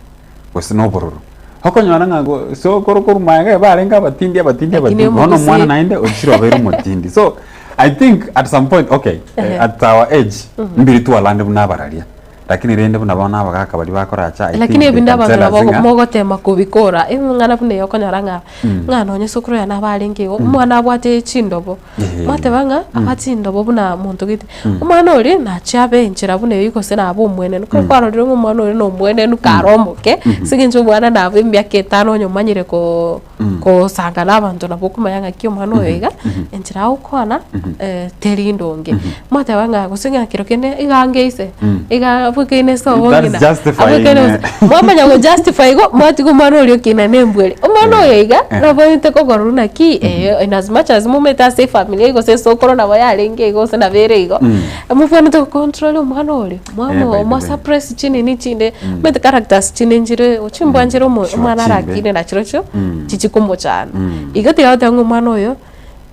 gose na obororo okonyora ng'a go so koro korwa magega barenge abatindi abatindi Lakini abatindi bono omogusii omwana naende ochire obeire omotindi so I think at some point okay eh, Ehe. at our age Mhm. mbiri twalande buna abararia Lakini rende buna bono abagaaka baria bakoracha, I Lakini think they ebinde can abanto tell us nabo ng'a mogotema kobikora, emang'ana buna eye okonyora ng'a Mm. ng'a nonye sokoro yane abarenge igo, Mm. omwana abwate chindobo, Ehe. mwateba ng'a Mm. abwate chindobo buna monto gete, Mm. omwana oria nachie abe enchera buna eywo gose nabe omwenenu, ekero Mm. kwarorire ng'a omwana oria na omwenenu kare omoke, Mhm. ase eng'encho omwana nabo emiaka etano onye omanyire koo Mm. kosanga na abanto nabo okomanya ng'aki omwana oyo Mhm. iga, Mhm. enchera agokwana Mhm. teri ndonge. Mhm. Mwateba ng'a gose ng'a kero kende iga ange ise, Mm. iga abwekaine ase That's obong'ina, justifying, abwekaine eh. gose mwamanya go justify igo, mwatiga omwana oria okina na embwa eria. Omwana oyo iga, Eh. nabwenerete kogorwa naki in as much as momanyete ase efamiri gose esokoro nabo yarenge igo gose nabo ere igo, Mm. mobwenerete go control omwana oria, Eh, by mwamo the way. mwa suppress chinini chinde, Mm. omanyete characters chinde nchire chimbwa nchire omo Sure, omwana chimbe. arakine nachirochio, Mm. chichikomochanda. Mm. Igo tiga goteba ng'a omwana oyo,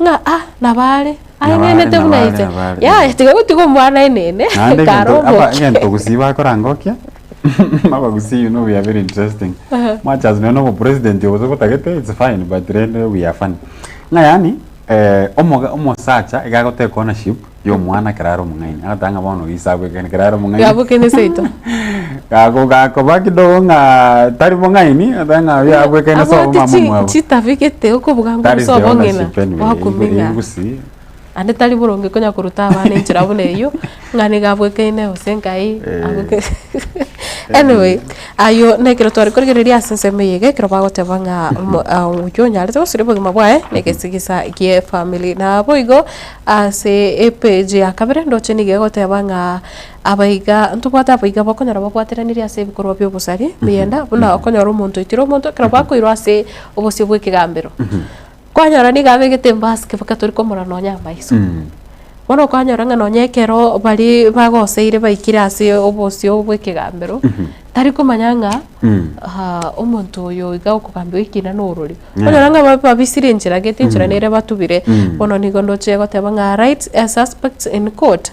ng'a ah nabo are, Nabo are, aenenete nabo buna are, inche, nabo are. yaya tiga gotiga omwana aenene Naende kare egento aba omoke. egento gusii bakorangokia abagusii you know we are very interesting Aha. much as nonya na obopresident obo tobotagete it's fine but rende we are funny ng'a yaani omoga omosacha iga agotake ownership ya omwana ekero are omong'aini agoteba ng'a bono ise abwekaine ekero are omong'aini Yabwekaine seito. Gako gakoba kidogo ng'a tari bong'aini agoteba ng'a oyo abwekaine sobo Abwate mama chi omwabo. chitabi gete okobuga That nguru is the sobo ng'ina ownership anyway, wakumia ng'a. gusii. Ande tari boronge konya koruta abana enchera buna eyio, ng'a nigo abwekaine gose nkai Eh. abwekaine. Anyway, aywo nekero tware korigereria ase ensemo eye iga ekero bagoteba ng'a omo- ah, oywo onyarete gosiria obogima bwaye na egesigisa gie efamiri. Naboigo ase epage ya kabere ndoche nigo egoteba ng'a abaiga ntobwate abaiga bakonyora babwateranire ase ebikorwa bia obosari mbienda buna okonyora omonto oitire omonto ekero bakoirwa ase obosio bwa ekegambero. Kwanyora nigo abegete emask mpaka tori komorora nonya amaiso. Bono kwanyora ng'a nonya ekero baria bagoseire baikire ase obosio bwa ekegambero, tari komanya ng'a omonto oyo iga okogambigwa ekina norori. Kwanyora ng'a ba- babisire enchera gete enchera nere batubire, bono nigo ndoche goteba ng'a right suspects in court.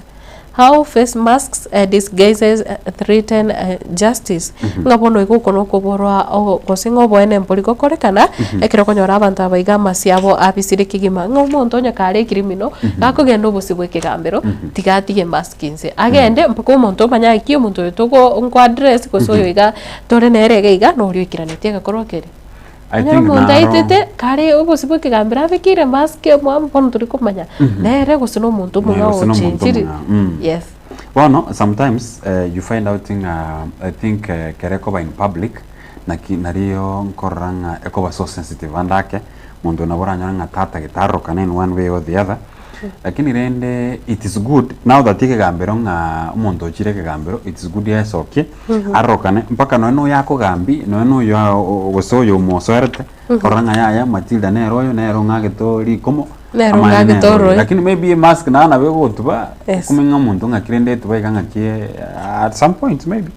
How face masks disguises threaten justice. Ng'a bono igo oko nokoborwa ogo gose ng'a oboene mbori gokorekana, ekero okonyora abanto aba iga amasio abo abisire kegima, ng'a omonto onye kare ecriminal, gakogenda obosio bwa ekegambero, tiga atige emask inse, agende mpaka omonto omanye gaki omonto oyo togo nko address gose oyo iga tore nere iga iga, noria oikeranetie egekorwa keria. I Onye think omonto naro aitete kare obosio bwa ekegambero abekeire emask omwabo bono tori komanya nere gose na omonto Nere omong'ao gose na omonto ochenchiri omong'ao, mm. yes. Bono sometimes eh, you find out ng'a I think eh, kere ekoba in public naki nario nkorora ng'a ekoba so sensitive ande ake monto nabo oranyore ng'a tatagete arorokane in one way or the other lakini rende it is good now that ekegambero ng'a omonto ochire ekegambero it is good aesokie arorokane mpaka nonye na oyo akogambia nonye na oyo aa gose oyo omosoerete orore ng'a yaya Matilda nere oyo nere ong'agete oo rikomo Nere amanye ong'agete nere oyo. oroe. Lakini maybe emask naye nabo egogotuba Yes. okomenya ng'a omonto ng'aki rende etuba iga ng'aki at some point maybe.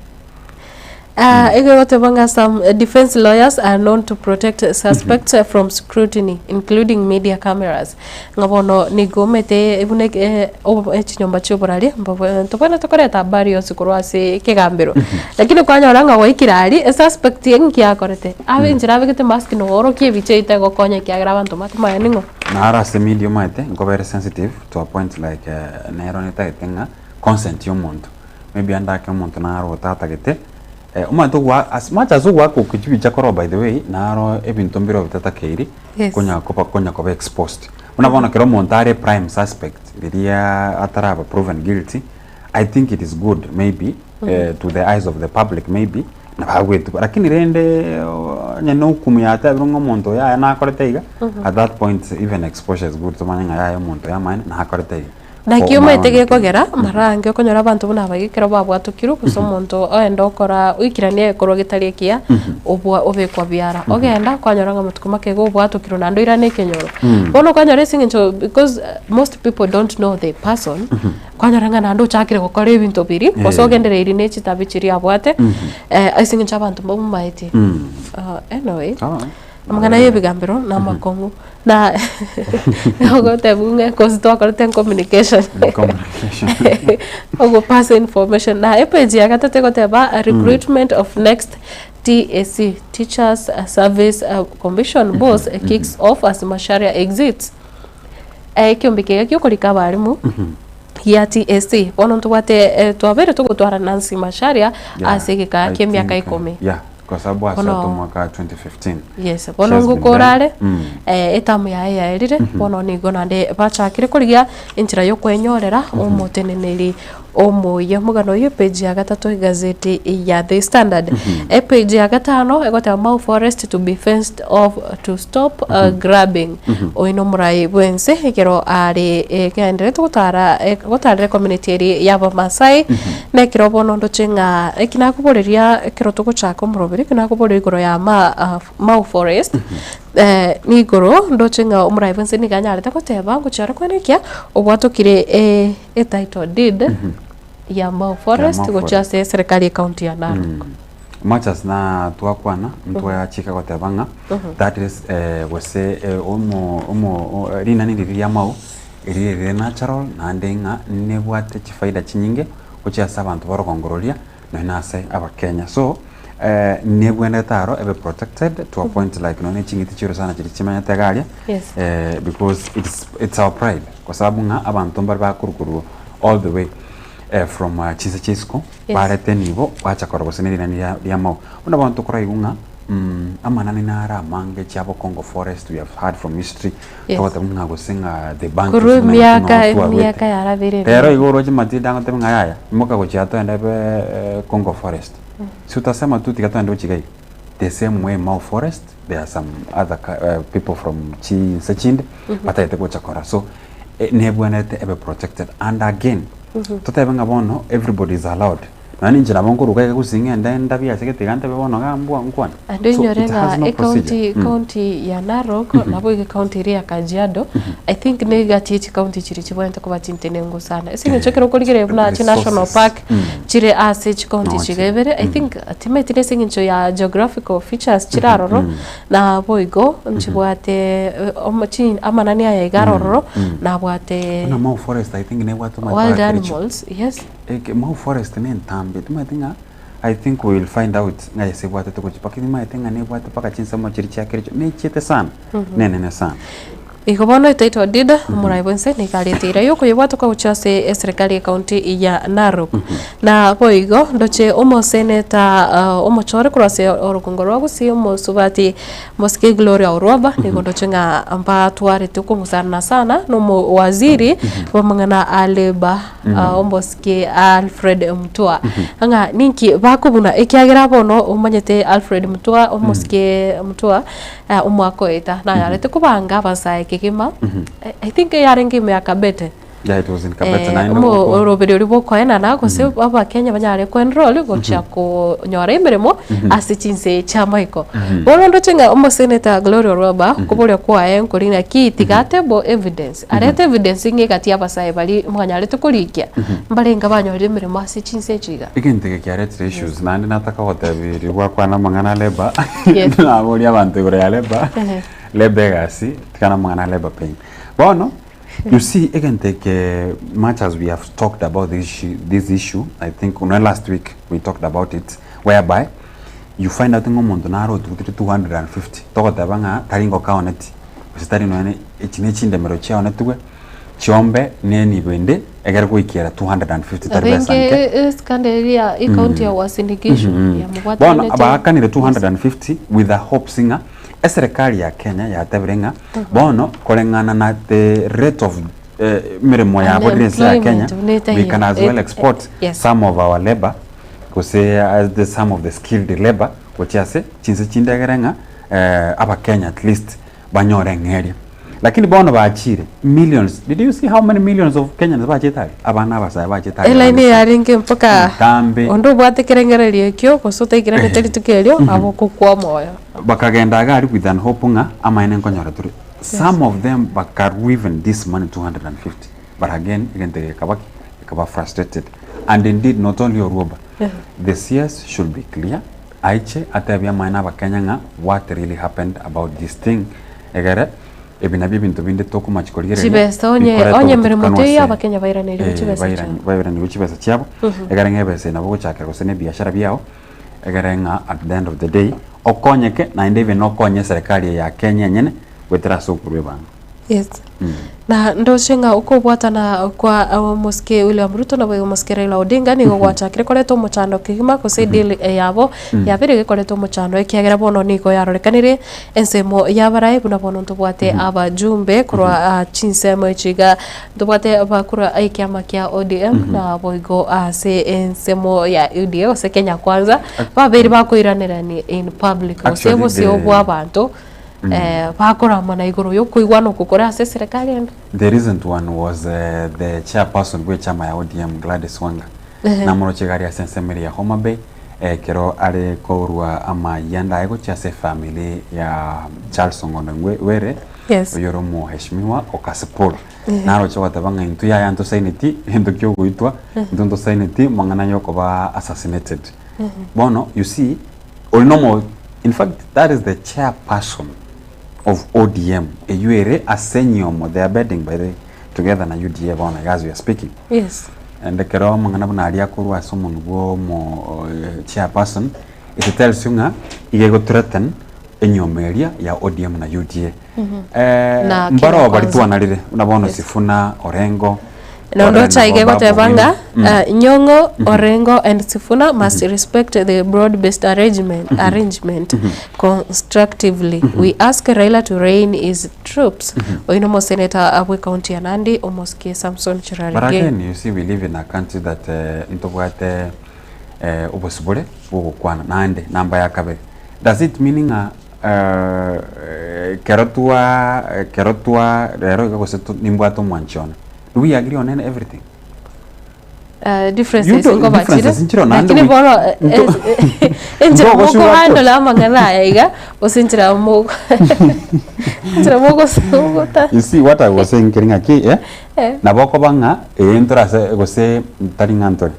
Ah, igo egoteba ng'a some eh, defense lawyers are known to protect suspects eh, from scrutiny including media cameras ng'a bono nigo omete buna eke- eh, obo- eh, chinyomba chia oborari mbobe ntobwenerete koreta habari yonsi korwa ase ekegambero lakini kwanyora ng'a gwaikire aria esuspect nki akorete abe enchera abegete mask noorokia ebicha eywo tegokonya ekiagera abanto mbakomanya ning'o. Naro ase media omanyete nkoba ere sensitive to a point like eh, nero netagete ng'a consent ya omonto maybe ande ake omonto naro otatagete eh, omanyete ogwa as much as ogoaka okwe chibicha korwa by the way naro ebinto mbire bitatakeiri Yes. konya koba konya koba exposed. Buna bono ekero omonto are prime suspect riria ataraba proven guilty, I think it is good maybe eh, to the eyes of the public maybe nabagwetuba lakini rende onye na hukumu yatebirwe ng'a omonto oyo yaya nakorete iga, at that point even exposure is good tomanye ng'a yaya omonto oyo amaene nakorete iga. Naki Omwana omanyete one gekogera, mara ange okonyora abanto buna aba ekero babwatokirwe gose omonto oenda okora oikerania egekorwa getari ekiya, obwa obekwa biara. Ogenda kwanyora ng'a amatuko make iga obwatokirwe naende oirane ekenyoro. Bono okonyora ase eng'encho because most people don't know the person, kwanyora ng'a naende ochakire gokora ebinto biria, gose Eh. ogendereiri ne chitabi chiria abwate, ase eng'encho abanto mbamomaeti. Anyway. Amang'ana y'ebigambero namakong'u na ogotebwa ng'a ekosi twakorete communication ogo pass information na epage ya gatato egoteba recruitment of next TSC Teachers Service Commission boss kicks off as Macharia exits. Ekiombe kiga giokorika abarimu gia TSC bono ntobwate twabeire togotwara Nancy Macharia ase egeka I kia emiaka think, ikomi. yeah, kwa sababu Bono- asoete omwaka wa 2015. Yes, She bono has been ngokora there. are Mm. eh, etamu yaye yaerire bono nigo naende bachakire korigia enchera yokwenyorera omoteneneri omoyia. Omogano oyio epage ya gatato egazeti ya The Standard. Epage ya gatano egoteba Mau forest to be fenced off to stop uh, grabbing. Oyo nomorai bwense ekero are egenderete gotara eh, gotarera ecommunity eria y'Abamasai Na ekero bono ndoche ng'a eki nakoboreria ekero togochaka omoroberi, eki nakoboreria igoro ya ma Mau forest, nigoro ndoche ng'a omorai bwense nigo anyarete goteba ngochia ore kwenekia obwatokire e title deed ya Mau forest Mau gochia Forest. ase eserekari ecounty ya Narok. Much as na twakwana ntwachika goteba ng'a that is gose omo omo rinani riria ria Mau Erio rire natural naende ng'a nebwate chifaida chinyinge gochia ase abanto b'orogongo roria nonya na ase abakenya. So nebwenerete aro ebe protected to a point like nonya ne ching'iti chi'orosana chiria chimenyete iga aria Yes. because it's it's our pride kwa sababu ng'a abanto mbare bakorwa korwa all the way from chinse chia isiko Yes. barete nibo bacha korora gose ne rinani ria riamao. Buna bono tokoraigwa ng'a. Amanani naro amange chia Bokongo forest we have heard from history Yes. togoteba ng'a gose ng'a the bank Korwa emiaka emiaka yarabire Rero igo oroche Matilda agoteba ng'a yaya imoka gochia toende be Congo forest. Si utasema tu tiga toende gochia iga iga. The same way Mau forest there are some other people from chinse chinde batagete gocha korora so nebwenerete ebe protected and again totebe ng'a bono everybody is allowed Nonya ninche nabo nkoruga iga gose ng'ende ndabie ase gete iga ntebe bono iga mbwa nkwane. Ande So oinyore it has ng'a no ecounty procedure. Mm. county ya Narok nabo iga ecounty eria ya Kajiado I think niga tie chicounty chiria chibwenerete koba chintenengu sana ase eng'encho ekero okorigereria buna chi national Resources. park Mm. chire ase chicounty No, chiga chire. ibere I think timanyeti nase eng'encho ya geographical features chire aroro naboigo nchibwate eh, omo chi amanani aya iga aroro nabwate Buna Mau Forest I think nebwate omanyete wild mpaka Kericho. animals yes. Eke Mau Forest ne entambe timanyeti ng'a I think we will find out ng'a ase ebwatete gochia mpaka nimanyete ng'a nebwate mpaka chinsemo chiria chia Kericho nechiete sana nenene sana. Igo bono etitle deed omorai bwense nigo arete eira yokoyebwata gochia ase eserekari y'ecounty ya Narok. Na boigo ndoche omoseneta omochore korwa ase orogongo rwa Gusii omosubati Mosike Gloria Orwoba nigo ndoche ng'a mbatwarete okong'usana sana na omowaziri bw'amang'ana a labour omosike Alfred Mutua ng'a ninki bakobuna ekiagera bono omanyete Alfred Mutua omosike Mutua omwaka oeta nanyarete kobanga abasae kegima I think yarenge ime ya Kabete. Yeah, it was in Kabete Eh, naende omo- gokwa. oroberi oria bwokoenana gose abakenya banyare koenroll gochia konyora emeremo ase chinse chi'amaiko. Bono ndoche ng'a omosenator Gloria Orwoba okoboria kwaye nkori naki tiga atebo evidence, arete evidence ng'a egati y'abasae baria mwanyarete korikia mbarenge banyorire emeremo ase chinse echi iga. Egento eke kiaretire issues naende nataka gotebi riria gwakwana amang'ana a labour Yes. naboria abanto igoro ya labour, Ehe. labour egasi tikana amang'ana a labour pain. Bono You see egento eke much as we have talked about this issue, this issue I think no last week we talked about it whereby you find out ng'a omonto nare otugutire 250 togoteba ng'a tari ngoka aoneti gose tari nonya echi ne chindemero chiaonetigwe chiombe na enibo ende egere goikera 250 tari besa Renge nke. escandal eria ecounty ya Uasin Gishu Bono yamobwatanete baakanire 250 with the hopes ng'a Eserekari ya Kenya yatebire ng'a bono koreng'ana na the rate of emeremo yabo rire ense ya Kenya, Unemployment buna we can as well etaiyo. export Yes. some of our labour gose as the some of the skilled labour gochia ase chinse chinde egere ng'a abakenya at least banyore eng'eria. Lakini bono bachire millions, did you see how many millions of Kenyans bachete aria? Abana abasae bachete aria Elaini abange sana. yarenge mpaka Ntambe. onde obwate ekerengererio ekio gose otaikeranete rituko erio abo okokwa omoyo. Bakagenda iga aria with an hope ng'a amaene nkonyora tore. Some of them bakarua even this money 250 but again egento eke gekaba ki? Gekaba frustrated and indeed not only Orwoba, the CS should be clear aiche atebie amaene abakenya ng'a what really happened about this thing egere ebi nabio ebinto binde tokomachi korigereria Chibesa onye bikorete onye emeremo obotutukanu teiyo ase abakenya bairanerigwe eh, chibesa bairani- chiabo. bairanigwe chibesa chiabo egere ng'a ebesa eye nabo ogochakera gose na ebiashara biao Egere ng'a at the end of the day okonyeke naende even nokonye eserekari eye ya Kenya enyene goetera ase okorwa ebango. Yes. Na ndoche ng'a okobwatana kwa omosike William Ruto naboigo omosike Raila Odinga nigo gwachakire koreta omochando kegima gose edeal yabo yabeire gekoreta omochando ekiagera bono nigo yarorekanire ensemo y'abarai buna bono ntobwate abajumbe korwa chinsemo echi iga Ntobwate abakura ekiama kia ODM na boigo ase ensemo ya UDA gose Kenya Kwanza babeire bakoiranerani in public gose Actually, obosio the- bwa abanto eh, bakoramana igoro yokoigwana oko kore ase eserekari ende. The recent one was uh, the chairperson bwe chama ya ODM Gladys Wanga Ehe. namoroche gari ase ensemo ere ya Homa Bay ekero are korwa amayanda aye gochia ase efamily ya Charles Ong'ondo Ngwe- Were Yes. oyore omoheshimiwa o Kasipul Naroche goteba ng'a intwe yaya ntosaineti gento kia ogoitwa, intwe ntosaineti mang'ana ya okoba assassinated. Bono you see, oria nomo in fact that is the chairperson of ODM eywo ere ase enyomo, they are bedding by the way together na UDA bono iga as we are speaking. Yes. Naende ekero amang'ana buna aria akorwa ase omonwa bwa omo chairperson, it tells you ng'a iga ego threaten enyiomo eria ya ODM na UDA. Eh, Na mbaro Kenya bari Kwanza. twanarire buna bono Yes. Sifuna, Orengo. Nondo Orore chaige nabo goteba Babu ng'a Owino. Nyong'o, Orengo and Sifuna must respect the broad based arrangement, arrangement constructively. We ask Raila to rein his troops. Oyo nomoseneta bwe county ya Nandi omosike Samson But Cherargei. again, you see, we live in a country that ntobwate obosibore bw'ogokwana naende namba ya kabere. Does it mean ng'a ekero twa ekero twa rero iga gose to nimbwate omwanchi one, do we agree on any everything? Uh, differences You don't- nkoba chire differences nchiro naende lakini we- bono enchera Ntogosuga mokohandle amang'ana aya iga gose enchera mo enchera mogosugota You see what I was saying keri ng'aki eh? Eh. Nabo okoba ng'a ee ntore ase gose tari ng'a ntore.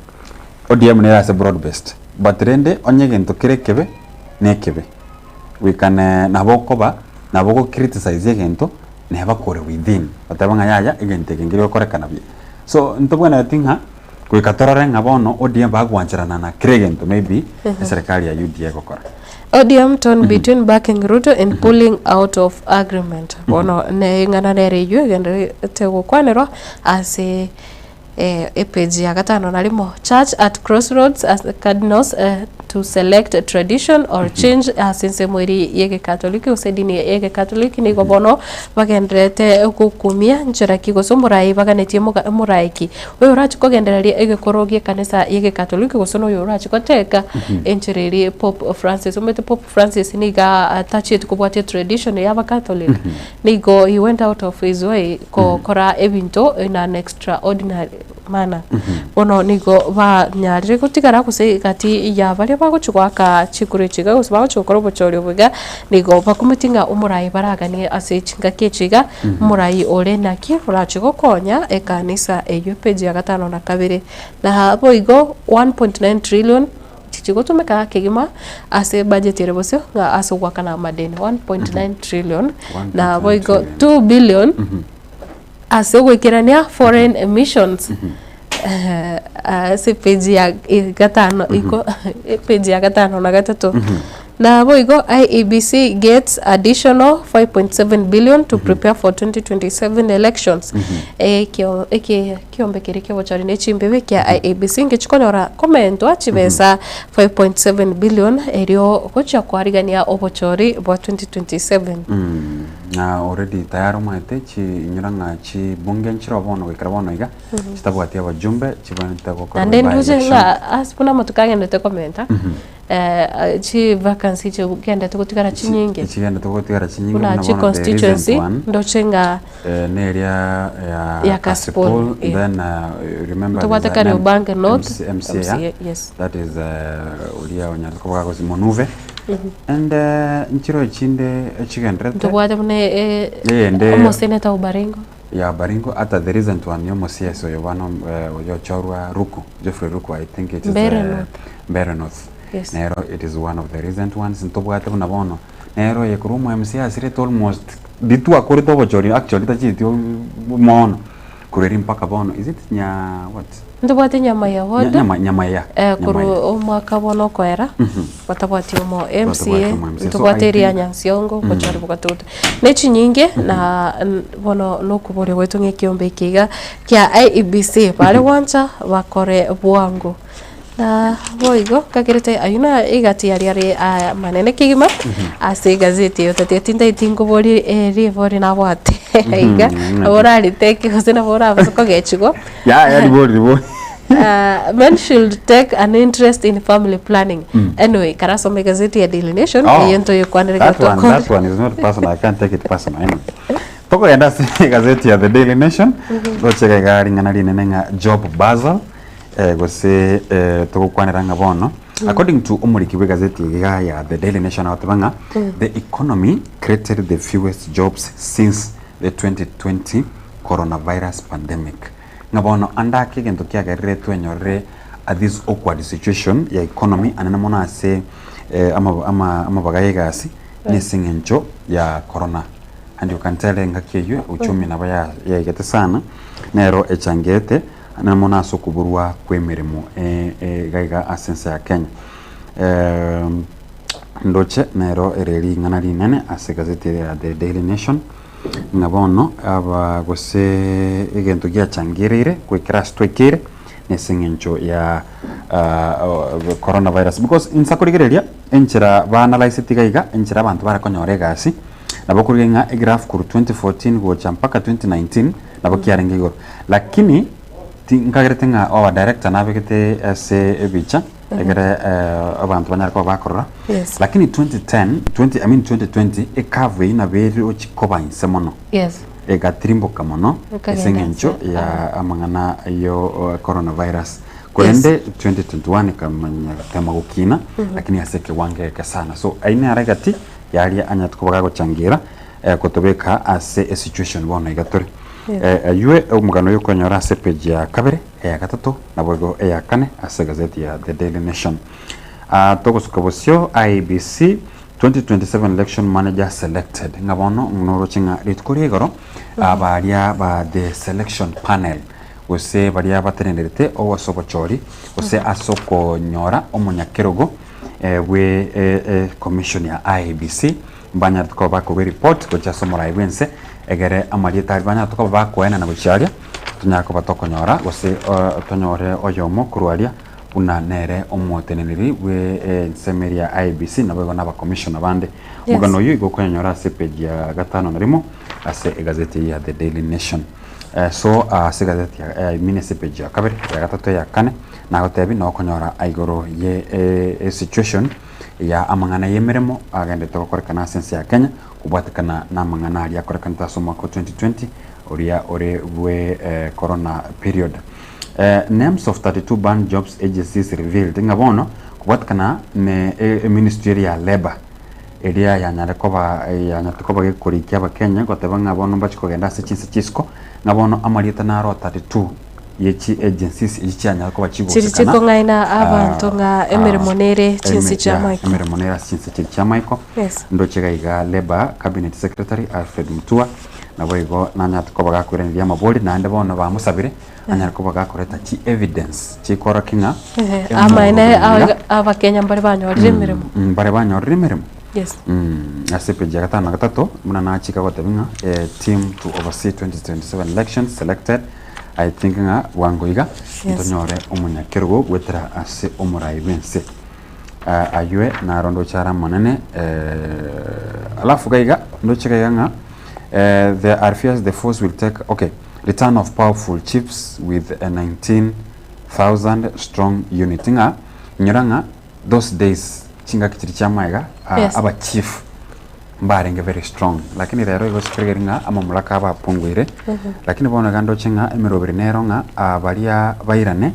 ODM nere ase broad based but rende onye egento kere ekebe na ekebe. We can nabo okoba nabo ogo criticize egento neba kore within otebe ng'a yaya egento eke nkeri gokorekana buya. So ntobwenereti ng'a goika torore ng'a bono ODM bagwancherana na kera egento maybe eserekari ya UDA egokora. ODM torn between backing Ruto and pulling out of agreement. Bono ne eng'ana nere eywo egendererete gokwanerwa ase Epage ya gatano na rimo, Church at crossroads as cardinals to select tradition or change ase ensemo eria y'egekatoliki gose edini y'egekatoliki nigo bono bagendererete gokumia nchera ki gose omorai baganetie moga omorai ki oyo orache kogendereria egekoro gi'ekanisa y'egekatoliki gose noyo orache goteka enchera eria Pope Francis omanyete Pope Francis niga atachieti kobwatia tradition ya abakatoliki Nigo he went out of his way gokora ebinto in an extraordinary manner. Bono nigo banyarire gotigara gose egati ya baria bagochia goaka chikura echi iga gose bagochia gokora obochori obo iga, nigo bakumeti ng'a omorai baraganie ase chingaki echi iga, omorai ore naki orachie gokonya ekanisa eywo epage ya gatano na kabere. Na boigo 1.9 trillion. Tichigotumeka kegima ase ebudget ere bosio ng'a ase ogoakana amadeni 1.9 trillion na boigo 2 billion ase ogoikerania foreign emissions ase page ya gatano iko page ya gatano na gatato. Naboigo IEBC gets additional 5.7 billion to prepare for 2027 elections. Ekio eke kiombe keria kiobochori ne chimbibe kia IEBC ngechi konyora komentwa chibesa 5.7 billion erio gochia koarigania obochori bwa 2027. Na already tayari omanyete chinyora ng'a chibunge nchire bono goikera bono iga chitabwati abajumbe chibwenerete gokorwa Naende by ndoche election. ng'a ase buna amatuko agendete komenta Chivacancy chigendete gotigara chinyinge. Chigendete gotigara chinyinge Buna buna chi bono the recent constituency one ndoche ng'a eh, neria ya Ya Kasipul, Kasipul yeah. then remember Ntobwate there's an Kariobangi North, MC, MCA, MCA, yes. that is oria onyarete koba gosi Monuve and nchiro chinde chigenderete Ntobwate buna eh, Eyende- omoseneta o Baringo. ya Baringo ata the recent one ya omo-CS oyo bono oyo ochorwa Ruku, Geoffrey Ruku I think it is Mbeere North. Mbeere North. Yes. Nero it is one of the recent ones ntobwate buna bono nero oye korwa omo MCA asirete almost ritwakorete obochori actually tacheti mono korwa erio mpaka bono is it nya what? Ntobwate nyama ya ward Nyama nyama ya eh, nyama korwa ya. omwaka bono okoera batabwati omo Batabwati MCA omo MCA. So ntobwate I eria think- Nyansiongo obochori bogatuta ne chinyinge na bono nokoboria gwaito ng'a ekiombe eke iga kia IEBC bare gwancha bakore bwango. Na boigo nkagerete ayio na egati aria are amanene kegima ase egazeti eyo tatiga tintaeti nkoborie eribori nabwate iga nabo orariteke gose nabo orabase kogechigwa. Yaya ribori ribori. Men should take an interest in family planning. Anyway, karasoma egazeti ya Daily Nation, Oh, eyio ntoyekwanere that one, gotokora. that one is not personal. I can't take it personal. Anyway. Tokogenda ase egazeti ya The Daily Nation, gochega iga ring'ana rinene ng'a Job Basel, eh, gose eh, togokwanera ng'a bono according to omoriki bw'egazeti iga ya The Daily Nation agoteba ng'a the economy created the fewest jobs since the 2020 coronavirus pandemic ng'a bono ande ake egento kiagerire twenyorere at this awkward situation ya economy anene mono ase eh, ama- ama- amabaga ya egasi nese eng'encho ya corona and you can tell engaki eywo uchumi nabo ya- yaigete sana nero echangete Anene mono ase okoborwa kw'emeremo iga iga ase ense ya Kenya. Ndoche nero ere ring'ana rinene ase egazeti ere ya The Daily Nation. Ng'a bono aba gose egento giachangereire goikera ase twaikeire nese eng'encho ya coronavirus because insa korigereria enchera ba analyseti iga iga enchera abanto bare konyora egasi nabo okorigereria ng'a egraph korwa 2014 gocha mpaka 2019 nabo kiarenge igoro lakini ti nkagerete ng'a our director nabegete ase ebicha egere abanto banyare koba bakorora Yes. lakini 2010 20 I mean 2020 ecurve eyio nabo erochi koba inse mono Yes. egatirimboka mono Ekagenda ase eng'encho inse, ya amang'ana yo coronavirus korende 2021 ekamanya gotema gokina lakini ase ekewango egeke sana so ayio nere egati yaria anyarete koba gagochangira gotobeka ase esituation bono iga tore. Yes. Aywe omogano oyo okonyora ase page ya kabere, eya gatato, naboigo eya kane ase egazeti ya The Daily Nation. Ah, togosuka bosio IEBC 2027 election manager selected ng'a bono noroche ng'a rituko ria igoro ah, baria ba the selection panel gose baria batenenerete ase obochori gose ase okonyora omonyakerogo eh, bwe eh, eh, commission ya IEBC Mbanyarete koba bakorua eripoti gochia ase omorai bw'ense, egere amarieta aria banyarete koba bakoenana gochia aria, tonyare koba tokonyora gose tonyore oyomo korwa aria buna nere omoteneneri bwe ensemo eria ya IEBC naboigo na abakomishona bande. Yes. Omogano oyio igo okonyonyora ase epage ya gatano na rimo ase egazeti eyio ya The Daily Nation. So ase egazeti ya I mean ase epage ya kabere, ya gatato, eya kane, nagotebi nokonyora igoro ye esituation ya amang'ana y'emeremo agenderete gokorekana ase ense ya Kenya kobwatekana namang'ana aria akorekanete ase omwaka o 2020 oria ore bwe corona period. Names of 32 banned jobs agencies revealed ng'a bono kobwatekana ne eministry eria ya labour eria yanyare koba yanyarete koba gekorikia abakenya goteba ng'a bono mbachi kogenda ase chinse chisiko ng'a bono amarieta naro 32 ye chi agencies echi chianyara koba Chiri chigosekana chikong'aina abanto ng'a emeremo nere chinse chia maiko. emeremo nere ase chinse chiri chia maiko Yes. ndoche iga iga Labour Cabinet Secretary Alfred Mutua naboigo nanyarete koba gakoiraneria amabori naende bono bamosabire anyare koba gakoreta chi evidence chikorokia ng'a Ehe, amaene emorobio iga abakenya mbare banyorire emeremo. mbare banyorire emeremo Yes. Ase epeji ya gatano na gatato buna nachika gotebia ng'a team to oversee 2027 elections selected I think ng'a bwango iga Yes. ntonyore omonyakerogo goetera ase omorai bw'ense. Ah, aywe naro ndoche are amanene eh, alafu gaiga ndoche gaiga ng'a eh, there are fears the force will take okay return of powerful chiefs with a 19,000 strong unit ng'a inyora ng'a those days chingaki chiria chia magega ah, Yes. aba chief mbarenge very strong lakini rero igo chikorigereria ng'a amamulaka abapunguire lakini bono iga ndoche ng'a emeroberi nero ng'a ah, baria bairane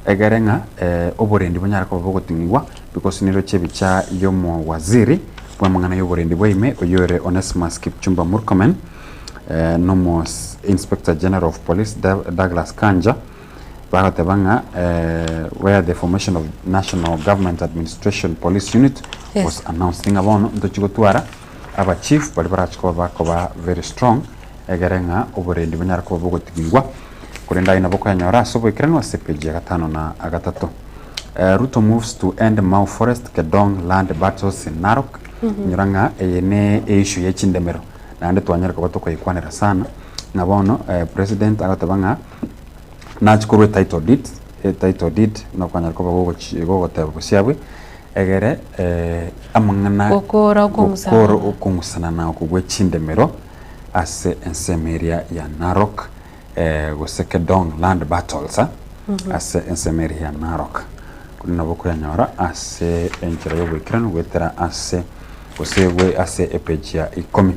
egere ng'a eh, oborendi bonyare koba bogoting'igwa because niroche ebicha y'omowaziri bw'amang'ana y'oborendi bwa ime oyio ore Onesimus Kipchumba Murkomen eh, nomo Inspector General of Police Douglas Kanja bagoteba ng'a where the formation of National Government Administration Police Unit Yes. was announced ng'a bono ntochi gotwara aba chief baria barachi koba bakoba very strong egere ng'a oborendi bonyare koba bogotigigwa korende aye nabo okonyora ase oboikeranu ase epage ya gatano na gatato. Ruto moves to end Mau Forest Kedong land battles in Narok inyora ng'a eye ne issue ye chindemero naende twanyare koba tokoyekwanera sana ng'a bono president agoteba ng'a Nachia korwa etitle deed, etitle deed nokonyara koba gogochi gogoteba bosio abwe, egere amang'ana Gokora okong'usanana. gokora okong'usanana oko gwe chindemero ase ensemo eria ya Narok gose Kedong land battles ase ensemo eria ya Narok. Korende nabo okoyanyora ase enchera ya oboikeranu goetera ase gose gwe ase epage ya ikomi.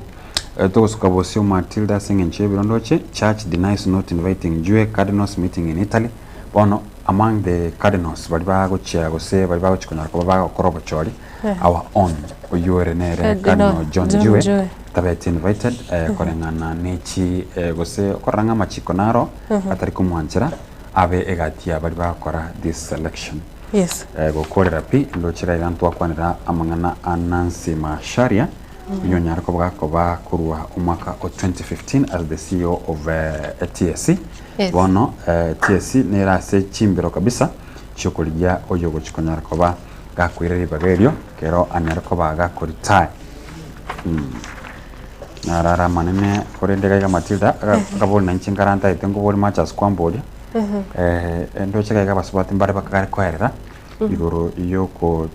Togosuka bosio Matilda ase engencho y'ebirondoche, Church denies not inviting Jue Cardinals meeting in Italy. Bono among the cardinals baria bagochia gose baria bagochia konyora koba bagokora obochori, our own oyio ore nere Cardinal Cardinal John John Jue Jue. tabeti invited koreng'ana ne chi gose okorora ng'a amachiko naro atari komwanchera abe egati ya baria bagokora this selection. Yes. Gokorera pi ndoche iga iga ntwakwanera amang'ana a Nancy Macharia. Oyio onyare koba gakoba korwa omwaka o 2015 as the CEO of TSC. Yes. Bono TSC nere ase chimbero kabisa chiokorigia oyo ogochi konyara koba gakoira ribaga erio kero anyare koba gakoretire. Narara amanene korende iga iga Matilda, aga- akabori nainche nkarantaete nkobori Machas kwamboria, ndoche iga iga abasubati mbare bakare koerera, igoro yoko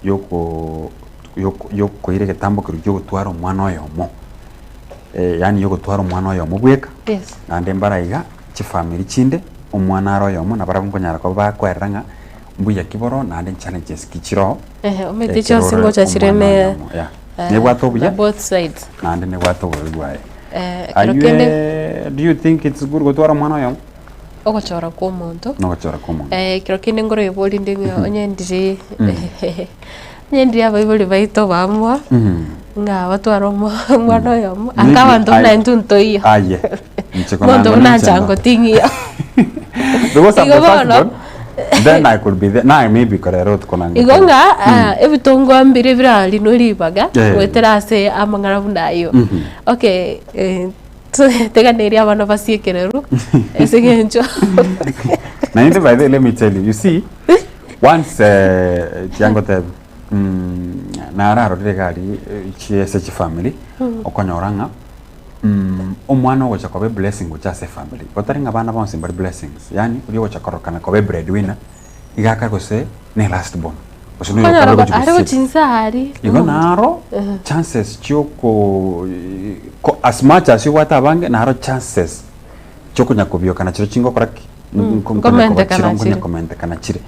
yoko yoko yokoira egetambo keria kia ogotwara omwana oyomo, yaani yogotwara omwana oyomo bweka, Yes. naende mbare iga chifamiri chinde, omwana are oyomo nabarabwo nkonyara koba bakoerera ng'a mbuya ki boro naende challenges ki chire oo, Ehe, omanyete ekero chionsi ore ngocha chire omwana ne oyomo, yeah. Nebwate na obuya both sides. naende nebwate obobe bwaye. Ekero kende Aywe do you think it's good gotwara omwana oyomo? ogochora kwa omonto, Nogochora kwa omonto. Ekero kende nkoroiboria inde ng'a onye ndiri onye ndiri abaibori baito bamwa, ng'a batware omo omwana oyomo, aka Maybe abanto buna I- intwe ntoiyo. Aye. Inche Omonto konango buna ninche ncha ndo. ngoting'ia. Because I'm Igo the first bono born, then I could be there. Now maybe korera otuko nange. Igo ng'a ebitongwa mbire birarinwe ribaga, Eh. goetera ase amang'ana buna ayio. Okay teganeria abana basiekererwe ase eng'encho Naende by the way, let me tell you, you see, once eh, tiangotebi mm, nararorire egari eh, chiese chifamily okonyora ng'a mm, omwana ogocha koba eblessing gocha ase efamily gotari ng'a abana bonsi mbari blessings yaani oria ogocha korokana koba ebreadwinner iga akare gose ne last born gose noyo Okonyora okare ba- gochi are gosieka. gochi inse aria. Igo naro chances chioko ko as much as obwate abange naro chances chiokonya kobiokana chiro chingokora ki? Nko- nkonya koba Nkomentekana chiro nkonya chire. komentekana chire.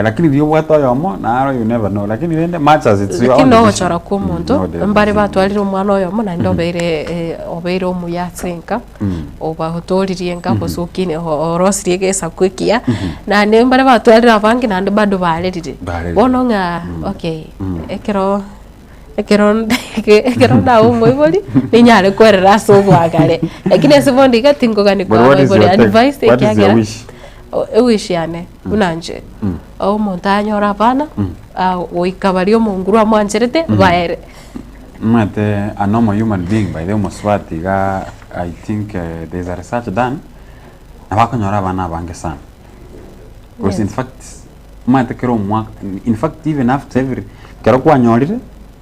Lakini riria obwate oyomo naro you never know lakini rende much as it's your Lakini own na decision. ogochora kwa omonto, No decision. mbare batwarire omwana oyomo naende obeire obeire omuya ase enka, obatoririe enka gose okine orosirie egesaku ekiya, naende mbare batwarire abange naende bado barerire. Barerire. Bono ng'a okay, ekero ekero ekero ndabe omoibori, ninyare kwerera ase obwagare, lakini ase bono iga tingogania But koa what is abaibori your take? advice What is your ekiagera, wish? ewish yane buna inche, omonto anyore abana, goika baria omonguru amwancherete, baere. Omanyete a normal human being by the way omosubati iga I think eh, there is a research done, nabo akonyora abana abange sana. Because in Yes. fact, omanyete kera omwaka, in fact even after every, kero kwanyorire,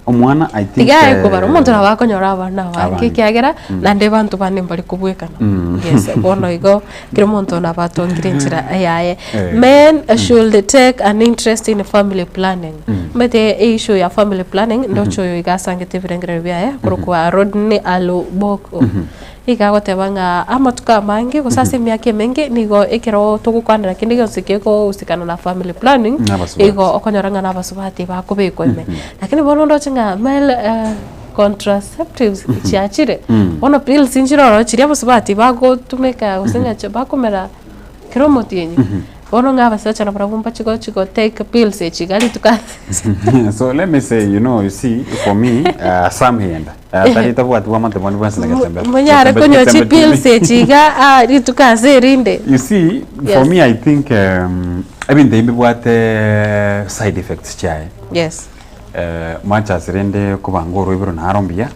omwana I think Tiga aye kobara, omonto nabo akonyora abana abange abange. ekiagera, naende abanto bande mbari kobwekana. Yes, bono igo, kera omonto nabo atongire enchera yaye. Eh. Men should take an interest in family planning. Omanyete eissue ya family planning, ndoche oyo iga asangete ebirengererio biaye, korokwa Rodney Aluboko. Iga agoteba ng'a amatuko amange gose ase emiaka emenge nigo ekero togokwanera kende gionsi kegohusikana na family planning, Nabasubati. igo okonyora ng'a nabasubati bakobekwa ime. Lakini bono ndoche ng'a male contraceptives chiachire, bono pills nchire ororo chiria abasubati bagotumeka gose ng'a chi bakomera kera omotienyi, bono ng'a abasacha nabarabwo mbachi gochi go take pills echi iga rituko ase so let me say you know you see for me some henda tari tabwati bwamate bwani bwensi na getembe Monyare Getembe- konywa getembe chipills echi iga ah, rituko ase erinde. You see, for Yes. me I think um, ebinto ebi mbibwate side effects chiaye. Yes. Much as rende kobanga oroiboro naro mbuya,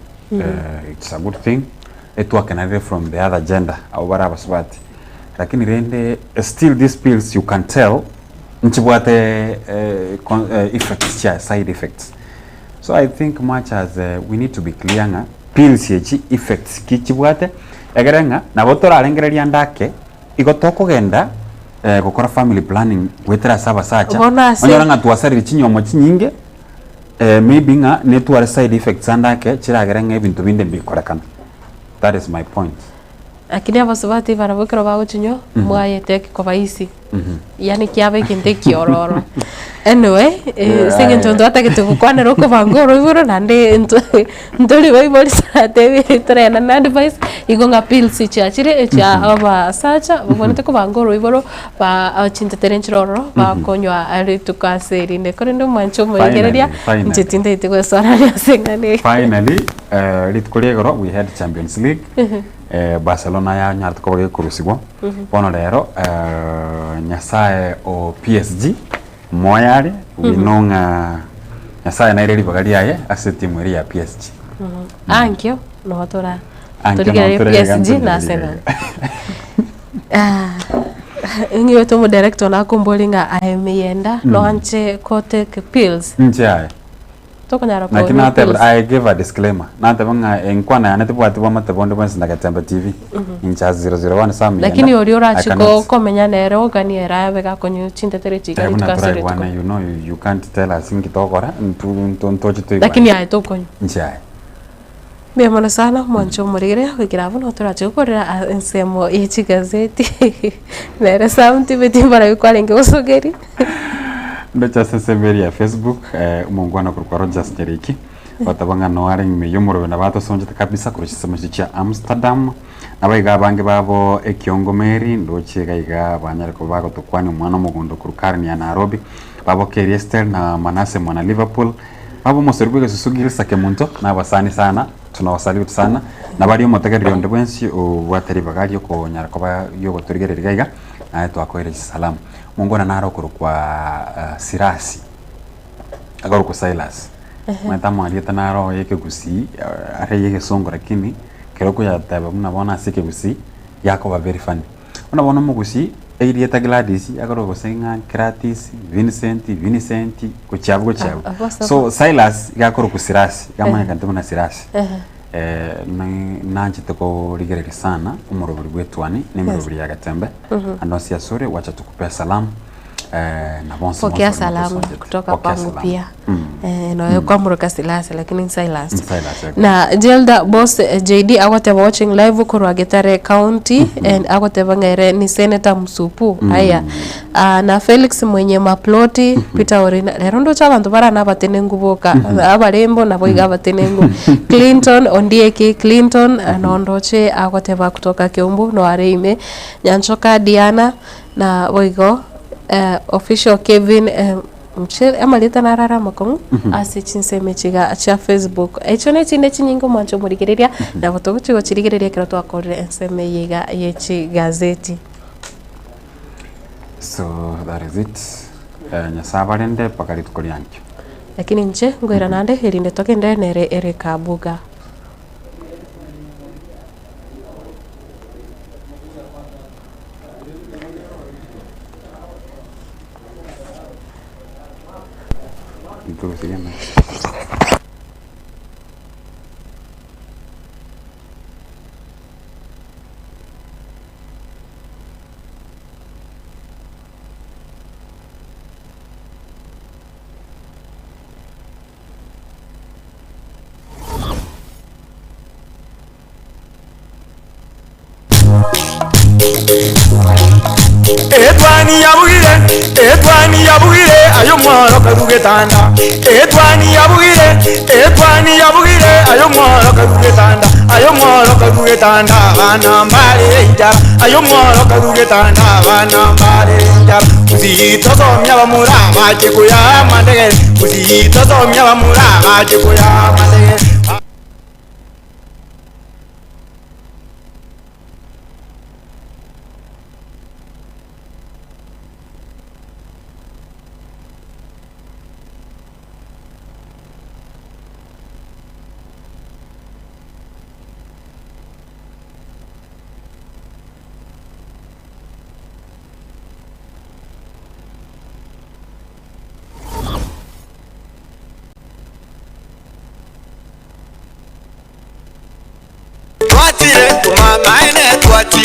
it's a good thing, etwakenarire from the other gender abwo bare abasubati. Lakini rende still these pills you can tell nchibwate con effects chiaye, side effects. So I think much as we need to be clear ng'a pills echi effects ki chibwate, egere ng'a nabo torarengereria ande ake, igo tokogenda gokora family planning goetera ase abasacha, Bono ase- onyore ng'a twasarire chinyomo chinyinge maybe ng'a netware side effects ande ake chiragere ng'a ebinto binde mbikorekana. That is my point. Lakini abasubati barabwo ekero bagochinywa, mwayete koba easy. Yaani kiaba egento ekiororo. Anyway, ase eng'encho ntwatagete gokwanera okobanga oroiboro naende ntwe ntori baibori toratebie toraenane advice, igo ng'a pills chiachire echia abasacha babwenerete kobanga oroiboro ba chintetere nchire ororo bakonywa rituko ase erinde. Korende omwanche omoigereria, Finally, finally. inche tintagete goesoanania ase eng'ana eye. Finally, rituko ria igoro we had Champions League, Barcelona yanyarete koba gekorusigwa, bono rero Nyasaye o PSG moyo are, we know ng'a Nyasaye naire ribaga riaye ase etimu eria ya PSG. Ankio nogo tora Ankio torigererie nogo tore iga PSG na ntorigererie Arsenal. Ng'iwete omodirector one akomboria ng'a aye meyenda noanche ko take pills? Inche aye. Tokonyara Naki konywa nateba pills. I give a disclaimer nateba ng'a enkwana yane tebwati bwamate bonde bwensi na Getembe TV inche as 001 Sam Lakini Yenda, oria I orachi cannot ko komenya nere oganie ere abe gakonywa chintetere echi iga Eh, rituko buna ase rituko. toraigwane you know you, you can't tell us inki togokora ntu ntu ntoche Lakini toigwane aye tokonywa. Inche aye. Mbuya mono sana omwancho omorere goikera abwo nabo torache gokorera aa ensemo ye chigazeti nere Sam tibeti mbarabwo kwarenge gosogeria. Ndoche ase ensemo eria ya Facebook, eh, omongwana okorokwa Rogers Nyariki, ogoteba ng'a noare nyuma eyio omorobe nabo atosonchete kabisa korwa chinsemo chiria chia Amsterdam. Nabo iga abange babo ekiongo Mary, ndoche iga iga banyare koba bagotokwania omwana omogondo korwa Karen ya Nairobi, babo Kerry Estelle na Manasseh mwana Liverpool, Baba omosori bw'egesusu Gilsa Kemunto nabasani sana, tunawasalute sana, na baria omotegereri onde bwensi obwate ribaga riokonyara koba riogotorigereria iga iga, naye twakoire chisalamu. Mongwana naro okorokwa Sirasi, akorokwa Silas, omanyete amarieta naro ya ekegusii are ya egesongo lakini ekero okoyateba buna bono ase ekegusii, yakoba very funny. Buna bono omogusii, erieta Gladys akorokwa gose ng'a Gladys, Vincent, Vinicent, gochia abwo gochia abwo. Ah, abwo ase So Silas iga akorokwa Sirasi, iga amanyekanete buna Sirasi. Ehe. Ni nanchete korigereria sana omorobori bwa etuani na emerobori ya Getembe, ande onsi asore wacha tukupee salamu na bonsi bonsi Pokea baria salamu motosonchete. kutoka Pokea kwangu salamu. pia. Eh, noyo kwamoroka Silas lakini ni Silas. Ni Silas, eh. Na Jelda Boss eh, JD agoteba watching live korwa Getare County and agoteba ng'a ere ni Senator Msupu. Aya. Ah, na Felix mwenye maploti Peter Orina rero ndoche abanto bara nabatenengu boka abarembo nabo iga abatenengu Clinton Ondieki Clinton eh, nondoche agoteba kutoka Kiumbu noare ime Nyanchoka Diana na boigo eh, official Kevin eh, Inche amarieta naro are amakong'u ase chinsemo echi iga chia Facebook. Echio ne chinde chinyinge omwanche omorigereria, nabo togochia gochirigereria ekero twakorire ensemo eye iga ye chigazeti. So that is it. Eh, Nyasaye abarende mpaka rituko riankio. Lakini inche nkoira naende erinde togende nere ere kabuga. Etwani yabugire, etwani yabugire, aye omworo karwa getanda. Etwani yabugire, etwani yabugire, aye omworo karwa getanda. Aye omworo karwa getanda, abana mbare enchara. Aye omworo karwa getanda, abana mbare enchara. Gusii tosomia abamura bache koyaa amandegere, gusii tosomia abamura bache koyaa amandegere.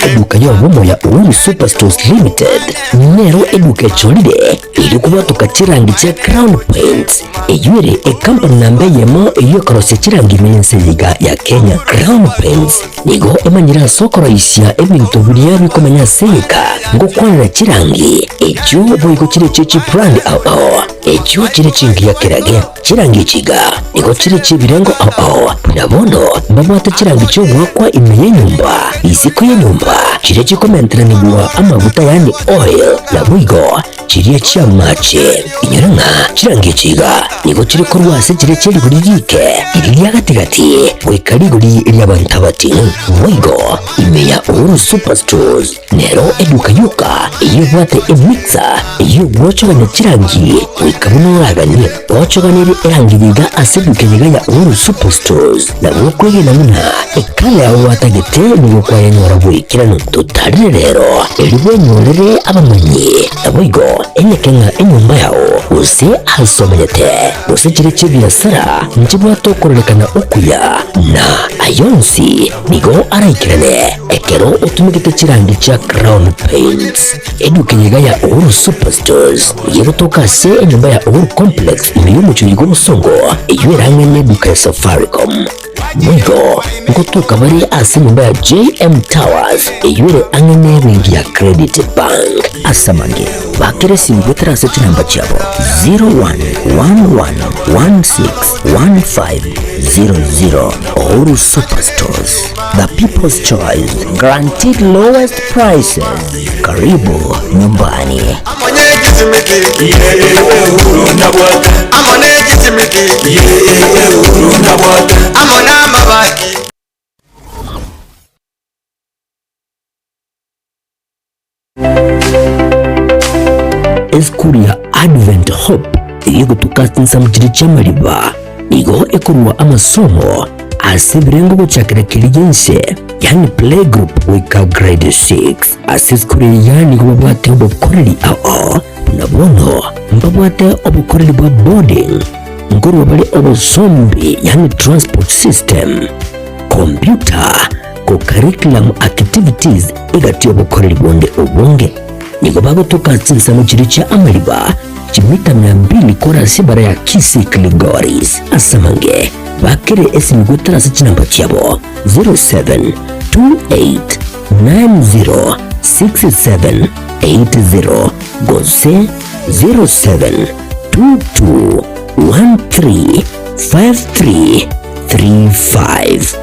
Eduka y'obomo ya Uhuru Superstores Limited nero eduka echorire eri kobwatoka chirangi chia Crown Paints eyio ere ecompany namba eyemo eyio ekorosia chirangi ime y'ense eye iga ya Kenya. Crown Paints nigo emanyire ase okoroisia ebinto biria bikomenya ase egeka ngokwanera chirangi echio boigo chire echio chibrand ao ao echio chire chingiya kerage. Chirangi echi iga nigo chire chi'ebirengo ao ao, buna bono mbabwate chirangi chi'ogoakwa ime y'enyomba, isiko y'enyomba, chiria chikomenteranigwa amaguta yaani oil, naboigo chiria chi'amache. Inyora ng'a chirangi echi iga nigo chire korwa ase chiria chie rigori riike, riria ria gati-gati, goika rigori ri'abanto abating'u. Boigo ime ya Uhuru Superstores Nero eduka yoka eyio ebwate emixer eyio egwochogania chirangi goika buna oraganie. Ochoganerie erangi yiga ase eduka eyio ya Uhuru Superstores nabo okwegena buna ekala yao gwatagete nigo kwayenyora boikeranu. Totarire rero erio bwenyorere abamanyi naboigo enyeke ng'a. ng'a enyomba yao gose ase omenyete, gose chiria chi'ebiasara nchibwate okororekana okuya, na ayonsi nigo araikerane ekero otumegete chirangi chia Crown Paints. Eduka eye iga ya Uhuru Superstores nigo egotoka ase enyomba ya Uhuru Complex ime y'omochie oyo bw'obosongo, eyio ere ang'e neduka ya Safaricom. Boigo ngotoka bare ase enyomba ya JM Towers eyio ere ang'e nebenki ya Credit Bank. Ase amange, bakera esimi goetera ase chinamba chiabo 0111161500. Uhuru Superstores, the people's choice, guaranteed lowest prices. Karibu nyumbani. Esukuru ya Advent Hope eyegotuka ase ensemo chiria chi'amariba nigo ekorua amasomo ase ebirengo gochakera keria gi'ense, yaani playgroup goika grade 6. Ase esukuru eye nigo babwate obokoreri ao buna bono mbabwate obokoreri bwa boarding, nkorua bare obosombi yaani transport system, computer, co-curriculum activities egati y'obokoreri bonde obonge. Nigo bagotoka ase chinsemo chiria chia amariba chimita mia mbili kore ase ebara ya Kisii Kilgoris. Ase amange bakere esimi goetera ase chinamba chiabo 0728906780 gose 0722135335.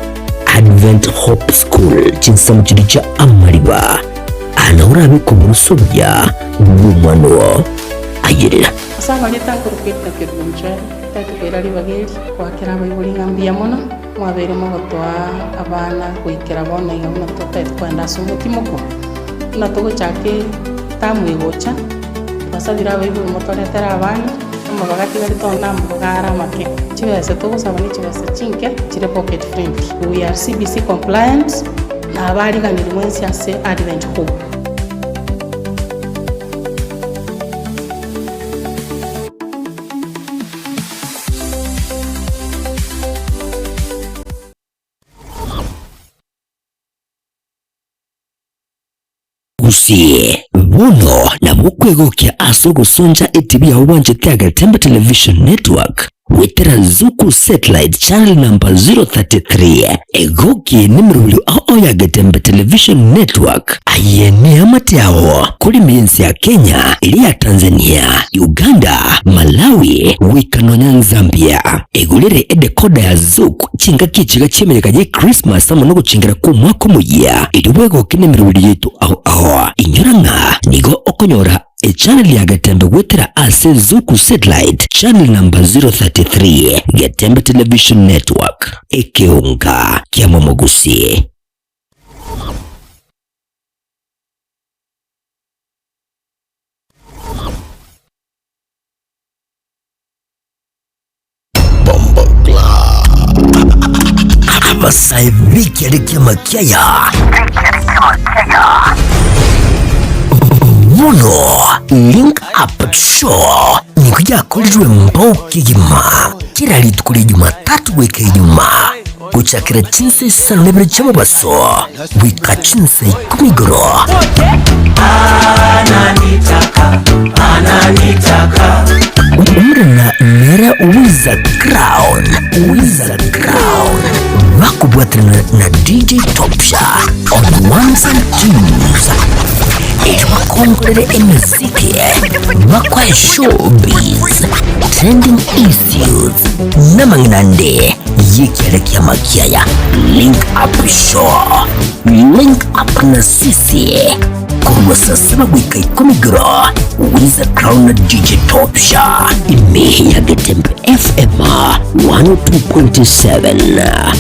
Advent Hope School chinsemo chiria chia amariba ana orabe koborusa obuya bw'omwana oo. Ayerera. Ase amarieta nkorokwa Kerubunchari, tari koira ribaga eri goakera abaibori ng'a mbuya mono, mwabeire mogotoa abana goikera bono iga buna totagete kogenda ase omotimoko, buna togochaka etamu egocha, twasabire abaibori motoretere abana, amabaga atigarete onde namabaga are amake. Chibesa togosaba ne chibesa chinke chire pocket friendly. We are CBC compliant, na abariganiri mwensi ase Advent Hope. Gusii, bono nabo okwegokia ase ogosoncha etibi yao bwanchete ya Getembe Television Network goetera Zuku Satellite channel number 033. Egoki nemerobio ao ya Getembe Television Network. Aye neamate ao kore emensi ya Kenya, eria ya Tanzania, Uganda, Malawi, goika nonya Zambia. Egorere edecoder ya Zuku chingaki echiga chi'emeyega ye Christmas amo nogochengera kw'omwaka omoyia, erio bwegoke nemerobio yaito ao ao. Inyora ng'a nigo okonyora Echannel ya Getembe goetera ase Zuku Satellite channel number 033, Getembe Television Network, ekeonga kia momogusi. Abasae b'ekiare ki'amakiaya bono Link Up Show nigo yakorirwe mbao kegima kera rituko ria Jumatatu goika Ijumaa gochakera chinsa isano na ibere chi'omobaso goika chinsa ikomi igoro. Omorena nere Wiza Crown, Wiza Crown, bakobwaterana na DJ Topsha on ones and twos erio bakongorere emeziki bakwae showbiz trending issues namang'ina ande Y'ekiare ki'amakiaya, Link Up Show, Link Up na Sisi, korwa saa saba goika ikomi igoro, Wiza Crown na DJ Topsha, ime ya Getembe FM 102.7.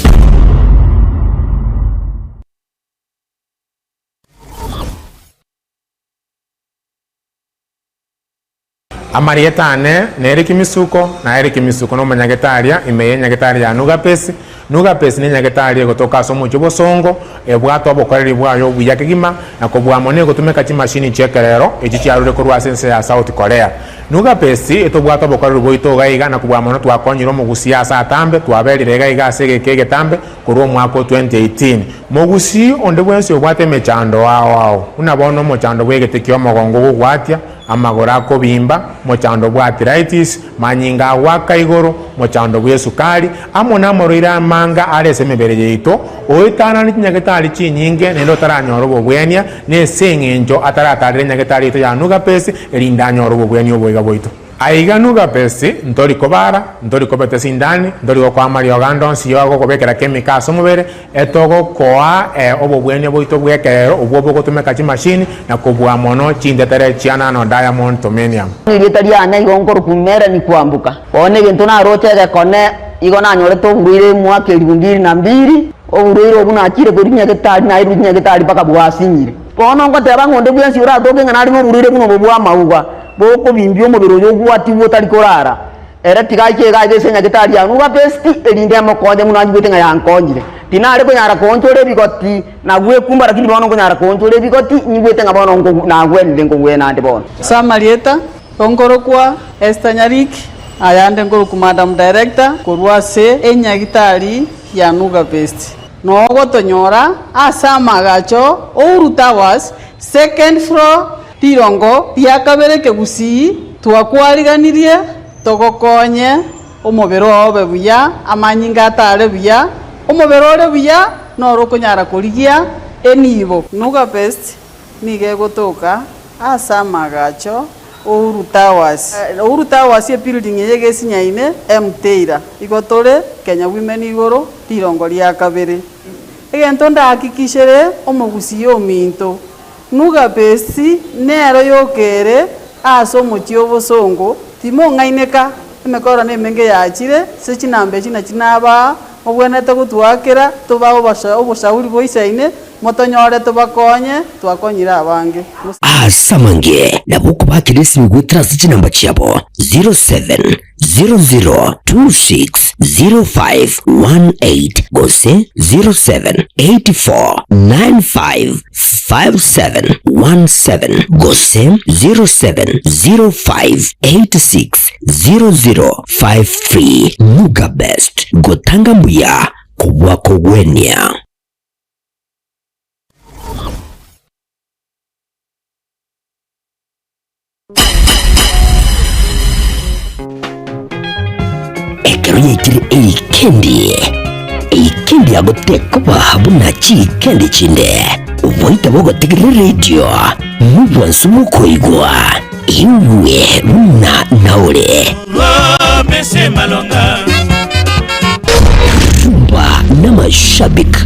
Amarieta ane nere Kimisuko, na ere Kimisuko nomonyagetaria ime y'enyagetari ya Nugapesi. Nugapesi nenyagetari egotoka ase omochie obosongo, ebwate obokoreri bwaye obuya kegima, na kobua mono egotumeka chimashini chi'ekerero echi chiarure korwa ase ense ya South Korea. Nugapesi etobwate obokoreri bwaito iga iga na kobua mono twakonyire omogusii ase atambe, twaberire iga iga ase egeka egetambe korwa omwaka o 2018. Mogusii onde bwensi obwate emechando ao ao, buna bono omochando bw'egete ki'omogongo ogogwatia, amagoro akobimba, mochando bw'arthritis, manyinga agoaka igoro, mochando bw'esukari, amo namarwaire amanga are ase emebere yaito, oetanane chinyagetari chinyinge naende otaranyora obobwenia, nese eng'encho ataratarera enyagetari yaito ya Nugapesi, erinde anyore obobwenia oboiga bwaito. Aiga Nugapesi, ntori kobara, ntori kobeta sindani, ntori gokoa amariogo ande onsi y'ogokobekera chemical ase omobere, Etogokoa obobwenia bwaito bw'ekerero obwo bogotumeka chimashini na kobua mono chintetere chia nano diamond tomenium. Erieta riane igo nkorokwa Melanie Kwamboka. Bono egento naroche egekone igo nanyorete oborwaire emwaka elifu mbili na mbili, oborwaire obwo nachire korwa nyagetari nairwe nyagetari mpaka bwasinyire. Bono ngoteba ng'a onde bwensi oratoke ng'a nare noborwaire buna obo bw'amauga, bokobimbia omobere oyo ogwatigwe otari korara, Ere tiga aiche iga aiga ase enyagetari ya Nugapesti, erinde emokonye buna anyigwete ng'a yankonyire. Tinare konyara koonchora ebigoti na gwekumba, lakini bono nkonyara koonchora ebigoti, nyigwete ng'a bono nkogu nagwenire nkogwena ande bono. Ase amarieta, nkorokwa Esther Nyariki, ayande nkorokwa Madam Director korwa ase enyagitari ya Nugapesti. Nogotonyora ase amagacho Uhuru Towers, second floor, Rirongo ria kabere kegusii twakwariganirie togokonye omobere oo obe buya, amanyinga atare buya, omobere ore buya noro okonyara korigia enibo. Nuga Best nigo egotoka ase amagacho Uhuru Towers. Uhuru Towers ebuilding eye egesinyaine Mteira. Igo tore Kenya Women igoro rirongo ria kabere. Egento ndahakikishere omogusii ominto Nugapesi nero yokere ase omochie obosongo, timong'aineka, emekoro nemenge yachire, ase chinamba echi nachi nabaa, mobwenerete gotwakera, tobae oboshauri boisaine, motonyore tobakonye, twakonyire abange. Ase amange nabo okobakera esimi goetera ase chinamba chiabo 07 00260518 gose 0784955717 gose 0705860053. Nuga Best, gotanga mbuya kobua kogwenia. Ekero yaikire eikendi, eikendi yago tekoba buna chiikendi chinde. Oboita bogotegerera eredio nobwansu bokoigwa, igwe buna naore. Rumba n'amashabik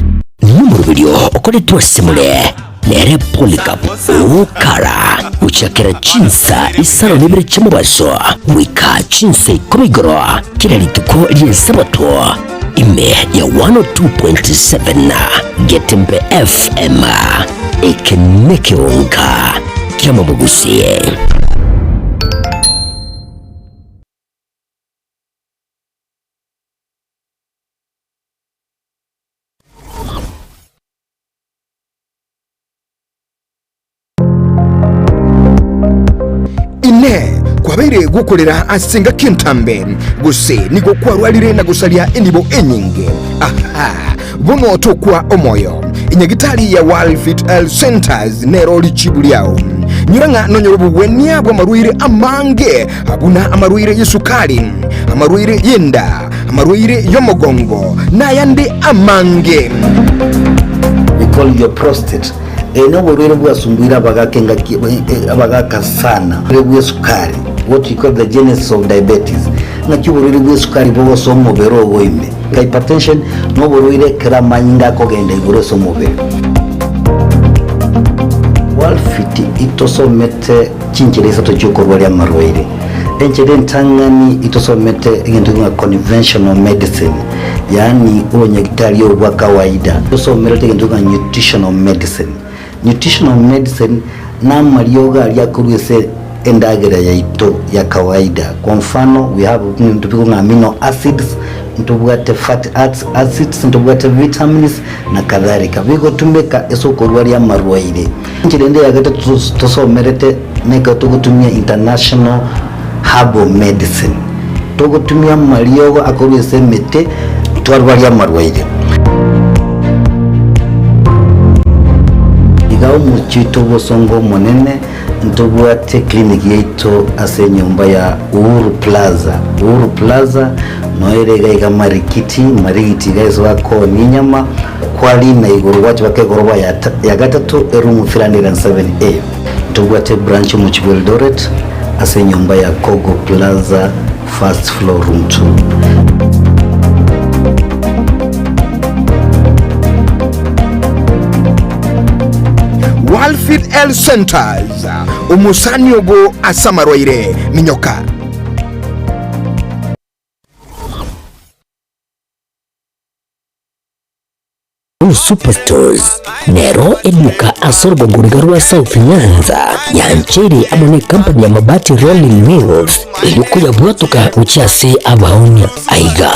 nomoroberio okoretwe ase more. Nere Polycarp Okara, gochakera chinsa isano na ibere chi'omobaso goika chinsa ikomi igoro kera rituko ri'Esabato, ime ya 102.7 Getembe FM, eke nekeonka ki'amabogusie. Inee! Kwabeire gokorera ase engaki entambe, gose nigo kwarwarire na gosaria enibo enyinge? Aha! Bono tokwa omoyo. Enyagitari ya World Fit Health Centers nero richibu riao. Nyora ng'a nonyore obogwenia bw'amarwaire amange buna amarwaire y'esukari, amarwaire y'enda, amarwaire y'omogongo, na ayande amange. We call your prostate. Eye noborwaire bwasumbuire abagaka engaki abagaka sana. Oborwaire bw'esukari, what we call the genesis of diabetes. Ng'aki oborwaire bw'esukari bogosoa omobere ogo ime. Hypertension noborwaire ekero amanyinga akogenda igoro ase omobere. Worldfit itosomete chinchera isato chiokorwaria amarwaire. Enchera entang'ani itosomete egento ng'a conventional medicine, yaani obonyagitari obo bwa kawaida. Tosomerete egento ng'a nutritional medicine. Nutritional medicine namariogo aria akorwa ase. endagera yaito ya kawaida. Kwa mfano, we have ebinto bikong'a amino acids, ntobwate fatty acids, ntobwate vitamins na kadhalika, bigotumeka ase okorwaria amarwaire. Enchera ende ya gatato tosomerete nekero togotumia international herbal medicine, togotumia amariogo akorwa ase emete twarwaria amarwaire. Iga omochie oito obosongo omonene ntobwate clinic yaito ase enyomba ya Uhuru Plaza. Uhuru Plaza noyo ere iga iga Marikiti, Marigiti iga ase bakoonia enyama, kwarina igoro gwacha baka egoroba ya ya gatato eroom 307A. Ntobwate ebranch omochie bwa Eldoret ase enyomba ya Kogo Plaza first floor room 2. Walfit Health Centers, omosani ogo ase amarwaire, minyoka. Blue Superstores nero eduka ase orogongo riga rwa South Nyanza yancheire amo ne company ya Mabati Rolling Mills eyio koyabwatoka gochia ase abaonia. Aiga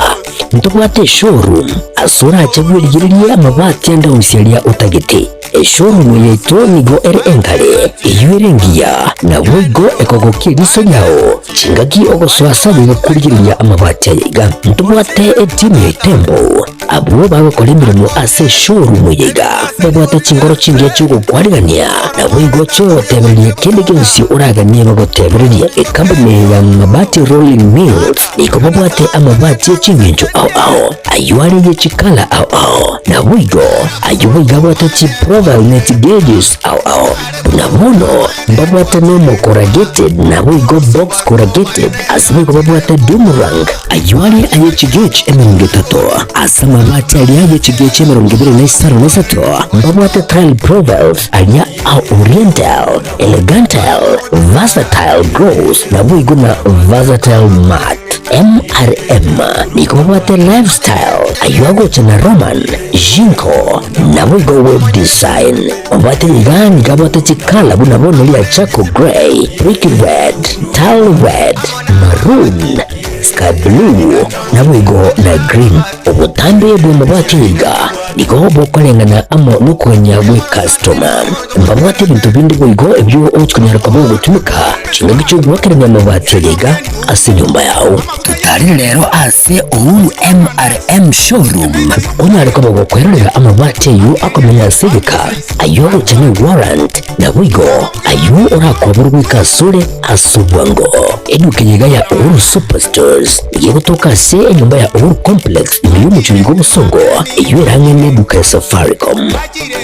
ntobwate eshowroom ase orache bwerigererie amabati ande onsi aria otagete. Eshowroom yaito nigo ere engare, eyio ere engiya, naboigo ekogokia eriso riao chingaki ogosoa ase aye gokorigereria amabati aya iga. Ntobwate etimu ya Itembo Abwo bagokora emeremo ase eshowroom eye iga babwate chingoro chingiya chi'ogokwarigania, naboigo chi'ogotebereria kende gionsi oraganie bagotebererie. Ekampuni ya Mabati Rolling Mills nigo babwate amabati e ching'encho ao ao, ayio are ye chikala ao ao, naboigo ayio boigo abwate chiprofile ne chigauges ao ao. Buna bono mbabwate nomo corrugated naboigo box corrugated, ase boigo babwate doomerang, ayio are aye chigauge 30, ase amabati aria aye chigauge 23 mbabwate tile profiles aria a oriental, elegantal, versatile gloss naboigo na versatile matte. MRM nigo babwate lifestyle, ayio agocha na Roman, Jinko, naboigo web design. Obwate iga nigo abwate chikala buna bono ria charcoal grey, brick red, tile red, maroon, sky blue, naboigo na green. Obotambe bw'amabati iga nigo bokoreng'ana amo nokogania gw'ecustoma. Mbabwate ebinto binde boigo ebio ogochikonyara koba ogotumeka chingaki chi'ogoakerania amabati aya iga ase enyomba yao. Totarire rero ase Uhuru MRM Showroom onyare koba gokwerorera amabati ayio akomenya ase egeka, ayio agocha ne warrant, naboigo ayio orakoborwe goika asore ase obwango. Eduka eye iga ya Uhuru Superstores nigo egotoka ase enyomba ya Uhuru Complex ime y'omochie oiga obosongo, eyio ere ang'e neduka ya Safaricom.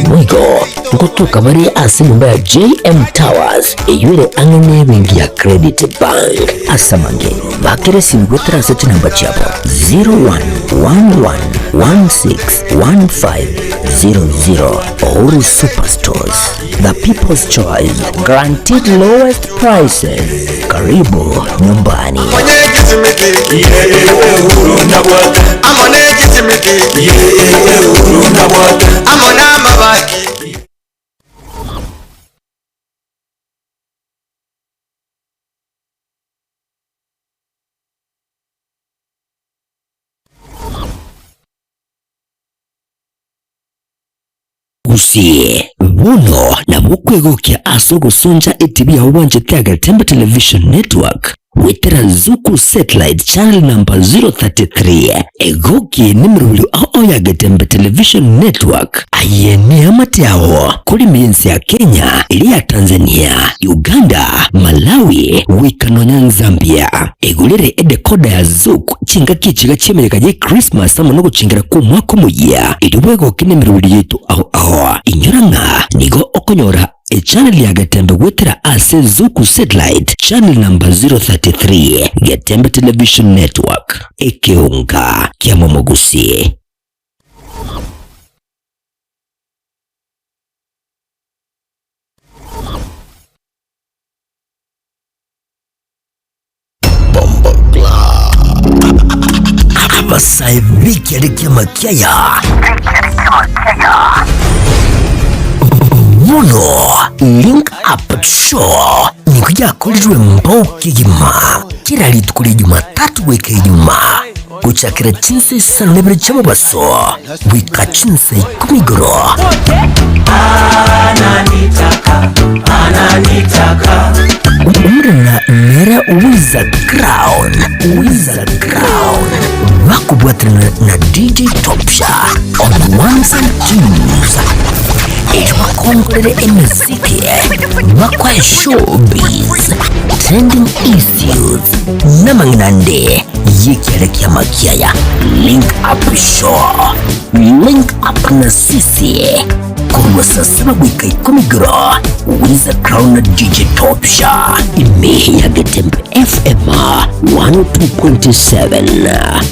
Boigo ngotoka bare ase enyomba ya JM Towers eyio ere ang'e nebenki ya Credit Bank. Ase amange, bakera esimi goetera ase chinamba chiabo 0111161500. Uhuru Superstores, the people's choice, guaranteed lowest prices. Karibu nyumbani. Gusii, bono nabo okwegokia ase ogosoncha etibi yao bwanchete Agetembe Television Network goetera Zuku Satellite Channel number 033. Egoki nemerobio ao ya Getembe Television Network. Aye neamate ao korima ense ya Kenya, eria ya Tanzania, Uganda, Malawi, goika nonya Zambia. Egorere edekoda ya Zuku chingaki echiga chi'emeyega ye Christmas amo nogochengera kw'omwaka omoyia, erio bwegoke nemerobio yaito ao ao. Inyora ng'a nigo okonyora Echannel ya Getembe goetera ase Zuku Satellite channel number 033, Getembe Television Network, ekeonga kia momogusi. Abasae b'ekiare ki'amakiaya bono Link Up Show. Nigo yakorirwe mbao kegima kera rituko ria Jumatatu goika Ijumaa, gochakera chinsa isano na ibere chi'omobaso goika chinsa ikomi igoro. Omorero nere Wiza Crown, Wiza Crown, bakobwaterana na DJ Topsha on ones and twos. Erio bakongorere emesiki, bakoe showbiz, trending issues, namang'ina ande y'ekiare kia makiaya. Link up show, link up na sisi korwa saa saba goika ikomi igoro, Wiza Crown na DJ Topsha, ime ya Getembe FM 102.7.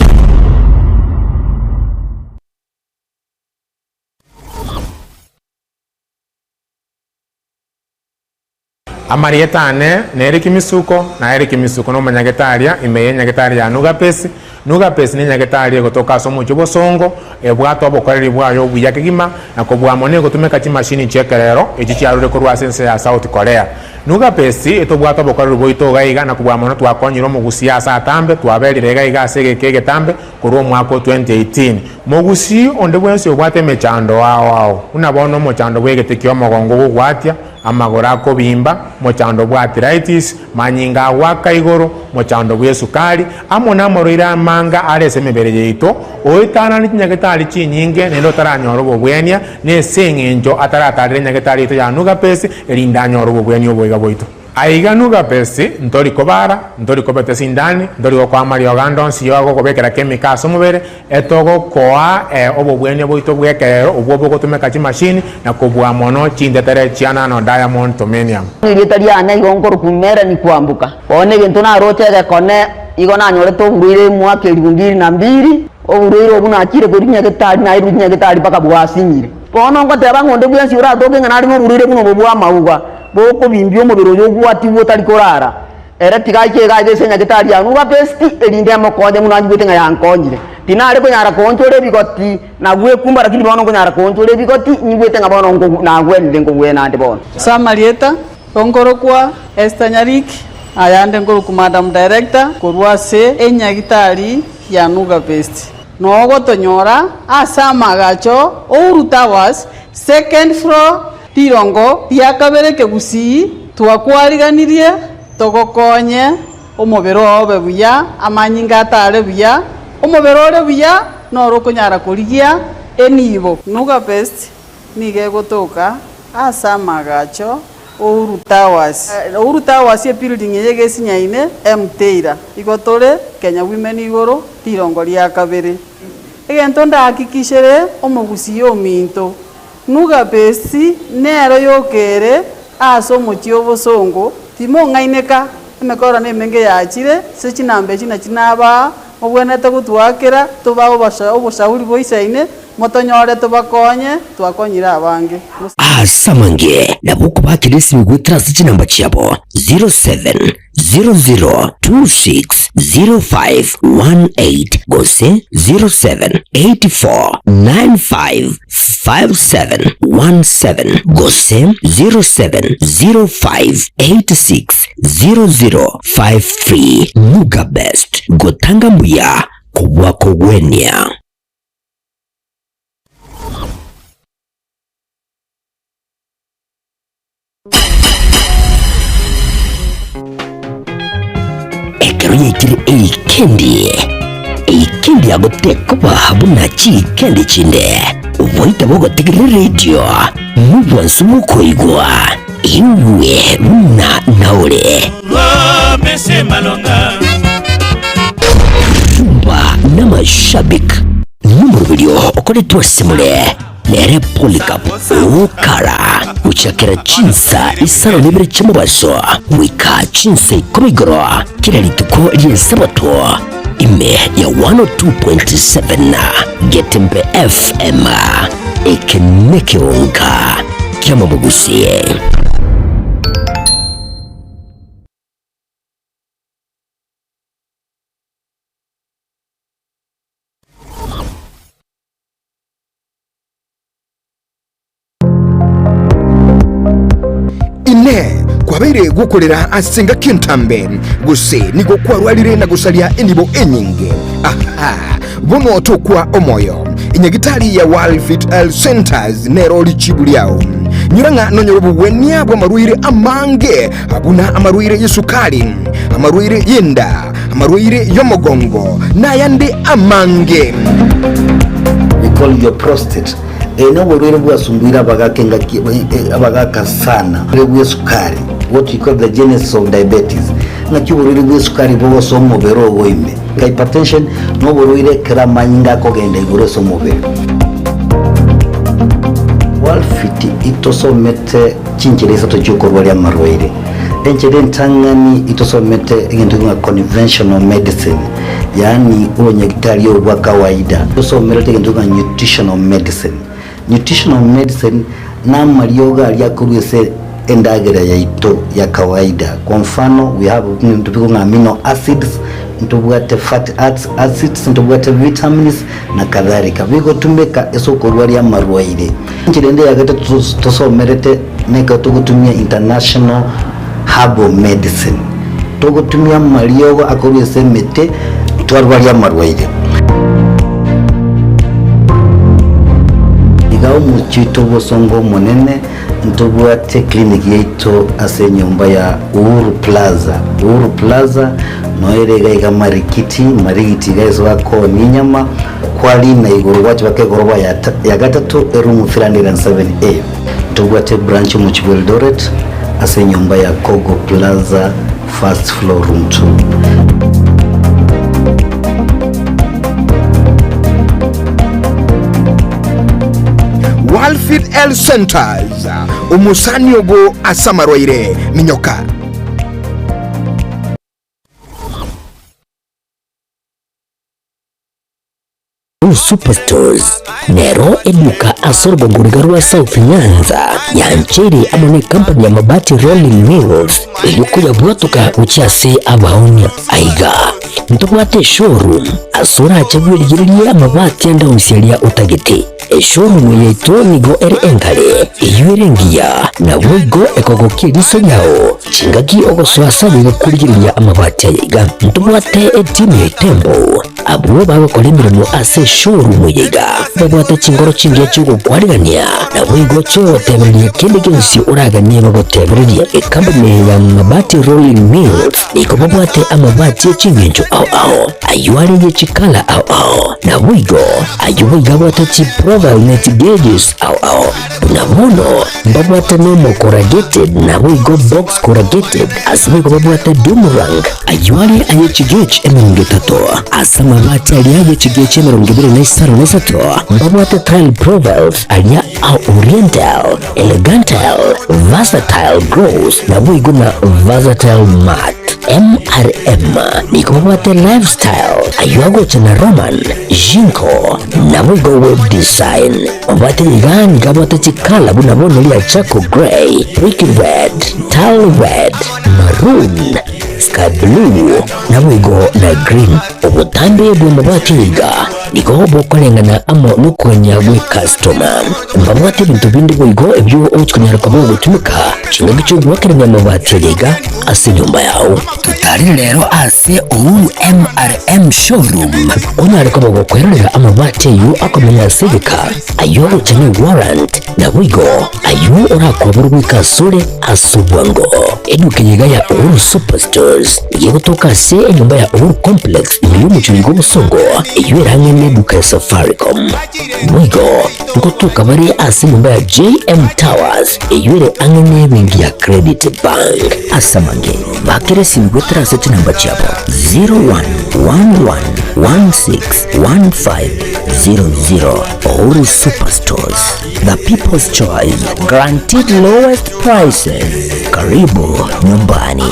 Amarieta ane nere Kimisuko, na ere Kimisuko nomonyagetaria ime y'enyagetari ya Nugapesi. Nugapesi nenyagetari egotoka ase omochie obosongo, ebwate obokoreri bwaye obuya kegima, na kobua mono egotumeka chimashini chi'ekerero echi chiarure korwa ase ense ya South Korea. Nugapesi etobwate obokoreri bwaito iga iga, na kobua mono twakonyire omogusii ase atambe, twaberire iga iga ase egeka egetambe korwa omwaka o 2018. Mogusii onde bwensi obwate emechando ao ao, buna bono omochando bw'egete ki'omogongo ogogwatia, amagoro akobimba, mochando bw'arthritis, manyinga agoaka igoro, mochando bw'esukari, amo namorwaire amanga are ase emebere yaito, oetanane chinyagetari chinyinge naende otaranyora obobwenia, nese eng'encho ataratarera enyagetari yaito ya Nugapesi, erinde anyore obobwenia oboiga bwaito. Aiga Nugapesi, ntori kobara, ntori kobeta esindani, ntori gokoa amariogo ande onsi y'ogokobekera chemical ase omobere, Etogokoa obobwenia bwaito bw'ekerero obwo bogotumeka chimashini na kobua mono chintetere chia nano diamond tomenium. Erieta riane igo nkorokwa Melanie Kwamboka. Bono egento naroche egekone igo nanyorete oborwaire omwaka elifu mbili na mbili, oborwaire obwo nachire korwa nyagetari nairwe nyagetari mpaka bwasinyire. Bono ngoteba ng'a onde bwensi oratoke ng'a nare noborwaire buna obo bw'amauga, bokobimbia omobere oyo ogwatigwe otari korara, Ere tiga aiche iga aiga ase enyagetari ya Nugapesti, erinde emokonye buna anyigwete ng'a yankonyire. Tinare konyara koonchora ebigoti na gwekumba, lakini bono nkonyara koonchora ebigoti, nyigwete ng'a bono nkogu nagwenire nkogwena ande bono. Ase amarieta, nkorokwa Esther Nyariki, ayande nkorokwa Madam Director korwa ase enyagitari ya Nugapesti. Noo ogotonyora ase amaagacho Uhuru Towers, second floor, Rirongo ria kabere kegusii twakwariganirie togokonye omobere oo obe buya, amanyinga atare buya, omobere ore buya noro okonyara korigia enibo. Nuga Best nigo egotoka ase amagacho Uhuru Towers. Uhuru Towers ebuilding eye egesinyaine Mteira. Igo tore Kenya Women igoro rirongo ria kabere. Egento ndahakikishere omogusii ominto Nugapesi nero yoka ere ase omochie obosongo, timong'aineka, emekoro nemenge yachire, ase chinamba echi nachi nabaa, mobwenerete gotwakera, tobae oboshauri boisaine, motonyore tobakonye, twakonyire abange. Ase amange nabo okobakera esimi goetera ase chinamba chiabo 07 00260518 gose 0784955717 gose 0705860053. Nuga Best, gotanga mbuya kobua kogwenia. Ekero yaikire eikendi, eikendi yago tekoba buna chiikendi chinde. Oboita bogotegerera eredio nobwansu bw'okoigwa, igwe buna naore. Rumba n'amashabik nomoroberio okoretwe ase more. Nere Polycarp okara gochakera chinsa isano na ibere chi'omobaso goika chinsa ikomi igoro kera rituko ri'Esabato ime ya 102.7 Getembe FM. Eke nekeonka ki'amabogusie. Inee! Kwabeire gokorera ase engaki entambe, gose nigo kwarwarire na gosaria enibo enyinge? Aha! Bono tokwa omoyo. Enyagitari ya World Fit Health Centers nero richibu riao. Nyora ng'a nonyore obogwenia bw'amarwaire amange buna amarwaire y'esukari, amarwaire y'enda, amarwaire y'omogongo, na ayande amange. We call your prostate. Eye noborwaire bwasumbuire abagaka engaki abagaka sana. Oborwaire bw'esukari, what we call the genesis of diabetes. Ng'aki oborwaire bw'esukari bogosoa omobere ogo ime. Hypertension noborwaire ekero amanyinga akogenda igoro ase omobere. Walfit itosomete chinchera isato chiokorwaria amarwaire. Enchera entang'ani itosomete egento ng'a conventional medicine, yaani obonyagitari obo bwa kawaida. Tosomerete egento ng'a nutritional medicine. Nutritional medicine namariogo aria akorwa ase endagera yaito ya kawaida. Kwa mfano we have ebinto bikong'a amino acids, ntobwate fatty acids, ntobwate vitamins na kadhalika. Bigotumeka ase okorwaria amarwaire. Enchera ende ya gatato tosomerete nekero togotumia international herbal medicine. Togotumia amariogo akorwa ase emete twarwaria amarwaire. Iga omochie oito obosongo omonene ntobwate clinic yaito ase enyomba ya Uhuru Plaza. Uhuru Plaza noyo ere iga iga Marikiti, Marigiti iga ase bakoonia enyama, kwarina igoro gwacha mpaka egoroba ya gatato eroom 307A. Ntobwate branch omochie bwa Eldoret ase enyomba ya Kogo Plaza first floor room 2. Walfit Health Centers, omosani obo ase amarwaire, minyoka. Superstores nero eduka ase orogongo riga rwa South Nyanza yancheire amo ne company ya Mabati Rolling Mills erio koyabwatoka gochia ase abaonia. Aiga ntobwate eshowroom ase orache bwerigererie amabati ande onsi aria otagete. Eshowroom yaito nigo ere engare, eyio ere engiya, naboigo ekogokia eriso riao chingaki ogosoa ase aye korigereria amabati aya iga. Ntobwate etimu ya Itembo Abwo bagokora emeremo ase eshowroom eye iga, babwate chingoro chingiya chi'ogokwarigania, naboigo chi'ogotebereria kende gionsi oraganie bagotebererie. Ekampuni eye ya Mabati Rolling Mills nigo babwate amabati e chingencho ao ao, ayio are ye chikala ao ao, naboigo ayio boigo abwate chiprofile ne chigauges ao ao. Buna bono mbabwate nomo corrugated naboigo box corrugated, ase boigo babwate doomerang, ayio are aye chigauge 30, ase amabati aria aye chigauge 23 mbabwate tile profiles aria a oriental, elegantal, versatile gloss naboigo na versatile matte. MRM nigo babwate lifestyle, ayio agocha na Roman, Jinko, naboigo web design. Obwate iga nigo abwate chikala buna bono ria charcoal grey, brick red, tile red, maroon, sky blue, naboigo na green. Obotambe bw'amabati iga nigo bokoreng'ana amo nokogania gw'ecustoma. Mbabwate ebinto binde boigo ebio ogochikonyara koba ogotumeka chingaki chi'ogoakerania amabati aya iga ase enyomba yao. Totarire rero ase Uhuru MRM Showroom onyare koba gokwerorera amabati ayio akomenya ase egeka, ayio agocha ne warrant, naboigo ayio orakoborwe goika asore ase obwango. Eduka eye iga ya Uhuru Superstores nigo egotoka ase enyomba ya Uhuru Complex ime y'omochie oyo bw'obosongo, eyio ere ang'e neduka ya Safaricom. Boigo ngotoka bare ase enyomba ya JM Towers eyio ere ang'e nebenki ya Credit Bank. Ase amange, bakera esimi goetera ase chinamba chiabo 0111161500. Uhuru Superstores, the people's choice, guaranteed lowest prices. Karibu nyumbani.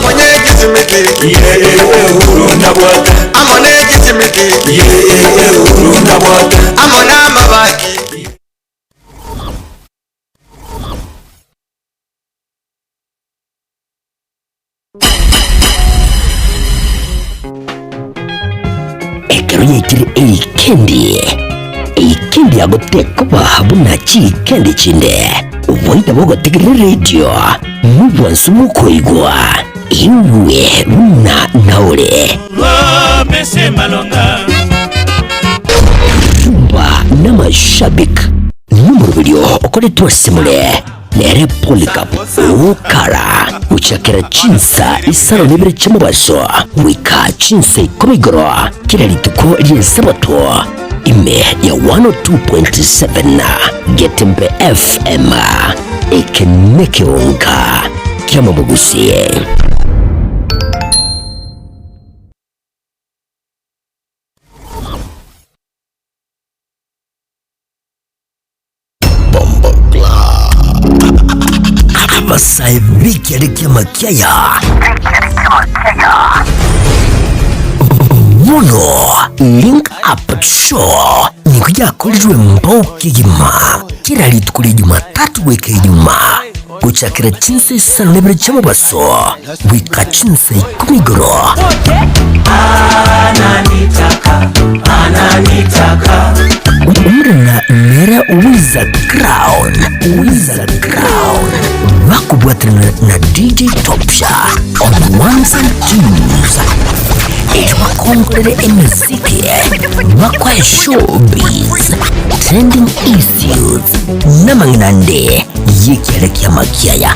Ekero yaikire eikendi, eikendi yago tekoba buna chiikendi chinde. Oboita bogotegerera eredio. Nobwansu bokoigwa, igwe buna naore. Rumba n'amashabik n'omoroberio okoretwe ase more nere Polycarp Okara gochakera chinsa isano na ibere chi'omobaso goika chinsa ikomi igoro kera rituko ri'Esabato ime ya 102.7 Getembe FM. Eke nekeonka ki'amabogusie. Abasae b'ekiare ki'amakiaya bono Link Up Show nigo yakorirwe mbao kegima kera rituko ria Jumatatu goika Ijumaa gochakera chinsa isano na ibere chi'omobaso goika chinsa ikomi igoro. Omorena nere Wiza Crown, Wiza Crown, bakobwaterana na DJ Topsha on ones and twos erio bakongorere emeziki, bakoe showbiz, trending issues namang'ina ande y'ekiare ki'amakiaya.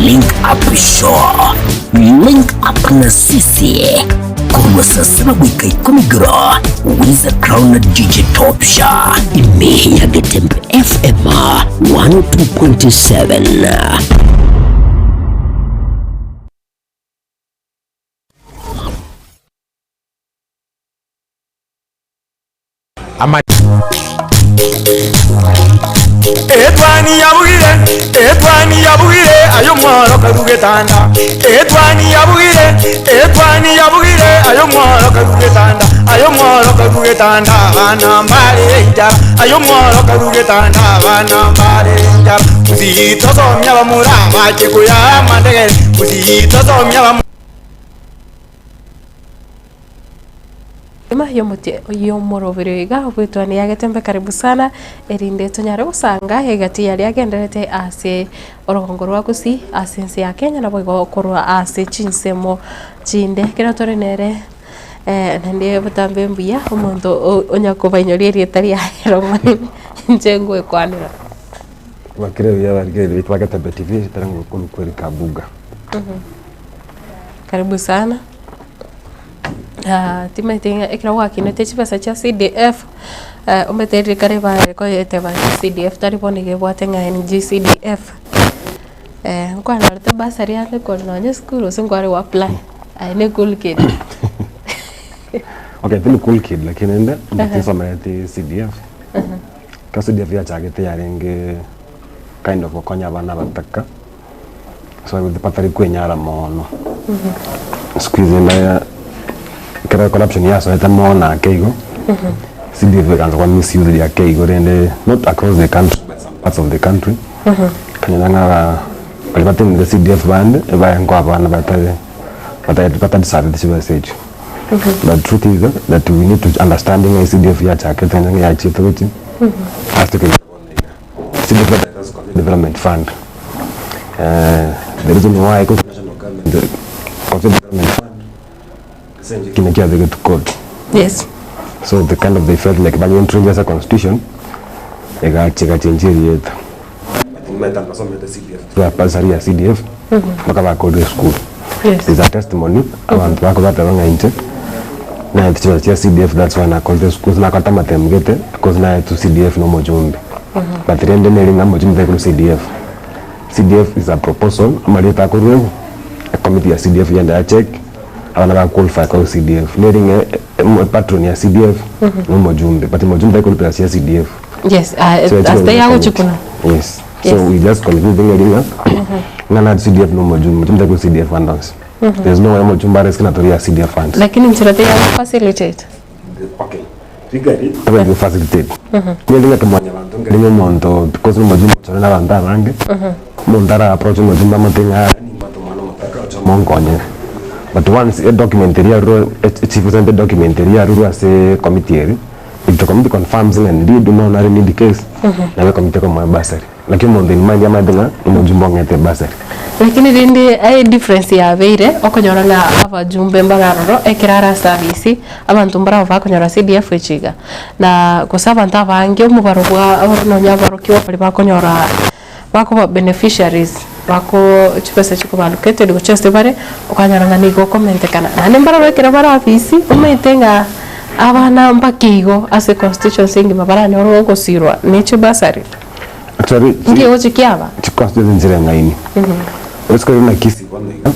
Link Up Show, Link Up na sisi korwa saa saba goika ikomi igoro, Wiza Crown na DJ Topsha ime ya Getembe FM 102.7. Ama. Etwani yabugire, etwani yabugire, aye omworo karue getanda. Etwani yabugire, etwani yabugire, aye omworo karue getanda. Aye omworo karue getanda, abana mbare enchara. Aye omworo karue getanda, abana mbare enchara. Gusii tosomia abamura bache koyaa amandegere, gusii tosomia abamura. Ema y'omotie y'omoroberi oyo iga obwetwani ya Getembe karibu sana erinde tonyare gosanga egati yaria agenderete ase orogongo rwa Gusii ase ense ya Kenya naboigo korwa ase chinsemo chinde. Ekero tore nere naende botambe mbuya omonto onya kobainyoria erieta riaye ere omonene inche ngoekwanera. Bakire buya barigereria baito ba Getembe TV tari ngokwa Eric Abuga. Karibu sana. Ah, timanyete ng'a ekero gwakinete chibesa chia CDF, omanyete riria kare bare koyeteba CDF tari bono iga ebwate ng'a NGCDF. Nkwanyorete bursary ande korwa nonye esukuru gose nkware go apply, aye ne cool kid. Okay, tindi cool kid lakini rende ntisomereti CDF. Ekero CDF yachagete yarenge kind of gokonya abana abataka. So batari kwenyara mono. Siku hizi naye ekero corruption yasoete mono ake igo, CDF ekansa koba misused ake igo rende not across the country but some parts of the country, okanyora ng'a baria batenenete CDF bande ebaye abana batari batari batadeserveti chibesa echio. But truth is that we need to understand ng'a CDF yachakete ng'a yachiete gochia ase tokenye bono iga. CDF Development Fund. The reason why iko national government Constituent Development Fund kina kiabegetwe court. Yes. So the kind of they felt like banye entering as a constitution egacha egachenjia erieta. But nimanyete mbasomete CDF through a bursary ya CDF mpaka bakorire esukuru. Yes. There's a testimony abanto bakobateba ng'a inche naetwe chibesa chia CDF that's why nakorire esukuru gose nakorete amatemu gete because naetwe CDF na omojumbe. But rende nere ng'a omojumbe tari korwa CDF. CDF is a proposal amarieta akorwegwa, ecommittee ya CDF yende ya check abana ba qualify korwa CDF. Nere ng'a patron ya CDF na omojumbe but omojumbe tari korwa pesa chia CDF. Yes, So ase echio yagochikuna. Yes. Yes. So we just conclude ng'a ring'a ng'a na CDF na omojumbe, omojumbe tari korwa CDF fund onsi. There's no way omojumbe aresike na tori ya CDF funds. Lakini nchera teyagofacilitate. Okay. Rigari tobwenerete gofacilitate. Nigo ng'a mwanyabanto nkeri ng'a omonto because nomojumbe ochore na abanto abange, omonto ara approach omojumbe amotebi ng'a nimbwate omwana omotaka oche omonkonyere. But once edocument eria yarurwe echief gose edocument eria yarurwe ase committee eria, if the committee confirms ng'a indeed omwana are need case, nabo ecommittee ekomoa ebursary. Naki omonto in mind amaete ng'a omojumbe ong'ete ebasari. Lakini rende aye edifference yabeire, okonyora ng'a abajumbe mbare aroro, ekero are ase abisi, abanto mbarabwo bakonyora CDF echi iga. Na gose abanto abange omobaro bwa nonya aborokigwa baria bakonyora bakoba beneficiaries bako chibesa chikoba allocated gochia ase bare, okanyora ng'a nigo okomentekana. Naende mbarabwo ekero bare abisi, omanyete ng'a abana mbake igo ase econstituency engima baranyore ogosirwa ne chibasari. Actually, Nki egochia kiaba? chi constituency nchire ng'aini. Osikore buna Kisii bono iga,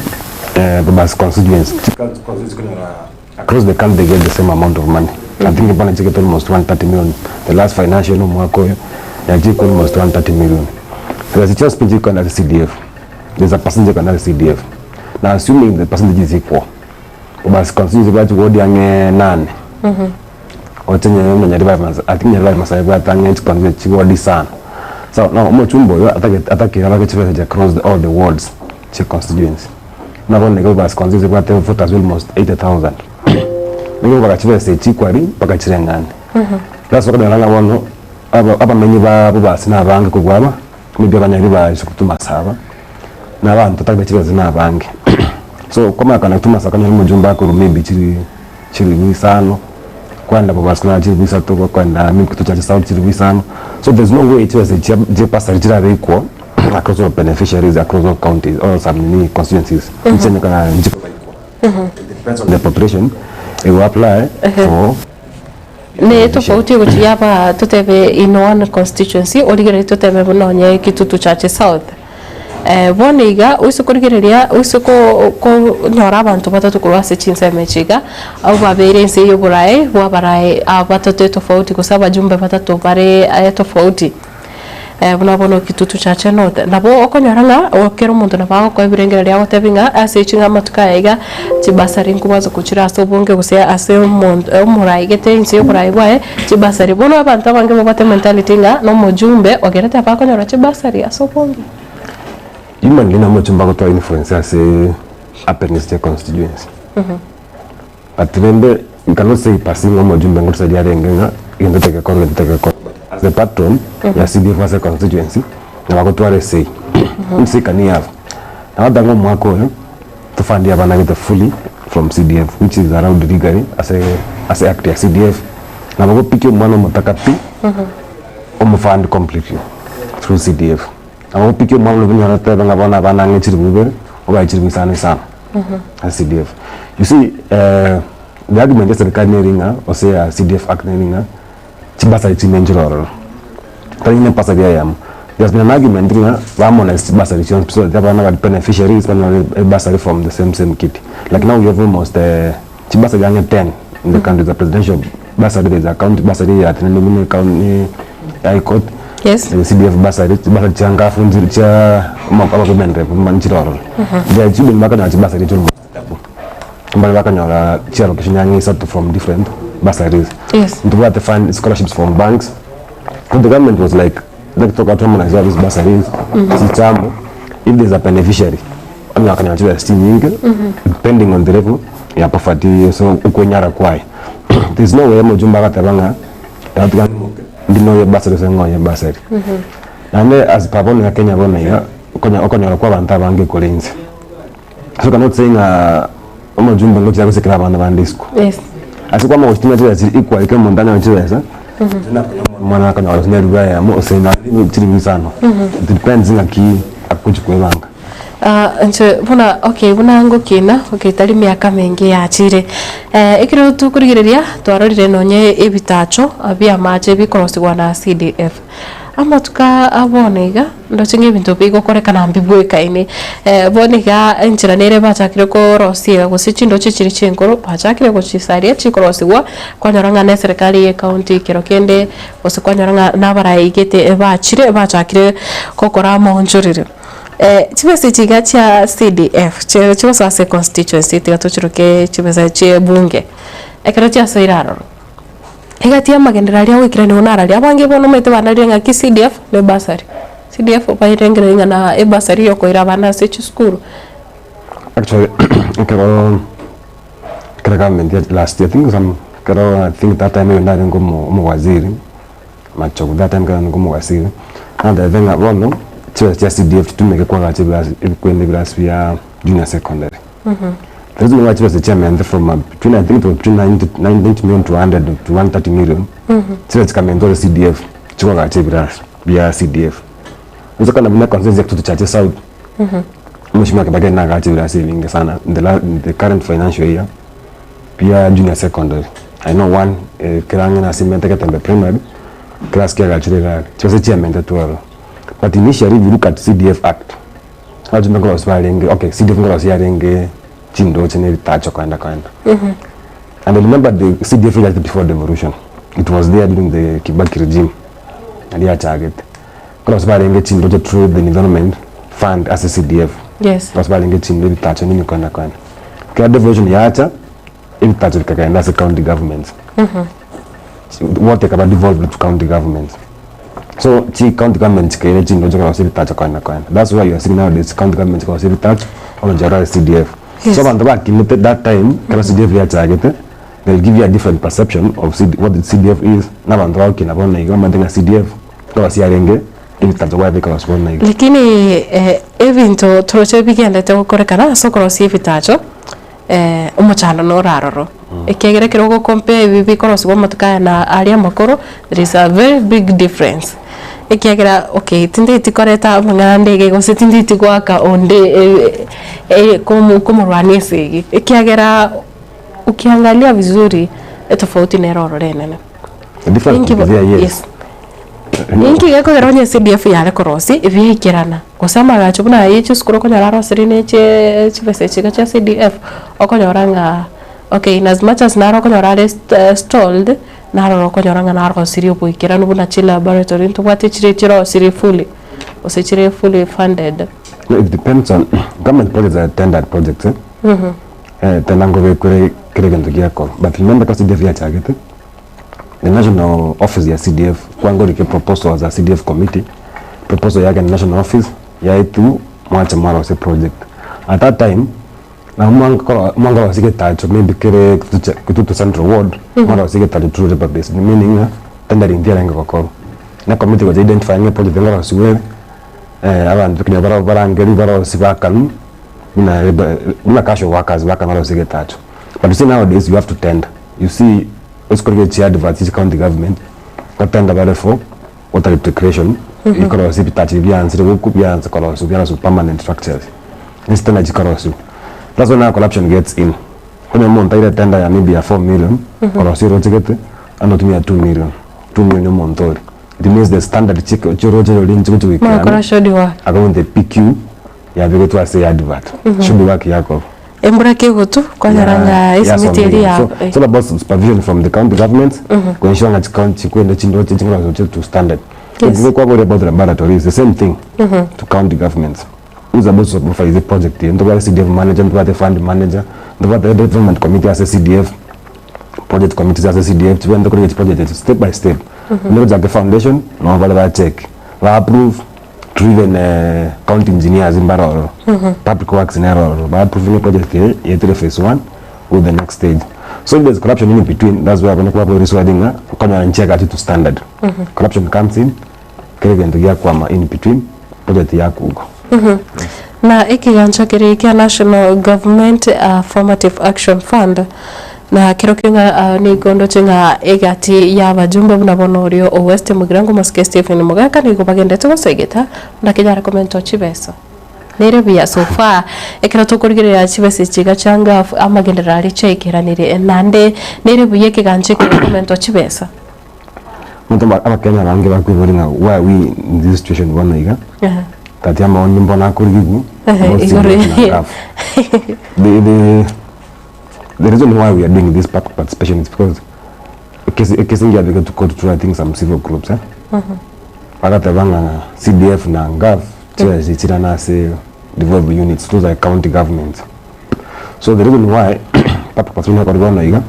eh, Bobasi constituency, chi constituency konyora across the country they get the same amount of money. I think bono chigete almost 130 million, the last financial year omwaka oyo, yachikwa almost 130 million. Sasa chionsi pi chikoenda ase CDF, there's a percentage ekoenda ase CDF. Now assuming the percentage is equal, Bobasi constituency ebwate ward ang'e nane, Oche nyene buna Nyaribari Masa I think Nyaribari Masae ebwate ang'e chiconstituency chiward isano. So now omochumba oyo atagete atakire abake chibesa chia across the all the wards chia constituency. Buna bono iga Bobasi constituency ebwate voters almost 80,000. Nigo okobaka chibesa echi equally mpaka chireng'ane. That's why okonyora ng'a bono aba abamenyi ba Bobasi na abange kobua aba maybe abanyaribari ase gotuma ase aba na abanto batagete chibesa na abange. So kwamanya kogenda gotuma ase okonyora omojumbe akorwa maybe chiri chilifu isano, kwenda Bobasi konyora chilifu isato, kwenda Mikutu Church South chilifu isano. So there's no way chibesa echi chia bursary chirabe equal across all beneficiaries across all counties all sub nini constituencies. Nchinyekana nchikoba equal. It depends on the population it will apply for Ne tofauti egochia yaba totebe in one constituency origererie totebe buna onye Kitutu Church South. Bono iga oise korigereria oise ko konyora abanto batato korwa ase chinsemo echi iga, abwo babeire ense ya oborae bwa abarae batato etofauti gose abajumbe batato bare etofauti, buna bono Kitutu Chache North. Nabo okonyora ng'a kera omonto nabo agokoa ebirengererio agotebi ng'a ase echi ng'a amatuko aya iga, chibasari nkobasa gochira ase obonge gose ase omonto omorae gete inse ya oborae bwaye, Chibasari. Bono abanto abange babwate mentality ng'a nomojumbe ogerete abakonyora chibasari ase obonge. Humanly na omochumbe agotoa influence ase happiness ya constituency. But rende you cannot say per se ng'a omojumbe ngotosaidi arenge ng'a egento tegekorwa egento tegekorwa but as a patron ya CDF ase constituency nabo agotwara esei. Esei can he have? Nagoteba ng'a omwaka oyo tofundie abana gete fully from CDF which is allowed legally ase ase act ya CDF nabo gopikia omwana omotaka pi omofund completely through CDF. Nabo gopikia omwana oria onyore otebe ng'a bono abana ang'e chilifu ibere obae chilifu isano isano ase CDF. You see the argument ya serikali neri ng'a gose ya CDF act neri ng'a chibasari chinde nchire ororo, tari ng'a ebasari eyemo. There has been an argument ng'a bamonetize chibasari chionsi so that abana bari beneficiaries banyore ebasari from the same same kitty. Like now we have almost chibasari ang'e ten in the country, there's a presidential bursary, there's a county bursary ya tenene buna ecounty ya high court, Yes. there's a CDF bursary, chibasari chia ngafu nchire chia abagomen rep nchire ororo. There are children bakonyora chibasari echio almost double. Mbare bakonyora chiallocation ang'e isato from different bursaries. Yes. Ntobwate fund scholarships from banks. So the government was like, like toka harmonize all these bursaries, chichamo, if there's a beneficiary, onye akanyora chibesa chinyinge, depending on the level ya poverty, so okwenyara kwaye. There's no way omojumbe agateba ng'a tiga ndi noyo bursary gose ng'oye bursary. Naende as per bono ya Kenya bono iga, okonya okonyora kwa abanto abange kore inse. So you cannot say ng'a omojumbe ngochia gosekera abana bande isiko. Yes. Ase kwama gochitumia chibesa chiri equally kera omonto anyore chibesa, omwana akonyora gose neribu eyemo gose nonye chiribu isano. It depends ng'aki agochi kwebanga. Ah, inche buna okay buna ngokina okay tari miaka menge yachire ekero tokorigereria twarorire nonye ebitacho bia amache bikorosigwa na CDF. Amatuko aa bono iga, ndoche ng'a ebinto bigokorekana mbibwekaine, bono iga enchera nere bachakire korosia gose chindoche chiria chinkoro bachakire gochisaria chikorosigwa, kwanyora ng'a na eserekari ye ecounty ekero kende, gose kwanyora ng'a na abaraigete bachire bachakire gokora amaonchoreri. Chibesa echi iga chia CDF chigosoa ase econstituency tiga tochiroke chibesa chia ebunge, ekero chiasoire aroro. Egati y'amagenderero aria agoikeranigwa nararia, abange bono omanyete banarire ng'aki CDF ne ebursary. CDF barengereria ng'a na ebursary ya okoira abana ase chisukuru. Actually ekero ekero government ya last year I think some ekero I think that time ekero narenge omo omowaziri Machogu that time ekero narenge omowaziri. Natebete ng'a bono chibesa chia CDF chitumeke koagacha ebirasi ebikwenda ebirasi bia junior secondary. The reason why chibesa chiamentete from between I think it was between 90 90 million to 100 to 130 million, chibesa chikamentwa ase CDF chikoagacha ebirasi bia CDF. Inche buna constituency ya Kitutu Chache South, Mheshimiwa Kibaki nagacha ebirasi ebinge sana in the, la, in the current financial year bia junior secondary. I know one eh, kerang'e nasimete Getembe primary class kiagachire iga chibesa chiamentete ororo. But initially if you look at CDF Act, abachumbe nkorosia barenge okay CDF nkorosia yarenge chindoche na ebitacho koenda koenda. And I remember the CDF yachete before devolution. It was there during the Kibaki regime. Naria yachagete. Nkorosia barenge chindoche through the environment fund ase CDF. Nkorosia barenge chindo ebitacho nini koenda koenda. Ekero devolution yacha, ebitacho bikagenda ase county governments. Wote ekaba devolved to county governments. So chi county government chikaira chindoche korosia ebitacho koenda koenda. That's why you are seeing nowadays county government chikorosia ebitacho, bono chiarora ase CDF. So abanto bakinete that time, ekero CDF yachagete, they'll give you a different perception of CD, what the CDF is, na abanto bagokina bono iga bamanyete ng'a CDF nkorosia yarenge ebitacho gwabeka gose bono iga. Lakini ebinto toroche bigendete gokorekana ase okorosia ebitacho, omochando noro aroro. Ekiagera ekero ogo compare ebi bikorosigwa amatuko aya na aria amakoro, there is a very big difference. Ekiagera okay tindeti koreta amang'ana ande iga gose tindeti goaka onde komorwania esegi, ekiagera ukiangalia vizuri etofauti nere ororo enene. The difference Ninki is there, yes. yes. Ninki gekogera onye CDF yare korosia ebiaikerana, gose amagacho buna aya chisukuru okonyora arosirie ne chie chibesa echi iga chia CDF, okonyora ng'a okay in as much as naro okonyora are stalled, naroro okonyora ng'a narosirie oboikeranu buna chilaboratory ntobwate chire chirosirie fully, gose chire fully funded. No, it depends on government projects are tendered projects eh? Eh, tender nkobekwere kera egento giakorwa but remember ekero CDF yachagete the national office ya CDF kwangorike proposal as a CDF committee proposal yagenda national office yaetwa mwacha mwarosia project at that time nabo mwangokora mwangorosia getacho maybe kere kitutu kitutu central ward mwarosia getacho through labour base meaning ng'a tendering tiyarenge gokorwa na committee gocha identify ng'a eproject ngorosiwa ere abanto kenya barabwo barangeri barosie bakanwa buna labour buna casual workers bakanwa barosie getacho but you see nowadays you have to tender you see Ase korigia chiadverts chia county government, gotenda bare for water replication, ikorosia ebitacho ebi biansire gokwa biansa korosiwa biarosiwa permanent structures. Ase tender chikorosiwa. That's why now corruption gets in. Onye omonto aire tender ya maybe ya 4 million, korosia oroche gete, ande otumia 2 million, 2 million ya omonto oria. It means the standard chiko chioroche roria nchigochi goikerana, Mwakora shoddy work. according to the PQ yabegetwe ase advert. Shoddy work yakorwa. Embura kegotu, kwanyora ng'a esimiti eria ya So, it's all about supervision from the county governments ku ensure ng'a chicounty chikwenda chindoche ching'ora to standard. Ekero kwaboria about laboratory is the same thing to county governments. Who is about to supervise the project eye? Ntobwate CDF manager, ntobwate fund manager, ntobwate development committee ase CDF, project committees ase CDF, chibwenerete korigia chiproject echi step by step. Buna gochaka efoundation, nabo bare ba check, ba approve. Driven county engineers mbare ororo, public works nere ororo, ba approving project eye yaetire phase one go the next stage. So if there's corruption in between, that's where abana kwabora riswali ng'a okonyora nchiagache to standard. Corruption comes in, kera egento giakwama in between, project yakugwa. Na ekegancha keria kia National Government Affirmative Action Fund Na kerokio ng'a nigo ndoche ng'a egati y'abajumbe buna bono oria o West Mugirango Omosike Stephen Mogaka nigo bagendete gosegeta buna kenyare komentwa chibesa. Nere buya so far ekero tokorigereria chibesa echi iga chia NGAAF amagenderero aria chiaikeranire naende nere buya ekegancha eke gekomentwa chibesa. Omonto abakenya abange bakoiboria ng'a why are we in this situation bono iga, kati amaoni mbono akorigigwa about Igoro CDF na NGAAF. The The reason why we are doing this public participation is because ekesi ekesi ngiabeke court through I think some civil groups eh? Bagateba ng'a CDF na NGAAF chibesa chirana ase devolved units those are county governments. So the reason why public participation ekorwa bono iga,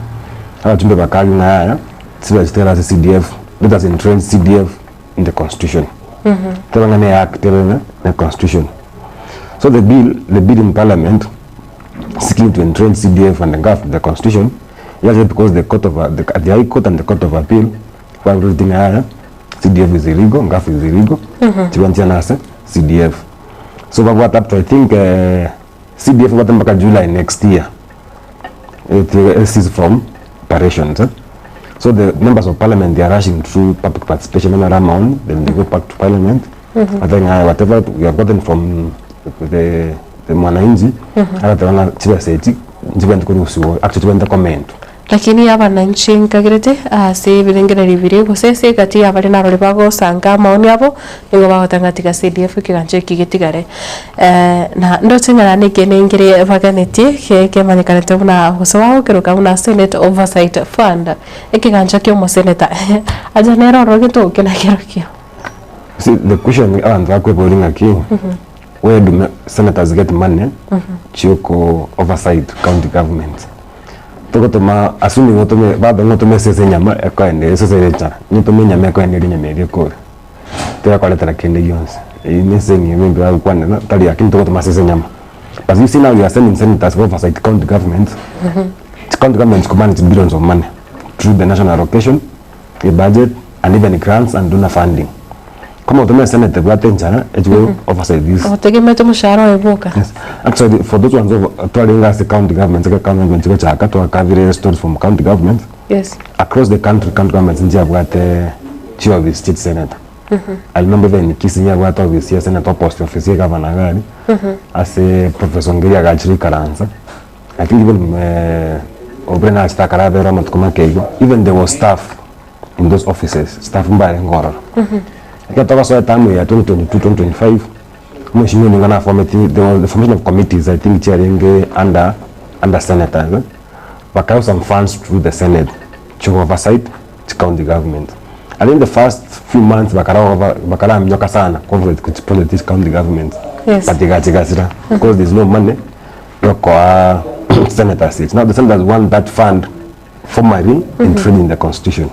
abachumbe bakagwa ng'a yaya chibesa chitigare ase CDF, let us entrench CDF in the constitution. Teba ng'a ne act ebe ng'a ne constitution. So the bill, the bill in parliament seeking to entrench CDF and NGAAF in the constitution yachire because the court of the, the high court and the court of appeal barorete ng'a yaya CDF is illegal, NGAAF is illegal, chibe nchiana ase CDF. So babwate up to I think CDF ebwate mpaka July next year it cease from operations eh. So the members of parliament they are rushing through public participation banyore amaoni then they go back to parliament batebe ng'a whatever we have gotten from the the mwananchi agateba ng'a chibesa echi nchibwenerete korusiwa actually chibwenerete komentwa. Lakini abananchi nkagerete ase ebirengererio biria, gose ase egati y'abaria narore bagosanga amaoni abo, nigo bagoteba ng'a tiga CDF ekegancha eki getigare. Na ndoche ng'a naende ekeene nkere baganetie, ke kemanyekanete buna gose bagokeroka buna Senate Oversight Fund, ekegancha kia omoseneta acha nere ororo gento eke nakerokio. See the question abanto bakweboria ng'aki, where do senators get money chioko oversight county governments? Togotoma assuming otome baba ng'a otome esese enyama ekoenda esese ere enchara, nyotome enyama ekoenda eria enyama eria ekore, tegokoretera kende gionsi. Eywo ne ensemo ime embe bagokwanera tari lakini togotoma esese enyama. But you see now you are sending senators go oversight county governments, county governments ko manage billions of money through the national allocation, e budget and even grants and donor funding. Koma otome eseneta ebwate enchara echi go oversight this. Otegemeete omoshahara oye bwoka. Yes. Actually, for those ones who twarenge ase county governments, ekero county government chigochaka, twakabire stories from county governments. Yes. Across the country, county governments nchiabwate chiofisi chia chiseneta. I remember even Kisii yabwate ofisi ya senator opposite ofisi ya governor iga aria, ase Professor Ongeri agachire goikaransa. I think even Obure nachete akarabera amatuko make igo, even there was staff in those offices, staff mbarenge ororo. Ekero togosoa eterm eye ya 2022 2025, omweshimiwa nigo naformeti there was the formation of committees I think chiarenge under under senators eh, bakaegwa some funds through the senate chio oversight chi county government. I think the first few months bakara over bakaraminyoka sana ko oversight chi project chi county government Yes. but igachigasira because there's no money yokoa senators echi. Now the senators want that fund formally entrenched in the constitution.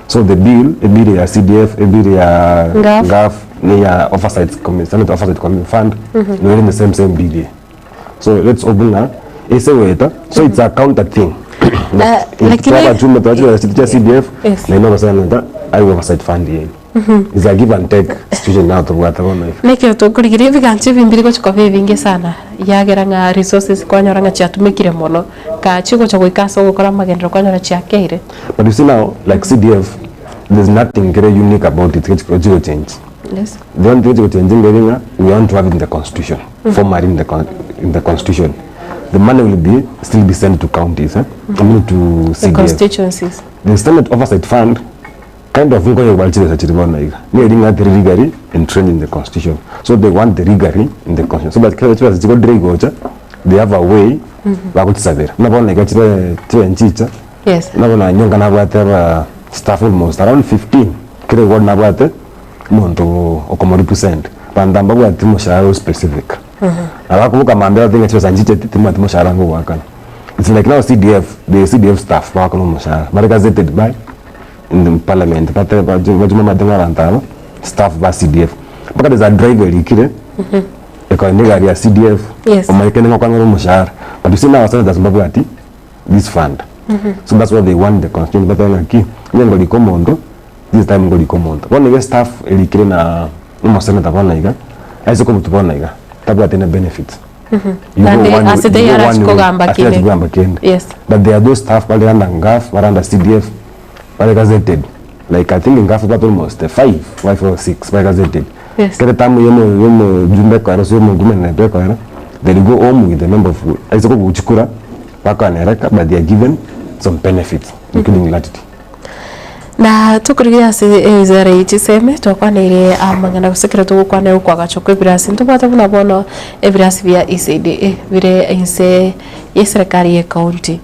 So the bill, ebill ya CDF, ebill ya NGAAF. NGAAF, ni ya oversight committee, Senate oversight committee fund, mm in the same same bill. ye. So let's open na eseweta. So it's a counter thing. Lakini- Twabachuma twachira cha CDF Yes. na ino senator ai oversight fund ye. It's a give and take situation now tobwate bono iga. Nekero tokorigereria ebigancha ebi mbiri gochi koba ebinge sana, yagera ng'a resources kwanyora ng'a chiatumekire mono, kaa chigocha goika ase ogokora amagenderero kwanyora chiakeire. But you see now, like CDF, there's nothing very unique about it, gechi change. Yes. The only thing gechi change ngeri ng'a, we want to have it in the constitution, formally in the, con in the constitution. The money will be still be sent to counties, eh? I mean to The CDF. constituencies. The Senate Oversight Fund kind of nkoye gwachire chiri bono iga. Ni ringa the legally entrenched in the constitution. So they want the legally in the constitution. So that kila chibesa chiko delay gocha, they have a way bagochisabera. Buna bono iga chibe chibe nchicha Yes. nabo nanyonga nabwate aba staff almost around 15 kere ward nabwate omonto okomo represent banto mbabwati omoshahara o specific abakoboka mambia batinga chibesa nchicheti timwati moshahara ngogoakana it's like now CDF the CDF staff bagokana omoshahara bare gazetted by in the parliament bate bajuma matenga abanto aba staff ba CDF mpaka there's a driver erikire ekore na egari ya CDF Yes. omaikene ngokwana omoshahara but you see now senators mbabwati this fund so that's what they want the constitution bateba ng'aki onye ngorika omonto this time ngorika omonto bono iga staff erikire na omosenator bono iga aise kobutu bono iga tabwati na benefits You go Naende one ase way- you go tayarachi one way, kogamba ase kende. tayarachi kogamba kende Yes. but there are those staff bare under NGAAF bare under CDF bare gazetted like I think NGAAF got almost 5 5 or 6 bare gazetted Yes. kere tamu yomo yomo jumbe ekoera ase yomo women rep ekoera they go home with the member of aise kobuchikura bakoanereka but they are given some benefits including latitude. Na tokorigereria ase ewizara eye chiseme twakwaneire amang'ana gose ekero togokwana okoagachwa kwa ebirasi ntobwate buna bono ebirasi bia ECDE bire inse ya eserekari ya ecounty.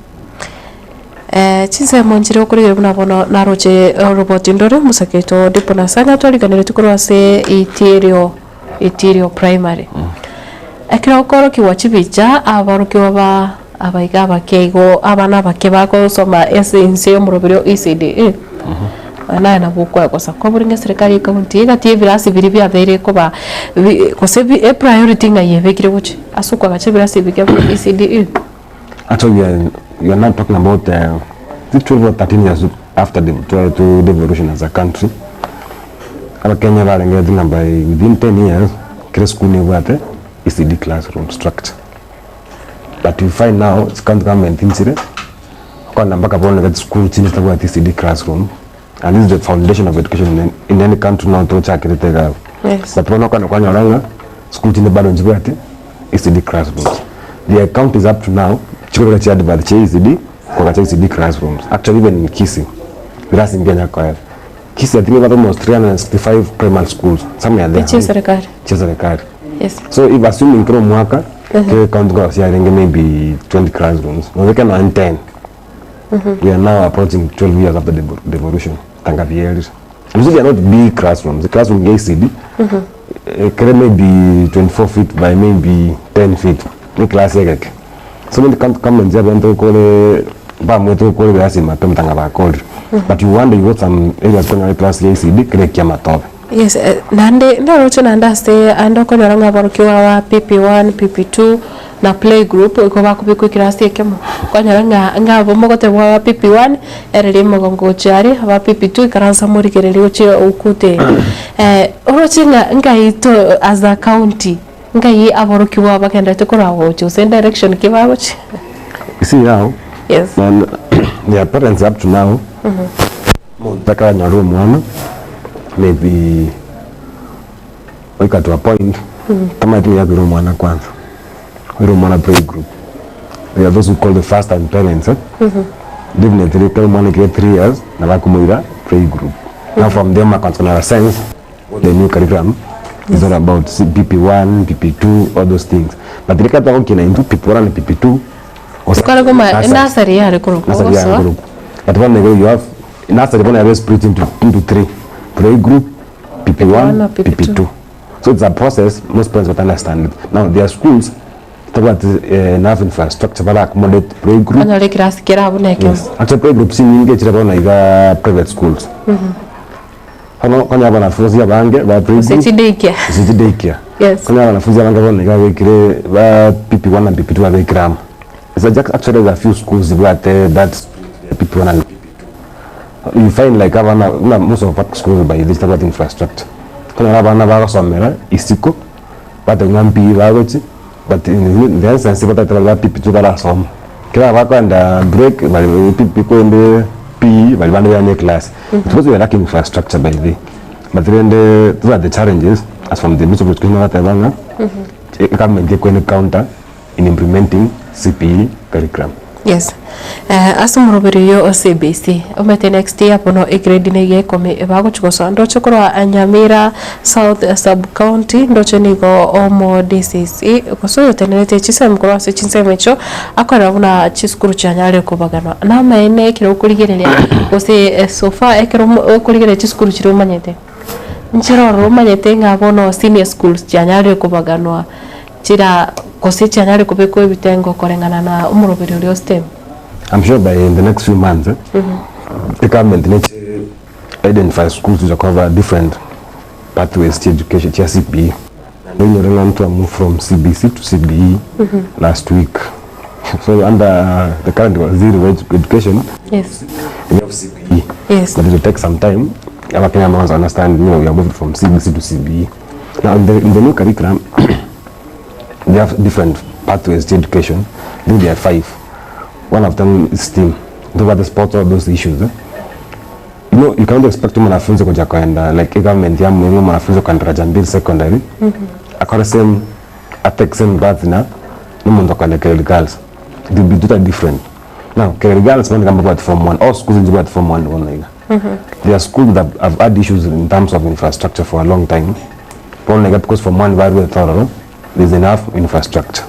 Chinsemo nchire okorigereria buna bono naroche oroboti ndore omosake oito Dipo Nasanya twariganeretie korwa ase Itirio Itirio primary. Ekero okoorokigwa chibicha abarokigwa ba abaiga abake igo abana abake bagosoma ase inse y'omoroberi o ECDE naye nabo okwagosa kwabori ng'a eserekari ya ecounty egati y'ebirasi biria biabeire koba bi gose bi epriority ng'a yebekire gochia ase okoagacha ebirasi ebi bia ECDE. Actually, we are, we are not talking about 12 or 13 years after the, to, to devolution as a country. Abakenya barengereti ng'a by within 10 years kera esukuru nebwate ECD classroom structure. But you find now county government nchire okogenda mpaka bono iga chisukuru chinde chitabwati ECD classroom and this is the foundation of education in in any country no tochakerete iga abwo. Yes. But bono okogenda kwanyora ng'a sukuru chinde bado nchibwati ECD classrooms. There are counties up to now chikobeka chi advert chia ECD kogacha ECD classrooms. Actually even in Kisii birasi mbianya koera. Kisii I think ebwate almost 365 primary schools somewhere there. Chia serikali. Chia serikali. Yes. So if assuming kera omwaka kera county nkorwa chiarenge maybe 20 classrooms nobeke nonye 10 we are now approaching 12 years after devolution tanga bierire. And these are not big classrooms. The classroom ya ECD kere maybe 24 feet by maybe 10 feet ne class egeke. So when the county government yabente okore bamwete okore ebirasi mapema tanga bakorire. But you wonder you got some areas konyora eclass ya ECD kere ekia amatobe. Yes, naende ndaroche naende ase ande okonyora ng'a aborokigwa ba PP1, PP2 na play group igo bakobekwa ekirasi ekemo, okonyora ng'a ng'a abwo mogotebwa aba PP1 ere rimogongo gochia aria, aba PP2 ikaransa morigereria gochia okute eye. Oroche ng'a ngai to as a county, ngai aborokigwa bagenderete korwa gochia gose direction ki bagochia? You see now, Yes. and their parents up to now, omonto akaranyore omwana maybe goika to a point tamanyeti ng'a yakoira omwana kwanza, oire omwana play group. There are those who call the first time parents eh, definitely ekero omwana aikire 3 years nabo akomoira play group. Now from there omakwansa konyora sense what the new curriculum is all about, PP1, PP2, all those things. But reka twagokina intwe PP1 and PP2 Ekero koma nursery yare korokwa Nursery yare ogosoa. korokwa. But bono igo you have nursery bono yabe split into three, play group, PP1, na PP2. PP2. So it's a process most parents don't understand it. Now there are schools tabwati enough infrastructure bara accommodate play group. Onyore ekirasi kere abwo na ekemo. Yes. Actually play groups nyinge chire bono iga private schools. Bono konya abanafunzi abange ba play Gose group. chi daycare. Gose chi daycare. Yes. Konya abanafunzi abange bono iga babekire ba PP1 na PP2 babekire amo. It's a just actually a few schools zibwate that PP1 and PP2. You find like abana buna most of public schools by this tabwati infrastructure. Konyora abana bagosomera isiko bateba ng'a mpi bagochi but in the instance batagete ba PP2 barasoma. Kera bakoenda break bari PP korende PE bari bande bande class. It's because we are lacking infrastructure by the but rende those are the challenges as from the Ministry of Education bateba ng'a government ekoende counter in implementing CPE curriculum. Yes. Ase omoroberi oyo o CBC, omanyete next year bono egrade nigo ekomi bagochia gosoa ndoche korwa Nyamira South sub county ndoche nigo omo DCC gose oyotenerete chisemi korwa ase chinsemo echio akorera buna chisukuru chianyarire kobaganwa. Namaene ekero okorigereria gose so far ekero okorigereria chisukuru chiria omanyete, nchire ororo omanyete ng'a bono senior schools chianyarire kobaganwa chira gose chianyarire kobekwa ebitengo koreng'ana na omoroberi oria o STEM. I'm sure by in the next few months eh, the government needs identify schools to cover different pathways to education chia CBE. And when you to move from CBC to CBE last week. So under the current waziri wa education, we have CBE. But it will take some time. Our Kenya must understand, we are moving from CBC to CBE. Now in the new curriculum, they have different pathways to education. I think there are 5. One of them is STEAM. Those are the sports, all those issues. Eh? You know, you cannot expect mwanafunzi kuja kwenda like government ya mwenye mwanafunzi kwenda daraja mbili secondary. Akora same atake same birth na ni muntu kwenda Kereri Girls. It will be totally different. Now Kereri Girls when come about form 1, all schools in about form 1 one like. There are schools that have had issues in terms of infrastructure for a long time. One like because form 1 very thorough, there's enough infrastructure.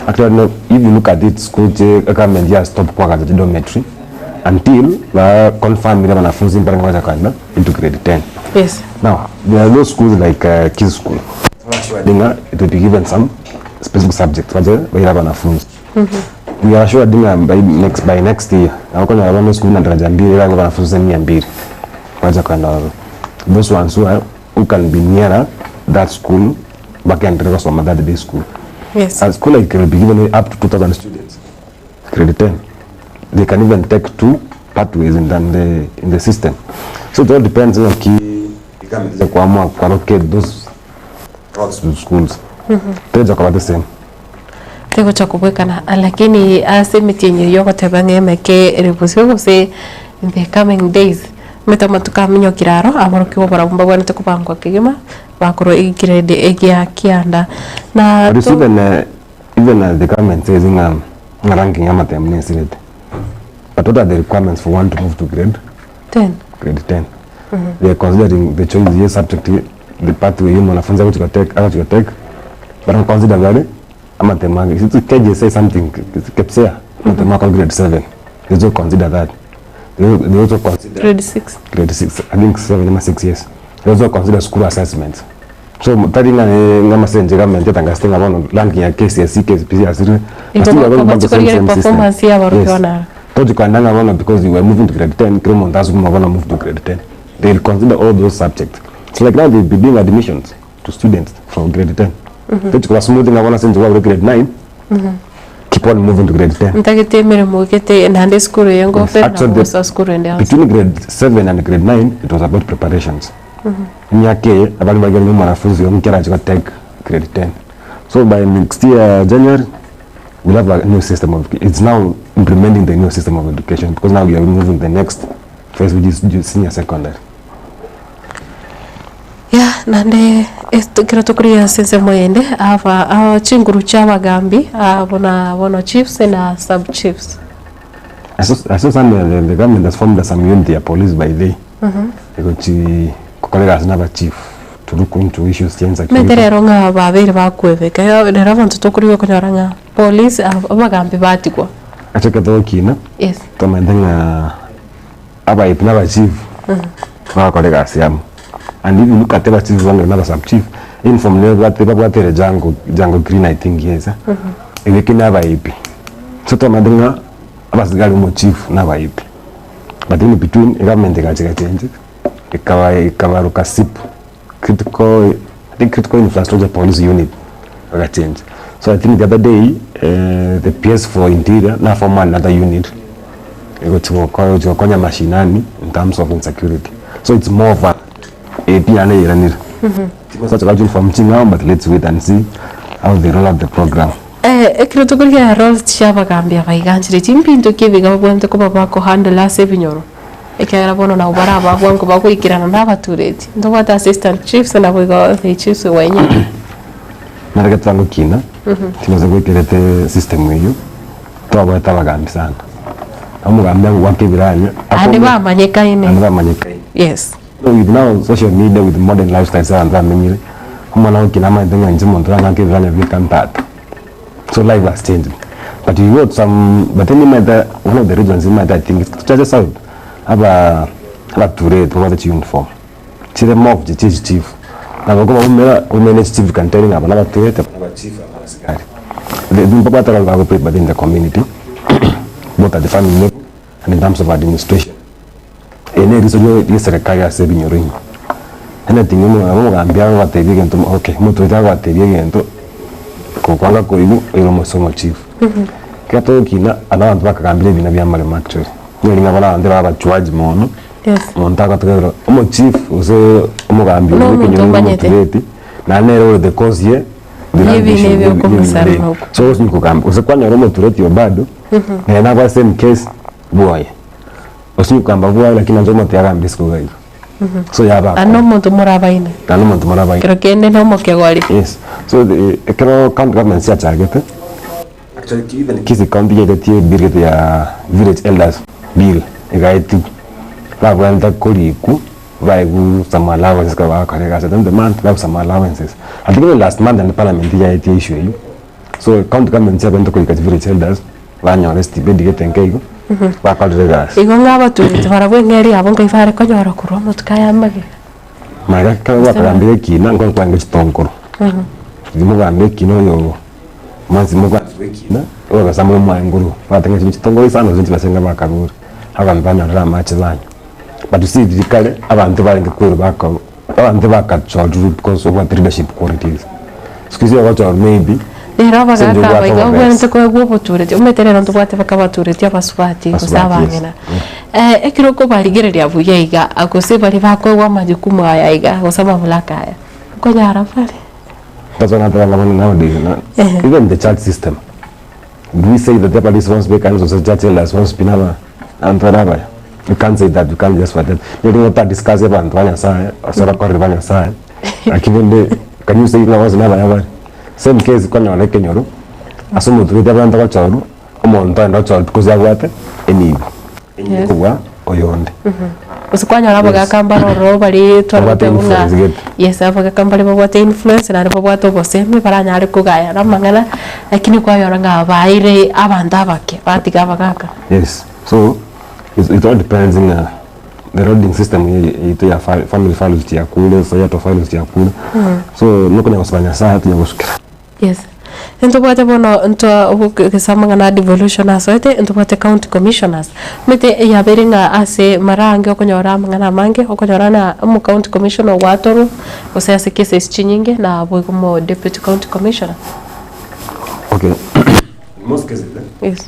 Actually, no, if you look at it, school government just stop kwa the dormitory until ba confirm ile wanafunzi mpaka wacha kwenda into grade 10. Now, there are those schools like Kids School. Dinga, it will be given some specific subjects. Waje baira wanafunzi. We are sure dinga by next year. Na kwa na school na daraja mbili ila wanafunzi 200. Waje kwenda those ones who can be nearer that school back and kusoma that day school. A school like will be given up to 2,000 students, grade 10. They can even take 2 pathways in the system. So it all depends on key Government eche koamua ko allocate those roads to schools, tegocha koba the same. Tegocha kobwekana lakini ase emetienyi eyio ogoteba ng'a emeke ere bosio gose in the coming days, omanyete amatuko aminyokire aro, aborokigwa barabwo mbabwenerete kobangwa kegima, bakorwa egrade egia kianda. Na But you see to even even as the government says ng'a ng'a ranking ya amatemu nesirete, but what are the requirements for one to move to grade Ten. grade 10 they are considering the choice ye subject the pathway ye mwanafunzi agochi gotake agochi gotake bara consider bare amatemo age is it KJSEA something KPSEA amatemo ako grade 7 they also consider that they, al- they also consider Grade 6. grade 6 I think 7 ama 6 years they also consider school assessments so tari ng'a eh, ng'a amasenche government etangasete ng'a bono ranking ya KCSE KCPE asire Igo bakoba chikorigereria performance ya abarokia naro. Tochi koenda ng'a bono because you were moving to grade 10 kera omonto asukuma bono move to grade 10 they will consider all those subjects it's like now they be doing admissions to students from grade 10 tochi koba smooth ng'a bono ase inche kwabure grade 9 keep on moving to grade 10 Ntagete emeremo gete naende esukuru eye ngofere na Actually, the- gosoa sukuru ende yonsi. between grade 7 and grade 9 it was about preparations Emiaka eye abare mbagere ng'a omwanafunzi oyo nkere ache gotake grade 10 so by next year January we'll have a new system of it's now implementing the new system of education because now we are moving the next phase which is ju- senior secondary. Yeah, naende ekero tokorigia ase ensemo eyende aba aba chinguru chia abagambi buna bono chiefs na sub chiefs. I saw, I saw somewhere the, the government has formed some unit ya police by day egochi gokora egasi na abachief to look into issues chia Omanyete insecurity. rero ng'a babeire bakwebeka, iga rero abanto tokorigwa konyora ng'a police ab- abagambi batigwa. Ase ekero togokina Yes. tomanyete ng'a abaeti na abachief bagakora egasi amo and if you look at abachief bono na abasub chief uniform nebwate babwate ere jungle jungle green I think yes ebeke na abaebi so tomanyete ng'a abasigari omochief na abaebi but in between egovernment egacha egachenji ekaba ekabaroka sip critical I think critical infrastructure police unit bagachenji so I think the other day the PS for interior na form another unit egochi goko egochi gokonya mashinani in terms of insecurity so it's more of a epi yane eiranire chigosacha ba uniform ching'ao but let's wait and see how they roll out the program. Ekero tokorigia roles chia abagambi aba iga nchire chimbinto ki ebiga babwenerete koba bakohandle ase ebinyoro, ekiagera bono nabo bare ababwango bagoikerana na abatureti. Ntobwate assistant chiefs naboigo the chiefs wenyewe. Nare getwango kina tibasa goikerete system eywo twabwate abagambi sana omogambi agogoaka ebiranya Naende bamanyekaine. Naende bamanyekaine. Yes. With now social media with modern lifestyles abanto bamenyire, omwana agokina amanyete ng'a inche omonto orang'ake ebiranya bika ntata. So life has changed. But you got some but then nimanyete one of the reasons nimanyete I think tochache south aba abatureti babwate chiuniform chire more of chia echichief. Nabo okobaumera oumere ne echichief can tell ng'a aba nabatureti aba nabachief aba nabasigari. The mbabwate role bagoplay within the community both at the family level and in terms of administration. Eri neriso ri'eserekari ase ebinyoro ime. Anything omo nabo omogambi agobatebia egento okay, omotureti agobatebia egento, kokwanga koigwa oire omosio omochief. Ekero togokina, aba abanto bakagambire ebina bia amaremo actually. Nigo ring'ana bono abanto babachuaji mono, Yes. omonto agotogerera omochief gose omogambi Buna oria omonto bw'ekenyoro omanyete. omotureti, naende nere ore the cause ye Y'ebina ebio okomosaria okwo. So gose kogamba gose kwanyora omotureti oyo bado, nere nabwate same case bwoye. Gose okogamba bwaye lakini nainche omonto yagamba isiko iga iga. So yaba Naende omonto morabaine. Naende omonto morabaine. Kero kende na omokegori. Yes. So the ekero county government chiachagete, actually even Kisii county yaetetie bill gete ya village elders bill egaetigwa. Babwenerete korikwa baegwe some allowances ekero bagokora egasi at the end of the month baegwe some allowances. I think even last month naende parliament yaetie issue eywo. So county government chiabwenerete korika village elders. Banyora esitipendi gete nke igo, bakorire egasi. Igo ng'a abatureti barabwo eng'eria yabo nkai bare konyora korwa amatuko aya amagega. Magega ekero gwakagambire ekina nkonya kwarenge chitonkoro. Riria mogambe ekina oyo mwansi mobwati bwa ekina, ogasa more mwaye nguru, gwateba ng'a chinde chitonkoro isano gose chibesa inga bakarure, abanto banyorire amache banywa. But you see riria kare, abanto barenge kwerwa bako abanto bakachorire because obwate leadership qualities. Siku hizi ogochorwa maybe. Rero Ase abagaka inche aba obwate iga obobesa. obwenerete koegwa obotureti, omanyete rero ntobwate baka abatureti abasubati gose Abasubati, yes. abang'ina. Ekero okobarigereria buya iga, gose baria bakoegwa amajukumu aya iga, gose amamulaka aya, nkonyara bare? That's why nateba ng'a bono nowadays na even the church system, do we say that the supposed to be ekanisa gose church elders supposed to be naba abanto bare abaya? You can't say that, you can't just for that. Neri ng'a ota discuss abanto ba Nyasaye, ase abakoreri ba Nyasaye, lakini rende can you say ng'a bonsi nabaya bare? Same case kwanyora ekenyoro, ase omotureti abwenerete gochorwa, omonto aende ochorwa because abwate enibo, enyinge Yes. kobua oyonde. Gose kwanyora abagaka mbare ororo bare Babwate twarorete buna influence gete. yes abagaka mbare babwate influence naende babwate obosemi baranyare kogayana amang'ana, lakini kwanyora ng'a baeire abanto abake batiga abagaka. Yes, so it, it all depends ng'a the roading system yaito ya family values chiakure, societal values chiakure, so nokonya gosaba Nyasaye atonya gosukera. Yes, ntobwate bono ntwa gese amang'ana a devolution asoete, ntobwate county commissioners, omanyete eyabeire ng'a ase mara ange okonyora amang'ana amange, okonyora ng'a omo county commissioner ogwatorwa, gose ase cases chinyinge, na boigo omo deputy county commissioner. Okay, in most cases eh, Yes.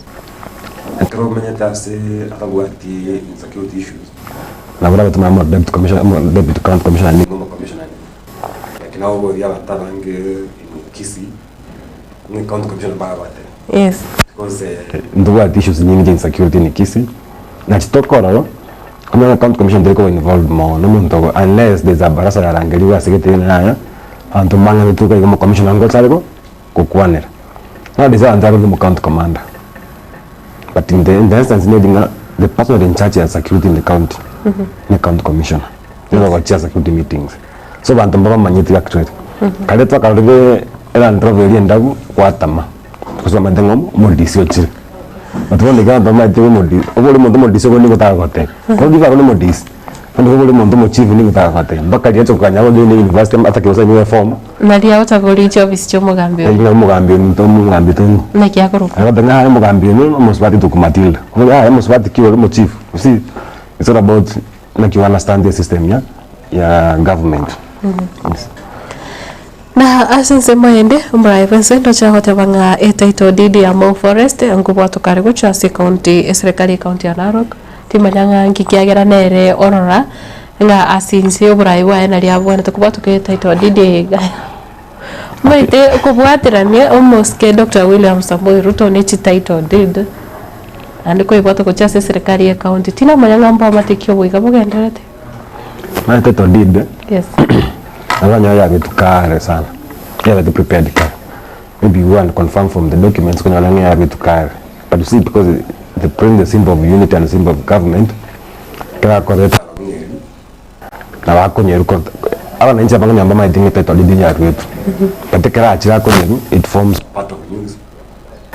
ekero omenyete ase atabwati insecurity issues, nabo orabatome amo deputy commissioner, amo deputy county commissioner nigo omo commissioner. Lakini nabo boria abanto abange in Kisii, ng'a county commissioner mbagotere. Yes. Because ntobwati issues nyingi chia insecurity in Kisii, na chitokorora, omanye county commissioner tari koba involved mono omonto ogo unless there is a barasa yarangerigwe ase gete buna yaya, abanto mbang'anete iga omo commissioner ngocha are go gokwanera. Nowadays abanto bakorokwa omo county commander, but in the in the instance neri ng'a the person in charge ya security in the county ne county commissioner, nere ogochia security meetings. So abanto mbabamanyeti actually. Kare twakarorire eland rover eria endabu gwatama, gose bamanyete ng'a omodisi ochire. But bono iga abanto bamanyete ng'a omodi obore omonto omodisi obo nigo otagogotebia. Bono ribaga ore omodisi, bono iga ore omonto omochifu nigo otagogotebia. Mpaka riria ache koganya agojoine university atake gose anyore eform. Naria otaboriche ofisi chia omogambi oyo. Ng'a omogambi oyo ninto omogambi tong'o. Naki akorokwa? Agoteba ng'a aye omogambi oyo omosubati toku Matilda. Oboria aye omosubati ki ore omochifu? You see, it's all about naki o understand esystem ya ya government. Yes. Na ase ensemo ende, omoraia bwense ndoche agoteba ng'a etitle deed ya Mau Forest nkobwatwa kare gochia ase ecounty eserekari ya ecounty ya Narok, timanya ng'a nki kiagera nere orora ng'a ase inse y'oboraia bwaye naria abwenerete kobwatwa etitle deed eye iga. Omanyete kobwaterania omosike Doctor William Samoei Ruto ne chititle deed, naende koyebwata gochia ase eserekari ya ecounty, tinamanya ng'a mbwamate ki oboiga bogendererete. Mani title deed Yes. nabanyora yabetu kare sana, yabetu prepared kare. Maybe go and confirm from the documents okonyora ng'a yabetu kare. But you see because the president is a symbol of unity and symbol of government, ekero akoreta abang'ina nabo akonyeru ko abananchi abange nabo bamaete ng'a title deed yaruetwe. But ekero achire akonyeru it forms part of news.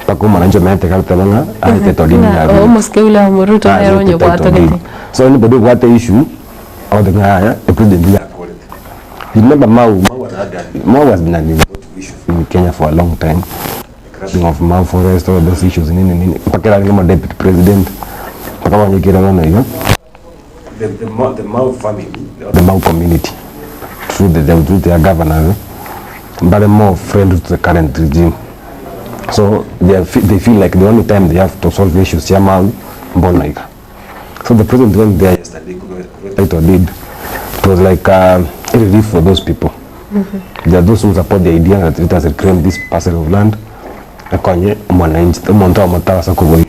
Mpaka omwananchi omanyete ekero agoteba ng'a aye title deed Ng'a yaruetwe. omosike William Ruto nere Aruete onye title bwatogete. deed. So anybody obwate issue, agoteba ng'a yaya epresident yakorete. You remember Mau, Mau has had an, Mau has been an issue in Kenya for a long time. The grabbing of Mau forest, all those issues nini nini. Mpaka erarenge omo deputy president, mpaka banyekire bono iga. The, the, Mau, the Mau family, or the Mau community, through the, the, through their governors, mbare more friendly to the current regime. So they, are, they feel like the only time they have to solve issues ya Mau, mbono iga. So the president went there yesterday, title deed. It was like a relief for those people. There are those who support the idea that it has reclaimed this parcel of land. Ekonye omwananchi omonto omotagasa koboria.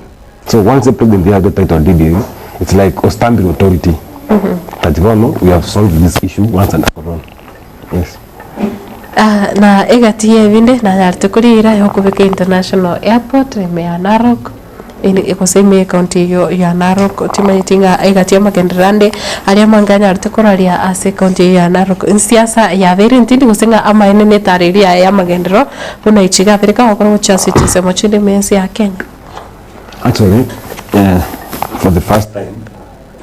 So once the president has the title deed, it's like stamping authority. That bono we have solved this issue once and for all. Yes. Ah, na egati y'ebinde nanyarete korira yokobeka international airport ime ya Narok ere gose ime ekaunti eyio ya Narok timanyeti ng'a egati y'amagenderero ande aria amange anyarete koraria ase ekaunti eyio ya Narok. Nsiasa yabeire ntindi gose ng'a amaene na etara eria yaye y'amagenderero buna echi iga abere kagokora gochia ase chinsemo chinde ime ense ya Kenya. Actually, for the first time,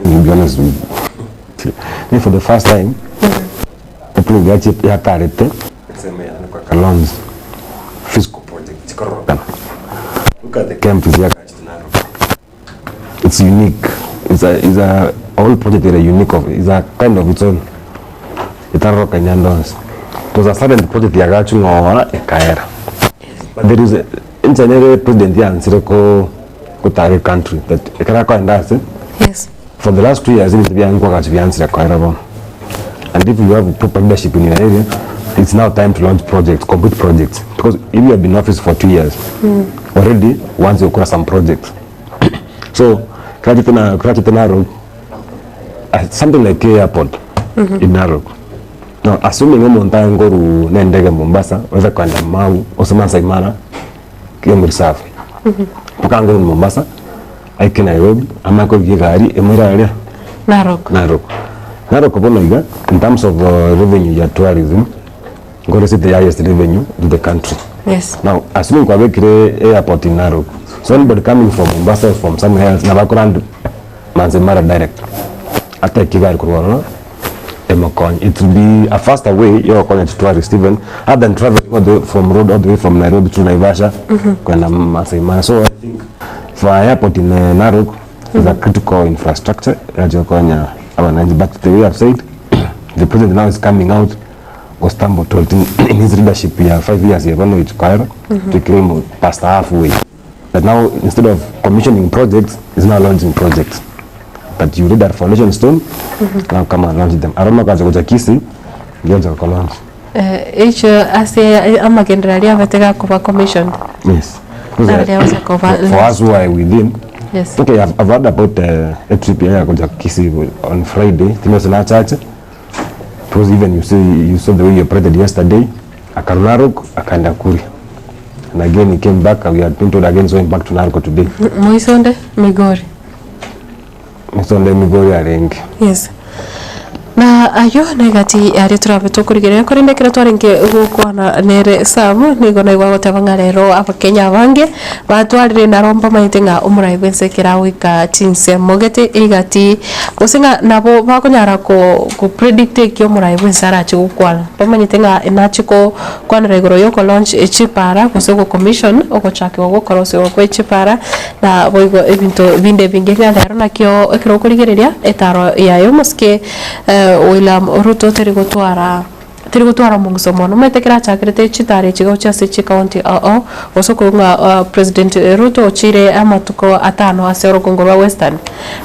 let me be honest with you, for the first time, epresident yachi yatarete ensemo yane kwa Kalonzo physical project chikororokana. Look at the camp is yakachete Narok. It's unique. It's a, it's a whole project ere unique of, it's a kind of its own. Etarorokani ande onsi. It was a silent project yagachwa ng'ora ekaera. But there is a inche nere president yansire ko gotara ecountry that ekero akoenda ase Yes. for the last 2 years ebinto biaye nkwagacha biansire koera bono and if you have proper leadership in your area it's now time to launch projects complete projects because if you have been in office for 2 years already once gokora some projects so kerachete na kerachete Narok something like airport in Narok Now assuming omonto aye nkorwa na endege Mombasa oise kogenda Mau gose Maasai Mara Game Reserve mpaka ange korwa Mombasa aike Nairobi amanye korigia egari emoire aria Narok. Narok. Narok bono iga in terms of revenue ya tourism nkore ase the highest revenue in the country. Yes. Now assuming kwabekire airport in Narok so anybody coming from Mombasa or from somewhere else nabo akorand Maasai Mara direct ateke egari korwa ororo emokonye. It will be a faster way yogokonya chitourist even other than travelling all the way from road all the way from Nairobi to Naivasha kwenda Maasai Mara. So I think for a airport in Narok is a critical infrastructure erache gokonya abananchi but the way I've said the president now is coming out go stumble to it in his leadership ya 5 years eye bono gochia koera toikire imo past half way but now instead of commissioning projects is now launching projects but you read that foundation stone now come and launch them aro makacha gocha Kisii ngiocha ko launch Eh, icho ase amagenderero aria abete gakoba commissioned. yes Because, Aria agocha koba for, for us who are within Yes. okay I've, I've heard about uh, a trip ya gocha Kisii on Friday tinose na church because even you see you saw the way he operated yesterday akarwa Narok akaenda Kuria and again he came back we had been told again he's going back to Narok today Moisonde Migori. Moisonde Migori arenge Yes. Na ayio negati aria torabe tokorigereria korende ekero twarenge gokwana nere Sam nigo naigwa agoteba ng'a rero abakenya abange batwarire naro mbamaete ng'a omorai bwense ekero agoika chinsemo gete egati gose ng'a nabo bakonyara ko ko predict ekio omorai bwense arache gokwana. Bamanyete ng'a nache ko kwanera igoro ya okolaunch chipara gose ogocommission ogochakigwa gokorosigwa kwe chipara na boigo ebinto binde ebinge ng'a rero nakio ekero okorigereria etaro yaye omosike William Ruto teri gotwara teri gotwara omong'uso mono. Omanyete ekero achakerete chitaro echi gochia ase chicounty ao ao gose okong'a President Ruto ochire amatuko atano ase orogongo rwa Western.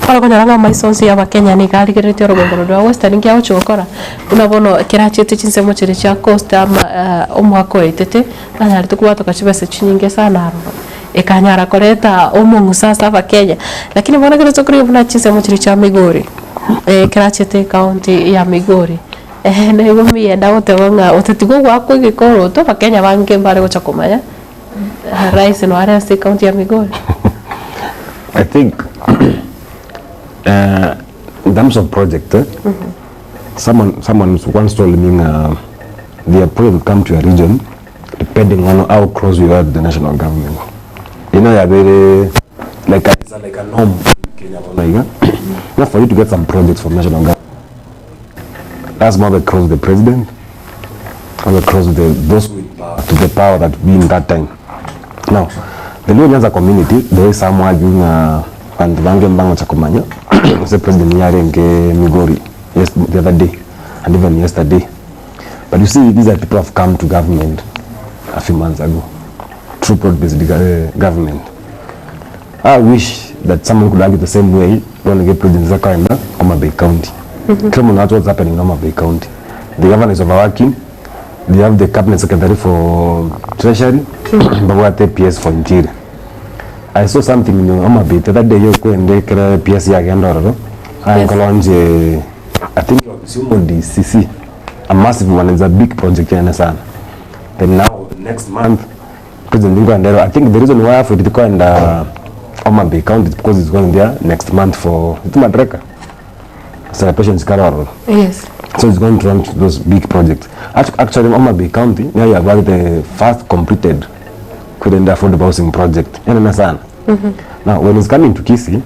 Bono okonyora ng'a amaiso onsi ya abakenya nigo arigereretie orogongo roria rwa Western nki agochia gokora, buna bono ekero achiete chinsemo chiria chia Coast ama omwaka oetete, nanyarete kobwatoka chibesa chinyinge sana aroro, ekanyara koreta omong'uso ase abakenya. Lakini bono ekero tokorigia buna chinsemo chiria chia Migori, ekero achiete ecounty ya Migori, nigo miyende agoteba ng'a otatiga ogoakwa egekoroto abakenya bange mbare gocha komanya rais noare ase ecounty ya Migori. I think uh, in terms of project eh, someone someone once told me ng'a their project will come to your region depending on how close you are to the national government. You know, yabere like a, it's a, like a norm in Kenya bono iga. Now for you to get some projects from national government, that's more the close the president, or the close the those with power, to the power that be in that time. Now, the Luo Nyanza community, there is some arguing uh, and vange mbango cha kumanya the president yarenge Migori yes, the other day and even yesterday. But you see, these are people who have come to government a few months ago, through broad-based government. I wish that someone could argue the same way when we get President Zakaenda Homa Bay County. Mm -hmm. What's happening in Homa Bay County. The governor is overworking. They have the cabinet secretary for treasury, mm -hmm. PS for interior. I saw something in Homa Bay the other day yo kwende kera PS yagenda ororo. I launch I think Kisumu DCC a massive one is a big project yana sana. Then now next month President Ndero I think the reason why for it and Homa Bay County is because he's going there next month for Madaraka celebrations Karoro. Yes. So he's going to launch those big projects. Actually, Homa Bay County, now you have got the first completed Kudenda affordable housing project. Yana sana. Now, when he's coming to Kisii,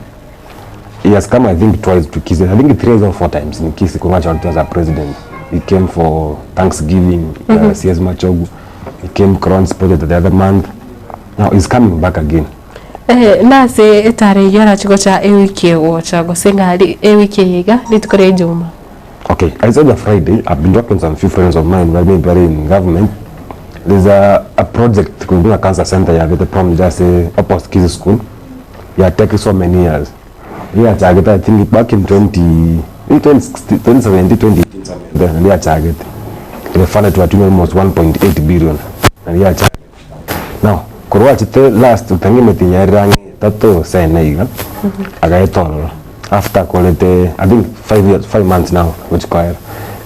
he has come, I think, twice to Kisii. I think 3 or 4 times in Kisii, congratulated as a president. He came for Thanksgiving, CS Machogu. He came Crown's project the other month. Now he's coming back again. Nase etare yara chigocha ewiki egocha gose ng'ari ewiki eyeiga rituko ria ejuma. Okay, I said the Friday, I've been talking to some few friends of mine who are maybe in government. There's a, a project buna cancer center yabete promised ase opposite Kisii school ya take so many years yachagete I think back in 20, in 2016, 2017 2018 somewhere there nari yachagete ere funded to atune almost 1.8 billion nari yachagete now korwa achete last otange emetienyi yarire ang'e etato gose ene iga agaeta ororo after akorete I think 5 years 5 months now gochi koera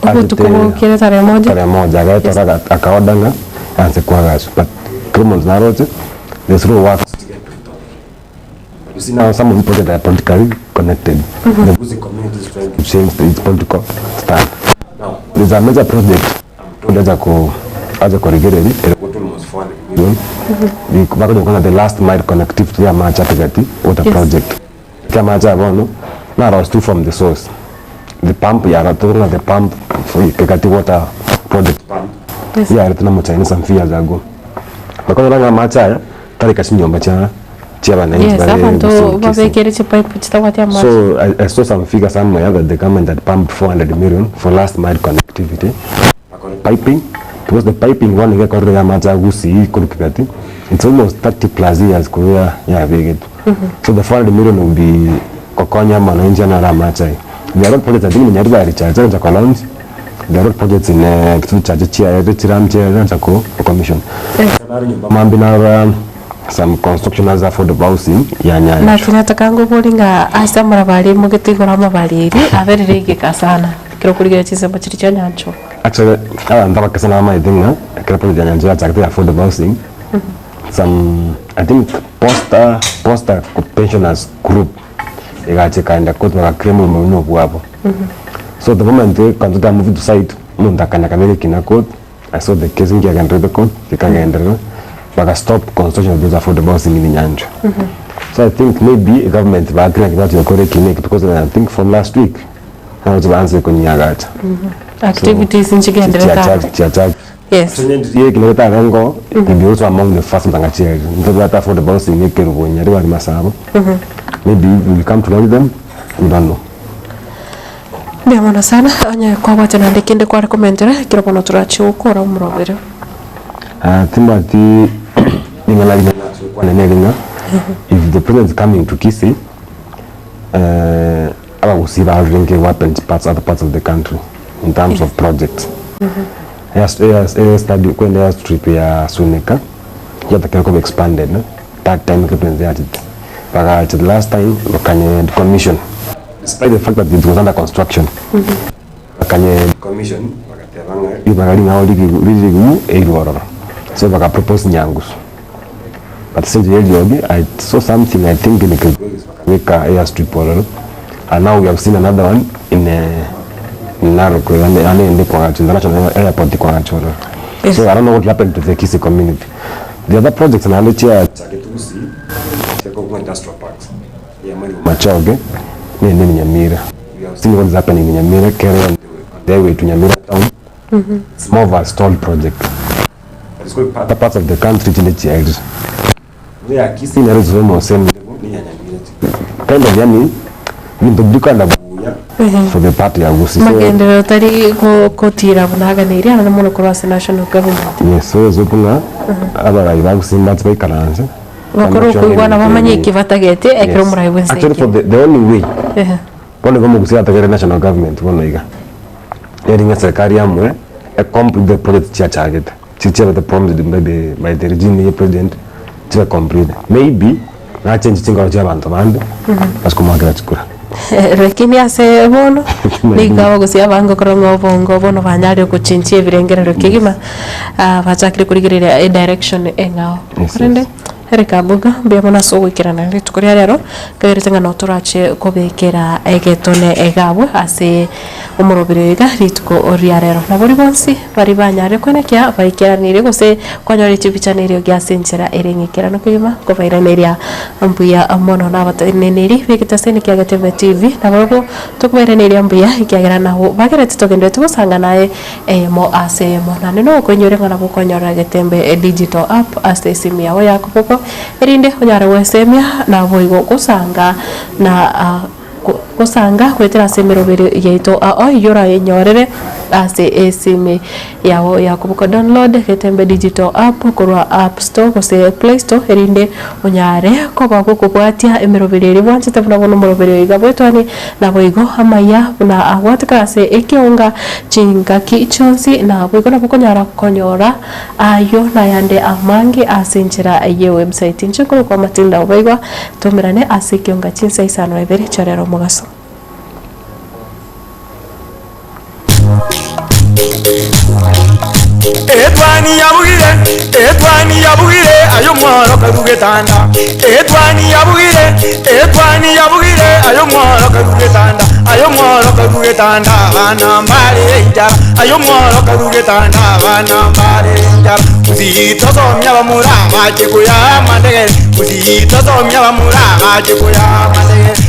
Obotuko bokire tarehe moja. Tarehe moja agaeta ororo aga aka order ng'a anse koagachwa but criminals naroche the slow works You see now some of the projects are politically connected. The Gusii community is trying to change the, its political stand. Now, there's a major project I'm told aja ko aja korigereria ere worth almost 400 million. Bakonya kwanza the last mile connectivity ya amache atigati water project. Eki amache aya bono narose tu from the source. The pump yaratogora the pump for Kegati water project pump. Yarete na Omochina some few years ago. Bakonyora ng'a amache aya tarika chinyomba chia chiabananchi Yes, bare abanto gose Kisii. babekere chipipe chitabwati amache. So I, I saw some figure somewhere that the government had pumped 400 million for last mile connectivity piping because the piping bono iga ekorire ya amache agusii korwa Kegati it's almost 30 plus years korwa ya yabegetwe so the 400 million will be gokonya mwananchi anyore amache aya. There are road projects I think in Nyaribari Church agocha ko launch there are road projects in Kitutu Church chiaye chiram chiaye agocha ko commission Mambi narora some construction as affordable housing ya Nyanchwa. Naki nataka ngobori ng'a ase amaraba aria aimogete igoro amabariri aberire igeka sana ekero okorigereria chinsemo chiria chia Nyanchwa. Actually abanto abake sana bamaete ng'a ekero project ya Nyanchwa yachagete ya affordable housing some I think posta posta pensioners group egacha ekaenda court bagaclaim oboremo buna obwabo. So the moment contractor moved to site omonto akanya kabere ekina court I saw the case nkiagenderete court gekagenderera baka stop construction of those affordable housing in Nyanchwa. So I think maybe government bakire naki bachia gokora ekina eke because I think from last week naroche baanzire konyiagacha. Activities nchigenderete amo. Chiachakire. Yes. So onye ekina getarengo will be also among the first ntang'achiaria. Ntobwate affordable housing ekerubo Nyaribari Masaba. Maybe we will come to launch them, we don't know. Mbuya mono sana, onye kwabwate naende kende kware komentera ekero bono torache gokora omorobere. Ah, timbwati ring'ana rinde nache gokwana nere ng'a if the president is coming to Kisii eh, abagusii barorire nki what parts other parts of the country in terms of projects. Air, air, air study kwenda air strip ya Sunika yatakire koba expanded that time ekero president yachete bagacha the last time bakanye commission Despite the fact that it was under construction, bakanye commission bagateba ng'a ribaga ring'ao riri ririgu eirwe ororo. So baka propose Nyangusu. But since eriogi, I saw something I think in Kilgoris bakabeka airstrip ororo. And now we have seen another one in in Narok, ane ane ende kwagacho international airport kwagacho ororo. So I don't know what happened to the Kisii community. The other projects naende chia Gusii, chia industrial parks. Machoge, nende in Nyamira. We have seen what is happening in Nyamira, Kere on their way to Nyamira town. It's more of a stalled project. But it's going other parts of the country chinde chiairi. Ya Kisii nero is almost same level ni ya Nyamira. Kind of yani bintu bikanda buya for the party ya Gusii. So, Magenderero tari gotira buna aganeirie aro mono korwa ase national government. yes, so ezobunga abarai ba Gusii mbatsi baikaranse. Bakore okoigwana bamanye eki batagete ekero omorai bw'ense Actually for aikire. the, the only way Ehe. bono igo omogusii atagere national government bono iga neri ng'a serikali amwe e complete the project chiachagete chiria chiabete promised by the, by the regime ye president chibe complete maybe nachange chinkoro chia abanto bande ase komoakera chikura. Lakini ase bono nigo abagusii abange korwa ng'a obongo bono banyarire gochenchia ebirengererio kegima ah, bachakire korigereria edirection eng'ao. Yes, Korende yes. Eric Abuga, mbuya mono ase ogoikerana rituko ria rero, nkagerete ng'a notorache kobekera egetone egabwe ase omoroberi oyo iga rituko ria rero. Nabo bonsi baria banyarire koenekia baikeranire gose kwanyorire chibicha na eriogi ase enchera ere eng'ikeranu kegima, nkobairaneria mbuya mono na abateneneri b'egetaseni kia Getembe TV, nabarobwo tokobairaneria mbuya ekiagera nabwo bagerete togenderete gosanga naye eyemo ase eyemo. Naende nokoinyore ng'a nabo okonyorera Getembe Digital App ase esimi yao ya koboko, erinde onyare gwesemia naboigo gosanga na gosanga goetera ase emeroberi yaito ao eyio orayenyorere. Ase esimi yao ya koboko download Getembe Digital App korwa App Store gose Play Store erinde onyare koba gokobwatia emeroberio eria bwanchete buna bono omoroberio oiga bwetwani naboigo amaya buna agwatekana ase ekeonga chingaki chionsi naboigo nabo okonyara konyora ayio nayande amange ase enchera ye website. Inche nkorokwa Matilda Obaigwa tomerane ase ekeonga chinsa isano na ibere chiarero omogaso. Etwani yabugire, etwani yabugire, aye omworoka rw'egetanda. Etwani yabugire, etwani yabugire, aye omworoka rw'egetanda. Aye omworoka rw'egetanda, abana mbare enchara. Aye omworoka rw'egetanda, abana mbare enchara. Gusii tosomia abamura bache koyama ndegere. Gusii tosomia abamura bache koyama ndegere.